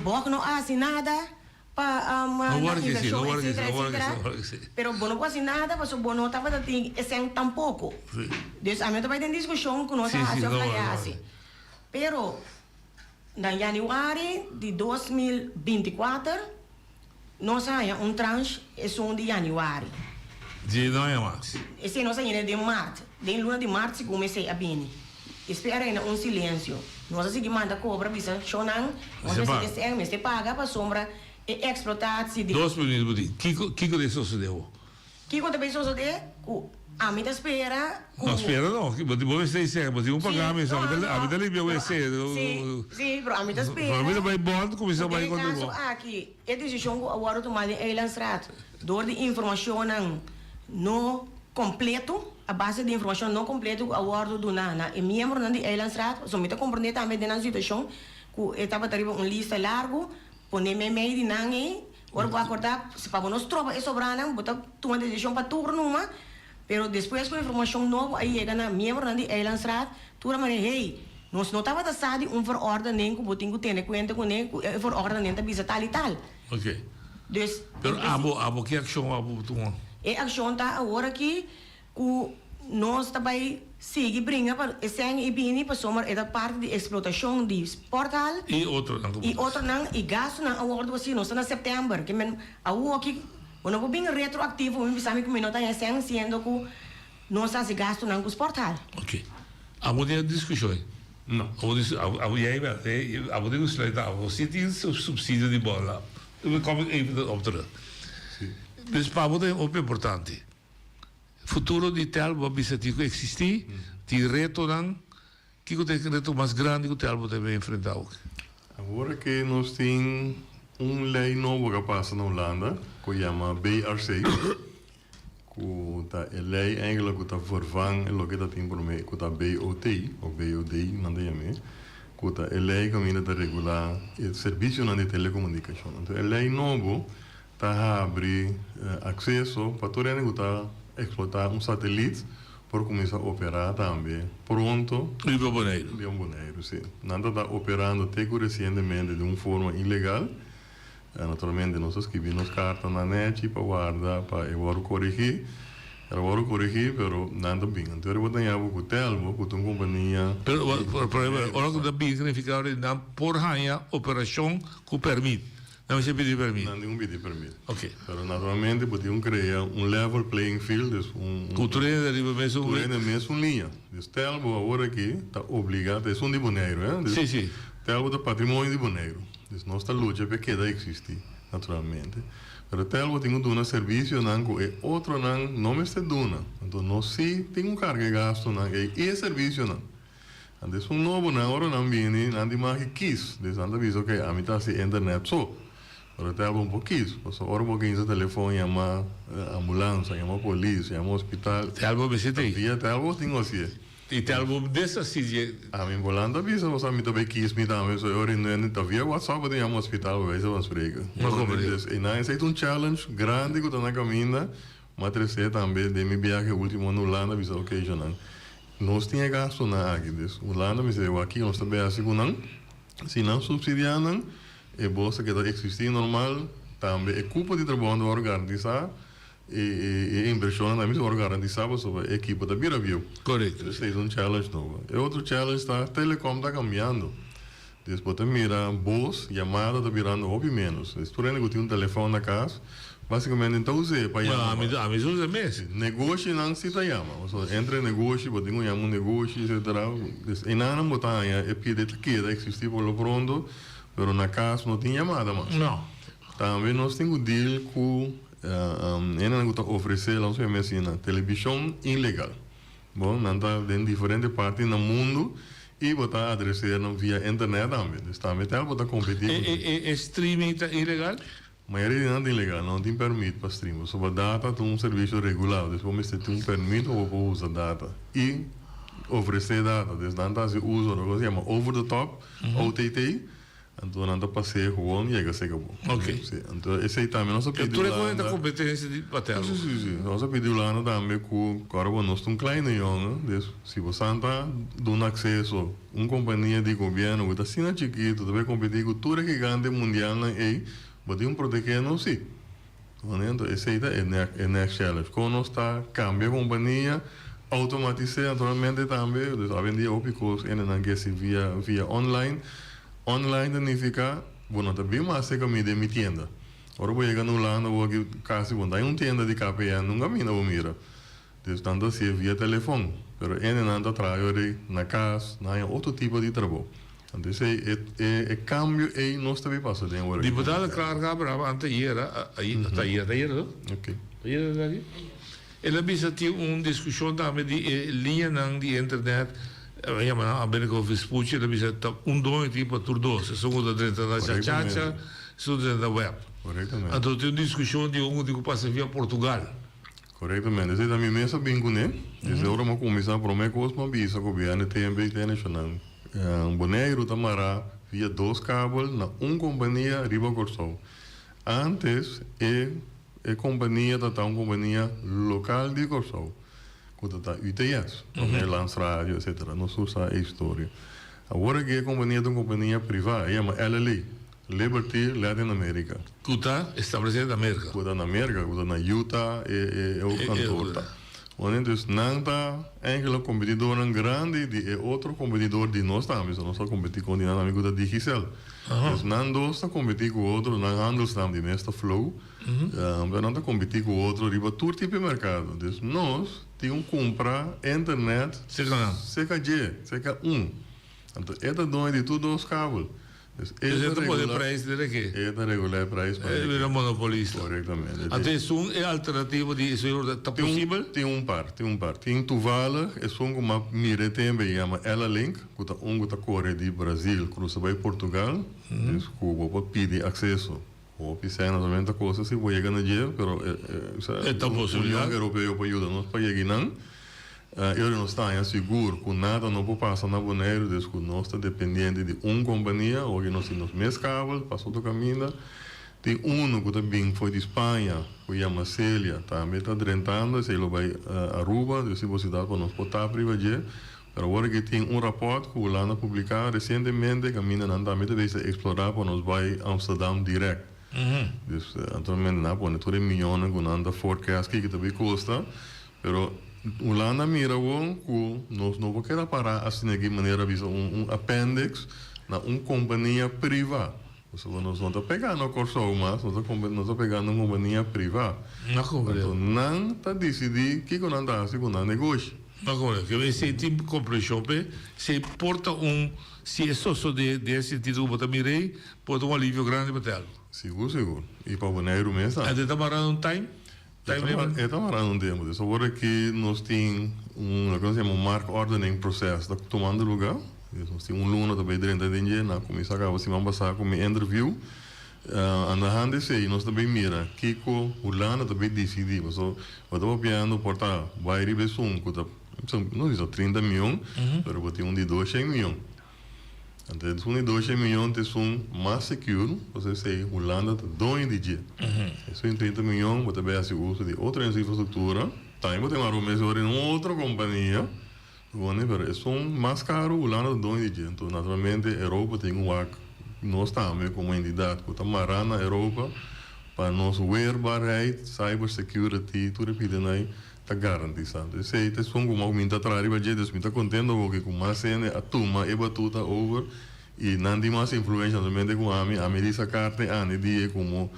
Speaker 16: bòk no a hasi nada pa
Speaker 14: No
Speaker 16: na
Speaker 14: wòrdu ke sí, no
Speaker 16: invershon
Speaker 14: wòrdu ke sí,
Speaker 16: etcetera
Speaker 14: no wòrdu ke sí,
Speaker 16: etcetera,
Speaker 14: no wòrdu ke sí.
Speaker 16: pero bo no por hasi nada pasobra bo no tabata tin e sèn tampoko.
Speaker 14: Sí.
Speaker 16: Dus ami no ta bai den diskushon ku nos
Speaker 14: Sí,
Speaker 16: a
Speaker 14: sí,
Speaker 16: hasi òf
Speaker 14: no
Speaker 16: no
Speaker 14: wòrdu,
Speaker 16: a
Speaker 14: no
Speaker 16: hasi.
Speaker 14: wòrdu.
Speaker 16: Pero na yanüari di 2024 nos a haña un tranche esun di yanüari.
Speaker 14: Dje no haña mas.
Speaker 16: Esei nos a yena den mart, den luna di mart segun esei a bini. Espe a reina un silensio. Nos a sigui manda kobra bisa shownan, nos
Speaker 14: Mester
Speaker 16: mester
Speaker 14: paga.
Speaker 16: esei mester paga pasobra e eksplotatie di.
Speaker 14: Dos minuut bo tin. Kiko kiko ta e sosodé awor?
Speaker 16: Kiko ta bay sosodé ku ami ta spera ku.
Speaker 14: No spera no, bo bo mester esei, bo tin ku paga mi,
Speaker 16: Sí,
Speaker 14: ami
Speaker 16: no,
Speaker 14: ta ami
Speaker 16: no,
Speaker 14: ta limpia
Speaker 16: pero
Speaker 14: wc.
Speaker 16: sí, sí, pero ami ta spera
Speaker 14: Ami ta bay bond kuminsá
Speaker 16: ku
Speaker 14: bay
Speaker 16: den e
Speaker 14: kontra
Speaker 16: kaso
Speaker 14: bo.
Speaker 16: aki e desishon ku a wòrdu tumá den Eilandsraad dor di informashonnan no kompleto, a base di informashon no kompleto ku a wòrdu duná na e miembronan di Eilandsraad, pasobra mi ta komprendé tambe den nan situashon ku e tabata riba un lista largu, pone meimei di nan ei. Ora bo akordá, si pa bo no stroba e sobranan, bo ta tuma desishon pa tur numa, pero despues ku informashon nobo a yega na miembronan di Eilandsraad, tur a manera, hey, nos no tabata sa di un verordening ku bo tin ku tene kuenta kuné, ku e verordening ta bisa tal i tal.
Speaker 14: Ok.
Speaker 16: Dus,
Speaker 14: Pero abo, abo ki akshon abo tuma?
Speaker 16: E akshon ta awor aki Ku nos ta bai sigui bringa pa e sèn i bini pasobra e ta parti di eksplotashon di sporthal
Speaker 14: I otronan ku
Speaker 16: i
Speaker 14: bo ta.
Speaker 16: otronan i gastunan a wòrdu hasi. Nos ta na sèptèmber ke men awoki bo no por bin retroaktivo mi bisa mi ku mi no ta haña sèn siendo ku nos a hasi gastunan ku sporthal.
Speaker 14: Ok. Abo tin e diskushon ei?
Speaker 15: No.
Speaker 14: Abo tin abo yei bèl abo tin ku sluit abo si tin supsidio di bòla. Mi kom ik even op terug.
Speaker 15: Si.
Speaker 14: Dus pa abo ta hopi importante. Futuro di Telbo a bisa tin ku eksistí, tin retonan. Kiko ta e reto mas grandi ku Telbo ta debe enfrentá oki?
Speaker 15: Awor ke nos tin un lei nobo ku a pasa na Hulanda ku yama BRC, ku ta e lei eigenlijk ku ta vervang e loke ta tin promé ku ta BOT òf BOD nan ta yam'é, ku ta e lei kaminda ta regulá e servisionan di telekomunikashon. Anto e lei nobo Ta habri akseso pa tur hende ku ta eksplotá un satelit por kuminsá operá tambe pronto.
Speaker 14: Riba Boneiru.
Speaker 15: Riba Boneiru, si. Nan ta ta operando te ku resientemente den un forma ilegal. Naturalmente nos a skibi nos kartanan nechi pa warda pa e wòrdu korigí. El a wòrdu korigí pero nan ta bin. Anto riba ta ña bo ku Telbo ku ta un kompania.
Speaker 14: Pero ora ku ta bin signifiká nan por haña operashon ku pèrmit. Nan mester pidi permit.
Speaker 15: Nan tin ku pidi permit.
Speaker 14: Ok.
Speaker 15: Pero naturalmente bo tin ku krea un level playing field, dus un.
Speaker 14: Ku tur hende riba mesun.
Speaker 15: Tur hende mesun liña. Dus Telbo awor aki ta obliga, ta esun di Boneiru, hè.
Speaker 14: Si, si.
Speaker 15: Telbo ta patrimonio di Boneiru. Dus nos ta lucha pa e keda existi, naturalmente. Pero Telbo tin ku duna servisionan ku e otronan no mester duna. Anto nos si tin ku karga e gastunan ei i e servisionan. Antes un nobo nan ora nan bini nan tin maki kis des nan ta bisa ok ami ta hasi internet so pero te algo un por kis pasobra ora bo kinsa telefon yama ambulans yama polis yama hospital
Speaker 14: Te algo mester tin.
Speaker 15: Via te algo tin ku hasié.
Speaker 14: I Telbo deshasí di e.
Speaker 15: Ami volando a bisa boso ami ta bay kies mi tambe so e ora i ta via WhatsApp bo ta yama hospital bo wijze van spreken.
Speaker 14: No comprende.
Speaker 15: Dus einan esei ta un challenge grandi ku ta na kaminda m'a trese tambe den mi biahe ultimo na Hulanda bisa ok Jonan nos tin e gastonan aki dus Hulanda mi sey wak nos ta bay hasi ku nan si nan subsidia nan e bos ta keda existi normal tambe e kupo di trabou nan ta wòrdu garantisa. E e inversionnan tambe ta wòrdu garantisá pasobra e ekipo ta bira bieu.
Speaker 14: Korekto.
Speaker 15: Esei ta un challenge nobo. E otro challenge ta telecom ta kambiando. Dus bo ta mira bos, yamada ta birando hopi ménos. Dus tur hende ku tin un telefòn na kas, basikamente no ta us'é pa yama.
Speaker 14: Ami ami sa usa mes.
Speaker 15: Negoshinan si ta yama. Pasobra entre negoshi bo tin ku yama un negoshi etcetera. Dus einan bo ta haña e pide ta keda eksistí por lo pronto, pero na kas no tin yamada mas.
Speaker 14: No.
Speaker 15: Tambe nos tin ku deal ku Hendenan ku ta ofresé, laat nos yama asina, televishon ilegal. Bon, nan ta den diferente parti na mundu i bo ta adresé nan via internet tambe. Dus tambe tel bo ta kompetí ku nan.
Speaker 14: E streaming ta ilegal?
Speaker 15: Mayoria di nan ta ilegal, nan no tin pèrmit pa stream. Pasobra data ta un servisio regulá, dus bo mester tin un pèrmit pa bo por usa data i ofresé data. Dus nan ta hasi uso di loke se yama over the top, OTT. Anto nan ta pas'é gewoon yega seka bo.
Speaker 14: Ok.
Speaker 15: Si, anto esei tambe nos a pidi
Speaker 14: Tur e
Speaker 15: Hulanda.
Speaker 14: kohe ta kompetensia di Patel.
Speaker 15: Si, si, si. Nos a pidi Hulanda tambe ku kòrda bo nos ta un kleine yongen, dus si bo san ta duna akseso un kompania di gobièrnu ku ta asina chikitu ta bai kompetí ku tur e gigante mundialnan ei, bo tin un protegé nos si. Anto esei ta e next challenge. Kon nos ta kambia kompania, automatis'é naturalmente tambe. Dus awendia hopi kos hendenan ke hasi via via online. Online ta nifiká bo no ta bin mas serka mi den mi tienda. Ora bo yega na Hulanda bo aki kasi bo no ta haña un tienda di KPN nunka mi na bo mira. Dus nan ta hasié via telefon, pero hendenan ta traha yori na kas, nan haña otro tipo di trabou. Anto esei e e kambio ei nos ta bin pasa den ora.
Speaker 14: Diputado Clark Abraham anteayera, ta ayera, ta ayera no?
Speaker 15: Ok.
Speaker 14: Ayera ta aki? El a bisa tin un diskushon tambe di e liñanan di internet, a yama nan Amerigo Vespucci, el a bisa ta un doño tin pa tur dos, esun ku ta drenta na chachacha, esun ku ta drenta na web.
Speaker 15: Korektamente.
Speaker 14: Anto tin un diskushon di un ku tin ku pasa via Portugal.
Speaker 15: Korektamente, esei ta mi mes a bin kuné. Desde ora mi a kuminsá promé kos mi a bisa gobièrnu TNB i TNacional, Boneiru ta mará via dos kabel na un kompania riba Kòrsou. Ántes e e kompania ta ta un kompania lokal di Kòrsou ku ta ta UTS, Nederlands Radio etcetera. Nos tur sa e historia. Awor aki e kompania ta un kompania privá, e yama LLA. Liberty Latin America.
Speaker 14: Ku ta establesé na Merka.
Speaker 15: Ku ta na Merka, ku ta na Utah e e hoofdkantoor ta. Wanneer dus nan ta eigenlijk kompetidornan grandi di e otro kompetidor di nos tambe, so nos ta kompetí kon di nan tambe ku ta Digicel. Dus nan dos ta kompetí ku otro, nan handelsnaam di mes ta Flow, pero nan ta kompetí ku otro riba tur tipo di merkado. Dus nos tin ku kumpra internet
Speaker 14: Serka nan.
Speaker 15: Serka dje, serka un. Anto e ta doño di tur dos kabel. Dus e
Speaker 14: Dus e
Speaker 15: ta
Speaker 14: ta pone
Speaker 15: regula
Speaker 14: prijs den eke.
Speaker 15: E ta regula e prijs pa
Speaker 14: E
Speaker 15: eke.
Speaker 14: bira monopolista.
Speaker 15: Korektamente.
Speaker 14: Anto esun e alternativo di esun ta
Speaker 15: Tin un
Speaker 14: posibel?
Speaker 15: tin un par, tin un par. Tin toevallig esun ku m'a mira e tembe e yama Ella-Link, ku ta un ku ta kore di Brazil krusa bai Portugal, dus ku bo por pidi akseso. Hopi sèn naturalmente ta kosta si bo yega na dje, pero e
Speaker 14: E ta posibilidad.
Speaker 15: Union Europeo por yuda nos pa yega einan. E ora nos ta haña sigur ku nada no por pasa na Boneiru, des ku nos ta dependiente di un kompania, oki nos tin nos mes kabel, pasa otro kaminda. Tin unu ku ta bin for di Spaña ku yama Celia, tambe ta drentando, esei lo bai Aruba, des tin posibilidat pa nos por tap riba dje. Pero awor aki tin un rapòrt ku Hulanda publiká resientemente kaminda nan tambe ta bisa eksplorá pa nos bai Amsterdam dirèkt. Dus naturalmente nan a pone tur e miónnan ku nan ta forecast kiko ta bai kosta, pero Hulanda a mira awor ku nos no por keda pará asina aki manera bisa un un appendix na un kompania privá. Pasobra nos no ta pegá na Kòrsou mas, nos ta nos ta pegá na un kompania privá. Anto nan ta disidí kiko nan ta hasi ku nan negoshi.
Speaker 14: No komprendé. Ke esei tin komprenshon p'e, si por ta un, si e sosodé den e sentido ku bo ta mira ei, por ta un alivio grandi pa Telmo.
Speaker 15: Sigur, sigur. I pa Boneiru mes tambe.
Speaker 14: Anto e ta mará na un time? Time limit?
Speaker 15: E ta mará na un tempu. Dus awor aki nos tin un, loke nos yama un marktordening proces ta tumando lugá. Dus nos tin un luna ta bay drenta den dje. Nan a kuminsá kaba siman pasá ku mi interview. Aan de hand esei nos ta bay mira kiko Hulanda ta bay disidí. Pasobra bo ta papiando por ta bay riba esun ku ta. No bisa 30 mion, pero bo tin un di 200 mion. Anto esun di 200 mion ta esun mas secure, pasobra esei Hulanda ta doño di dje. Esun di 30 mion bo ta bay haci uso di otro infrastructura, tambe bo ta mara bo mes ora den un otro compania, pero esun mas caro Hulanda ta doño di dje. Anto naturalmente Europa tin cu wak nos tambe como entidad cu ta mara na Europa pa nos weerbaarheid, cyber security, tur e pidenai. Ta garantisa. Esei ta esun ku mi ta traha riba dje, dus mi ta kontento hopi ku mas hende a tuma e batuta over i nan tin mas influensha solamente ku ami. Ami di sa karta e ani di e komo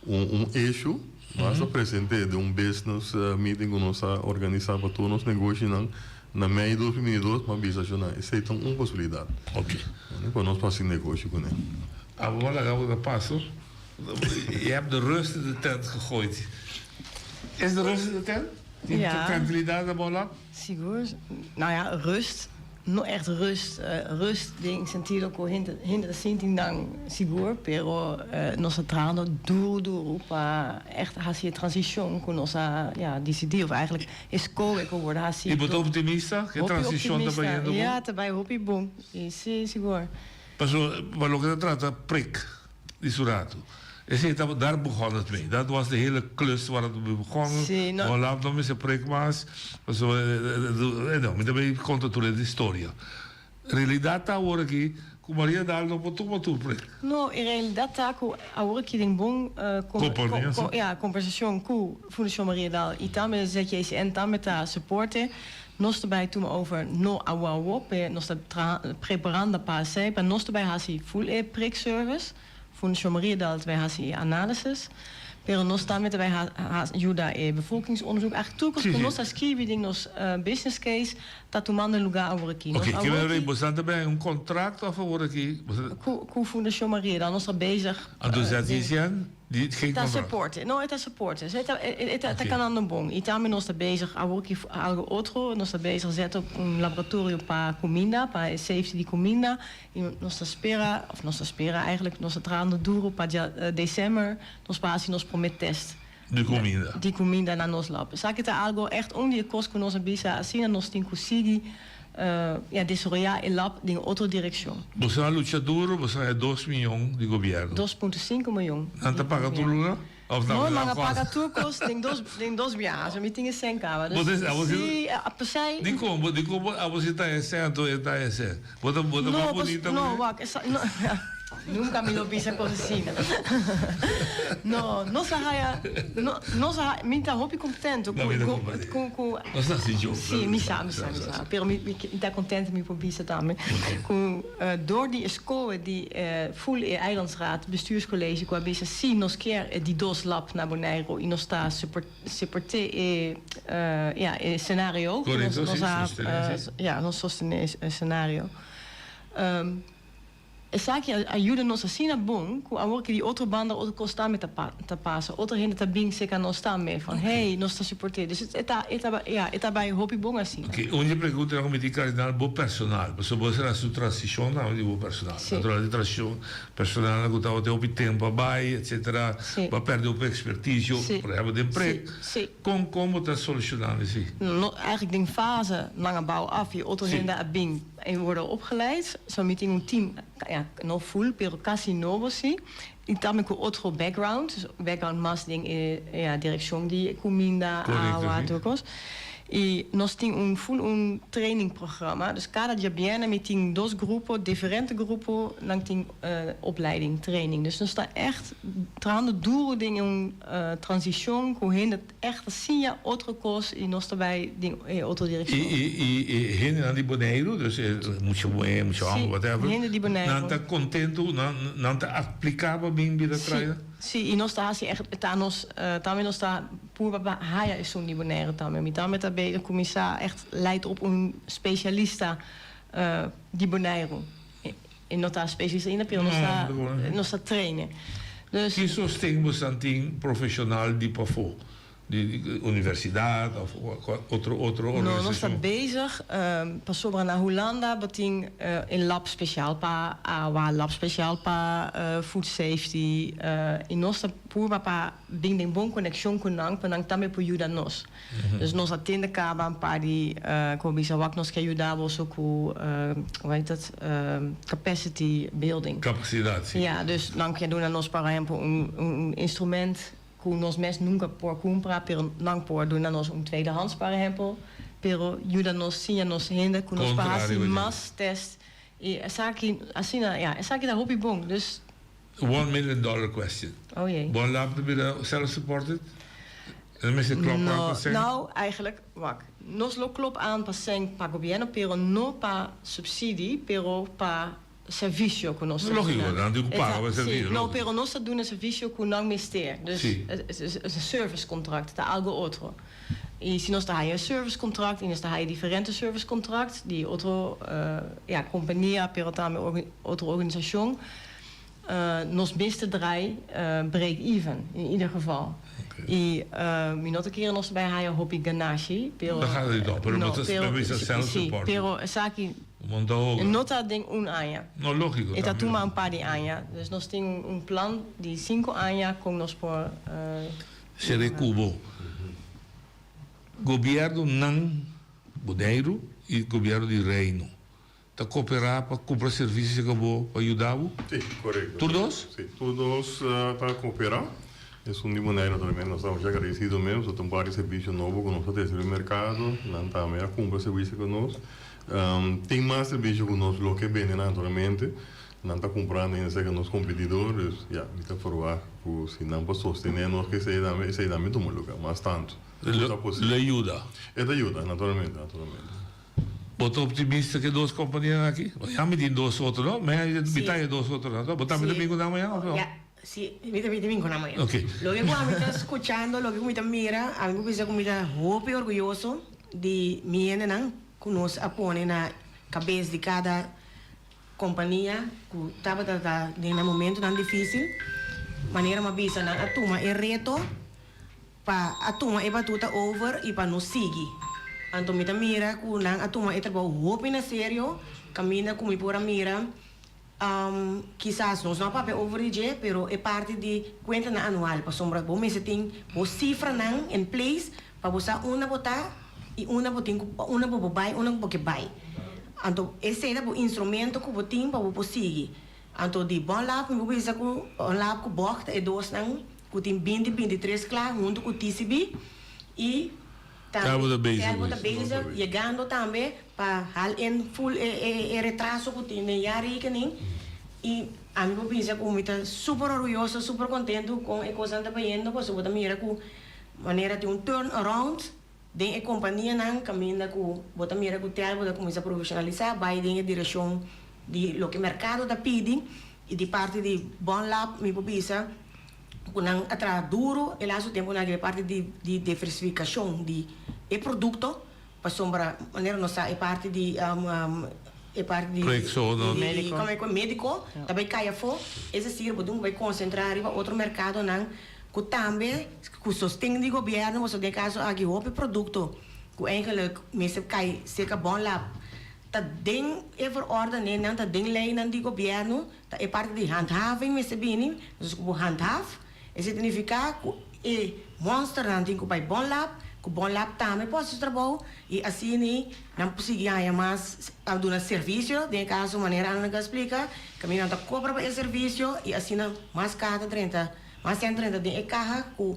Speaker 15: un un issue. Mas a present'é den un business meeting ku nos a organisá pa tur nos negoshinan na mei 2022, mi a bisa sho nan esei ta un posibilidat.
Speaker 14: Oke.
Speaker 15: Pa nos por hasi negoshi kuné.
Speaker 14: Abo a laga bo ta paso. Je hebt de rust in de tent gegooid. Is de rust in de tent? Tin
Speaker 17: Ja.
Speaker 14: tranquilidad na bo lap?
Speaker 17: Sigur. Nou ja, rust. No echt rust. Rust den sentido ku hende hende ta sinti nan sigur, pero nos ta trahando duru duru pa echt hasi e transishon ku nos a ja disidí of eigenlijk e skohe ku wòrdu hasi.
Speaker 14: I bo ta optimista ku e
Speaker 17: Hopi
Speaker 14: transishon ta
Speaker 17: optimista.
Speaker 14: bayendo bon?
Speaker 17: Ja, ta bai hopi bon. Si, sigur.
Speaker 14: Pasobra pa loke ta trata prik. Di su rato. Esey ta, daar begon het mee. Dat was de hele klus waar het mee begon.
Speaker 17: Sí, no.
Speaker 14: Holland no mester prik mas. Pasobra, no, mi ta bay konta tur e historia. Realidad ta awor aki ku Maria Daal no por tuma tur prik.
Speaker 17: No, e realidad ta ku awor aki den bon ja, kombersashon ku Fundashon Maria Daal i tambe ZJCN tambe ta supporte. Nos ta bay tuma over no awo awo, pe nos ta traha preparando pa esey, pa nos ta bay haci full e prik service, Fundashon Mariadal ta bay haci e analysis, pero nos tambe ta bay yuda e bevolkingsonderzoek, eigenlijk tur cos cu nos ta scribi den nos business case ta tumando lugar awor aki.
Speaker 14: Oké, ke men rei, boso ta bay un contract of awor aki?
Speaker 17: Cu Fundashon Mariadal nos ta bezig.
Speaker 14: Anto ZJCN? Di geen
Speaker 17: Ta
Speaker 14: contract.
Speaker 17: supporte. No, e ta supporte. E ta, e ta, ta
Speaker 14: Oké.
Speaker 17: kanando bon. I tambe nos ta bezig awor ki algo otro. Nos ta bezig zet op un laboratorio pa kuminda, pa e safety di kuminda. I nos ta spera, of nos ta spera eigenlijk, nos ta trahando duro pa dia december nos por hasi nos prome test.
Speaker 14: Di kuminda.
Speaker 17: Di kuminda na nos lab. Esaki ta algo echt un di e kos ku nos a bisa asina nos tin ku sigui ya desaroyá e lab den otro direkshon.
Speaker 14: Boso a lucha duro, boso a haña dos miyon di gobièrnu.
Speaker 17: 2.5 miyon.
Speaker 14: Nan ta paga tur luna? Of
Speaker 17: No, nan a paga tur kos den dos den dos biaha. So mi tin e sèn kaba.
Speaker 14: Bo ta abo si
Speaker 17: Si, p'esei.
Speaker 14: Dikon bo dikon bo abo si ta e sèn anto e ta e sèn? Bo ta bo ta mas bonita ku
Speaker 17: No, wak, esa no nunka mi lo bisa kos asina. No, nos a haya no nos a mi ta hopi kontento ku ku ku
Speaker 14: Nos ta hasi joke.
Speaker 17: Si, mi sa, mi sa, mi sa. Pero mi mi ta kontento mi por bisa tambe ku dor di e skoe di ful e eilandsraad, bestuurscollege ku a bisa si nos kier e di dos lab na Boneiru i nos ta supporte e ja e scenario ku nos
Speaker 14: Korekto,
Speaker 17: nos
Speaker 14: si,
Speaker 17: a
Speaker 14: sostené, si.
Speaker 17: ja nos sostené e scenario. Esaki a yuda nos asina bon ku awor ki di otro banda otro kos tambe ta ta pasa, otro hende ta bin serka nos tambe van hey nos ta suport'é. Dus e ta e ta ja e ta bai hopi bon asina.
Speaker 14: Oké, un di e preguntanan ku mi tin Kardinal, bo personal, pasobra bo a hasi un transishon tambe di bo personal.
Speaker 17: Si.
Speaker 14: Natural di transishon personalnan ku tabata hopi tempu a bai etcetera,
Speaker 17: Si.
Speaker 14: bo a pèrdè hopi ekspertisio,
Speaker 17: Si.
Speaker 14: por ehèmpel den prek.
Speaker 17: Si.
Speaker 14: Kon kon bo ta solushonando esei?
Speaker 17: No, eigenlijk den fase nan a bou af i otro
Speaker 14: Si.
Speaker 17: hende a bin en worden opgeleid. So mi tin un team, ja, no full, pero casi nobo si. I tambe cu otro background, dus background mas den e, ja, direccion di cuminda,
Speaker 14: Correcto,
Speaker 17: awa,
Speaker 14: si.
Speaker 17: tur cos. I nos tin un full un trainingprogramma. Dus cada djabièrnè mi tin dos grupo, diferente grupo, nan tin opleiding, training. Dus nos ta echt trahando duro den un transicion cu hende echt ta siña otro kos i nos ta bai den e otro
Speaker 14: I
Speaker 17: direkshon.
Speaker 14: i i e hendenan di Boneiru, dus e mucha muhé, mucha
Speaker 17: Sí,
Speaker 14: hòmber, whatever,
Speaker 17: hende di Boneiru.
Speaker 14: nan ta kontentu, nan nan ta apliká pa bin bira
Speaker 17: Sí,
Speaker 14: traida?
Speaker 17: sí, i nos ta hasi ègt, ta nos, tambe nos ta purba pa haya esun di Boneiru tambe. Mi tambe ta bezig kuminsá ègt leit op un spesialista di Boneiru. E no ta spesialista ainda, pero nos ta, nos ta trainen. Dus.
Speaker 14: Ki sosten bosan tin profeshonal di pafó? Di universidad of otro otro
Speaker 17: No, nos ta
Speaker 14: organisacion?
Speaker 17: bezig pasobra na Hulanda bo tin e lab speciaal pa awa, lab speciaal pa food safety y nos ta purba pa bin den bon conexion cu nan pa nan tambe por yuda nos. Dus nos a tende caba un par di como bisa wak nos ke yuda boso cu hoe heet dat capacity building.
Speaker 14: Capacidad, si.
Speaker 17: Ja, dus nan ke duna nos por ehempel un instrument Ku nos mes nunka por kumpra, pero nan por duna nos un tweedehands por ehempel, pero yuda nos siña nos hende ku nos por hasi mas test i esaki asina ya esaki ta hopi bon dus.
Speaker 14: One million dollar question.
Speaker 17: Oh jee.
Speaker 14: Bon lab ta bira self supported? E mester klop aan pa sèn?
Speaker 17: No, eigenlijk wak. Nos lo klop aan pa sèn pa gobierno pero no pa subsidie pero pa servisio ku nos ta duna.
Speaker 14: Lógiko, nan tin ku paga pa e servisio.
Speaker 17: Si, no, pero nos ta duna servisio ku nan mester. Dus es un service contract, ta algo otro. I si nos ta haya un service contract i nos ta haya diferente service contract di otro, ja, kompania pero tambe otro organisashon, nos mester draai break even in ieder geval. I mi no ta kere nos ta bai haya hopi ganashi, pero.
Speaker 14: Ta gana di tòg, pero bo ta bisa self support.
Speaker 17: Si, pero esaki. No ta den un aña.
Speaker 14: No, lógico.
Speaker 17: E ta tuma un par di aña. Dus nos tin un plan di sinku aña kon nos por.
Speaker 14: Sere ku bo. Gobiernonan Boneiru i gobierno di Reino ta koperá pa kumpra servisio serka bo pa yuda bo?
Speaker 15: Si, korekto.
Speaker 14: Tur dos?
Speaker 15: Si, tur dos ta koperá. Esun di Boneiru naturalmente nos ta masha agradesido mes, pasobra ta un par di servisio nobo ku nos ta trese riba merkado. Nan tambe a kumpra servisio ku nos. Tin mas servisio ku nos lo ke bende naturalmente. Nan ta kumprando ainda serka nos kompetidor, dus ya, mi ta ferwagt ku si nan por sostené nos ku esei tambe, esei tambe tuma luga mas tantu ku ta posibel.
Speaker 14: Lo yuda?
Speaker 15: E ta yuda, naturalmente, naturalmente.
Speaker 14: Bo ta optimista ku e dos kompanianan aki? Ya mi tin dos otro, no? Mi ta e dos otronan, no? Bo tambe ta bin ku nan mañana òf no?
Speaker 16: Ya, si, mi ta bin ku nan mañana.
Speaker 14: Oke.
Speaker 16: Loke ku ami ta skuchando, loke ku mi ta mira, ami por bisa ku mi ta hopi orguyoso di mi hendenan. Ku nos a pone na kabes di kada kompania ku tabata ta den nan momentunan difísil. Manera mi a bisa nan a tuma e reto pa a tuma e batuta over i pa no sigui. Anto mi ta mira ku nan a tuma e trabou hopi na serio, kaminda ku mi por a mira kisas nos no a papia over di dje, pero e parti di kuentanan anual pasobra bo mester tin bo sifranan in place Pa bo sa unda bo ta i unda bo tin ku unda bo por bai, unda ku bo ke bai. Anto esei ta bo instrumento ku bo tin pa bo por sigui. Anto di Bon Lab mi por bisa ku Bon Lab ku Bog ta e dosnan ku tin binti 23 kla huntu ku TCB i
Speaker 14: Telbo ta bezig.
Speaker 16: Telbo ta bezig yegando tambe pa hal in full e e e retraso ku tin den jaarrekening i ami por bisa ku mi ta super orguyoso super kontentu kon e kosnan ta bayendo pasobra bo ta mira ku Manera tin un turn around den e kompanianan kaminda ku bo ta mira ku Telbo ta kuminsá profeshonalisá bai den e direkshon di loke merkado ta pidi i di parti di Bon Lab mi por bisa ku nan a traha duru e lastu tempunan aki e parti di di diversifikashon di e produkto pasobra manera nos sa e parti di e parti di di mediko ta bai kai afó es desir bo tin ku bai konsentrá riba otro merkadonan. Ku tambe ku sosten di gobièrnu pasobra den e kaso aki hopi produkto ku eigenlijk mester kai serka Bon Lab ta den e verordeningnan, ta den leinan di gobièrnu, ta e parti di handhaving mester bini, dus ku bo handhaaf esei ta nifiká ku e mònsternan tin ku bai Bon Lab, ku Bon Lab tambe por hasi su trabou i asina nan por sigui haña mas a duna servisio den e kaso manera Anneke a splika kaminda nan ta kobra pa e servisio i asina mas kaha ta drenta. Mas e entra den e kaha ku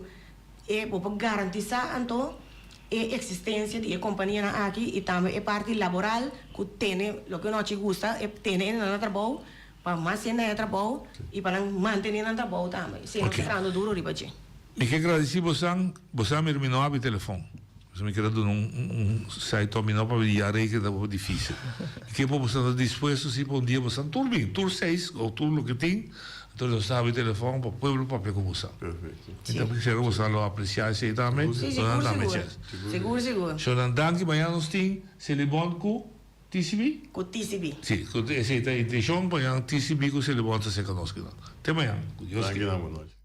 Speaker 16: e bo por garantisá anto e eksistensia di e kompanianan aki i tambe e parti laboral ku tene loke nochi gusta e tene e nan na trabou pa mas hende haña trabou i pa nan mantené nan trabou tambe. Esei nos ta trahando duro riba dje.
Speaker 14: Mi ke gradisí bosan, bosan mira mi no abi telefon. Pasobra mi keda duna un site to mi no pabia di yara ei ta un poco dificil. Mi ke por boso ta dispuesto si pa un dia boso tur bin, tur seis o tur loke tin, entonces nos ta habri telefon pa pueblo papia cu boso. Mi ta kisiera boso lo aprecia esey tambe,
Speaker 16: Si,
Speaker 14: lo
Speaker 16: sigur,
Speaker 14: nan dame
Speaker 16: sigur.
Speaker 14: chens.
Speaker 16: Sigur, sigur.
Speaker 14: Shonan danki, mañana nos tin Selibon cu TCB?
Speaker 16: Cu TCB.
Speaker 14: Si, cu esey ta intencion, mañana TCB cu Selibon ta seca nos kinan. Te mañana, cu Dios
Speaker 15: Danki
Speaker 14: kier.
Speaker 15: nan, bo nochi.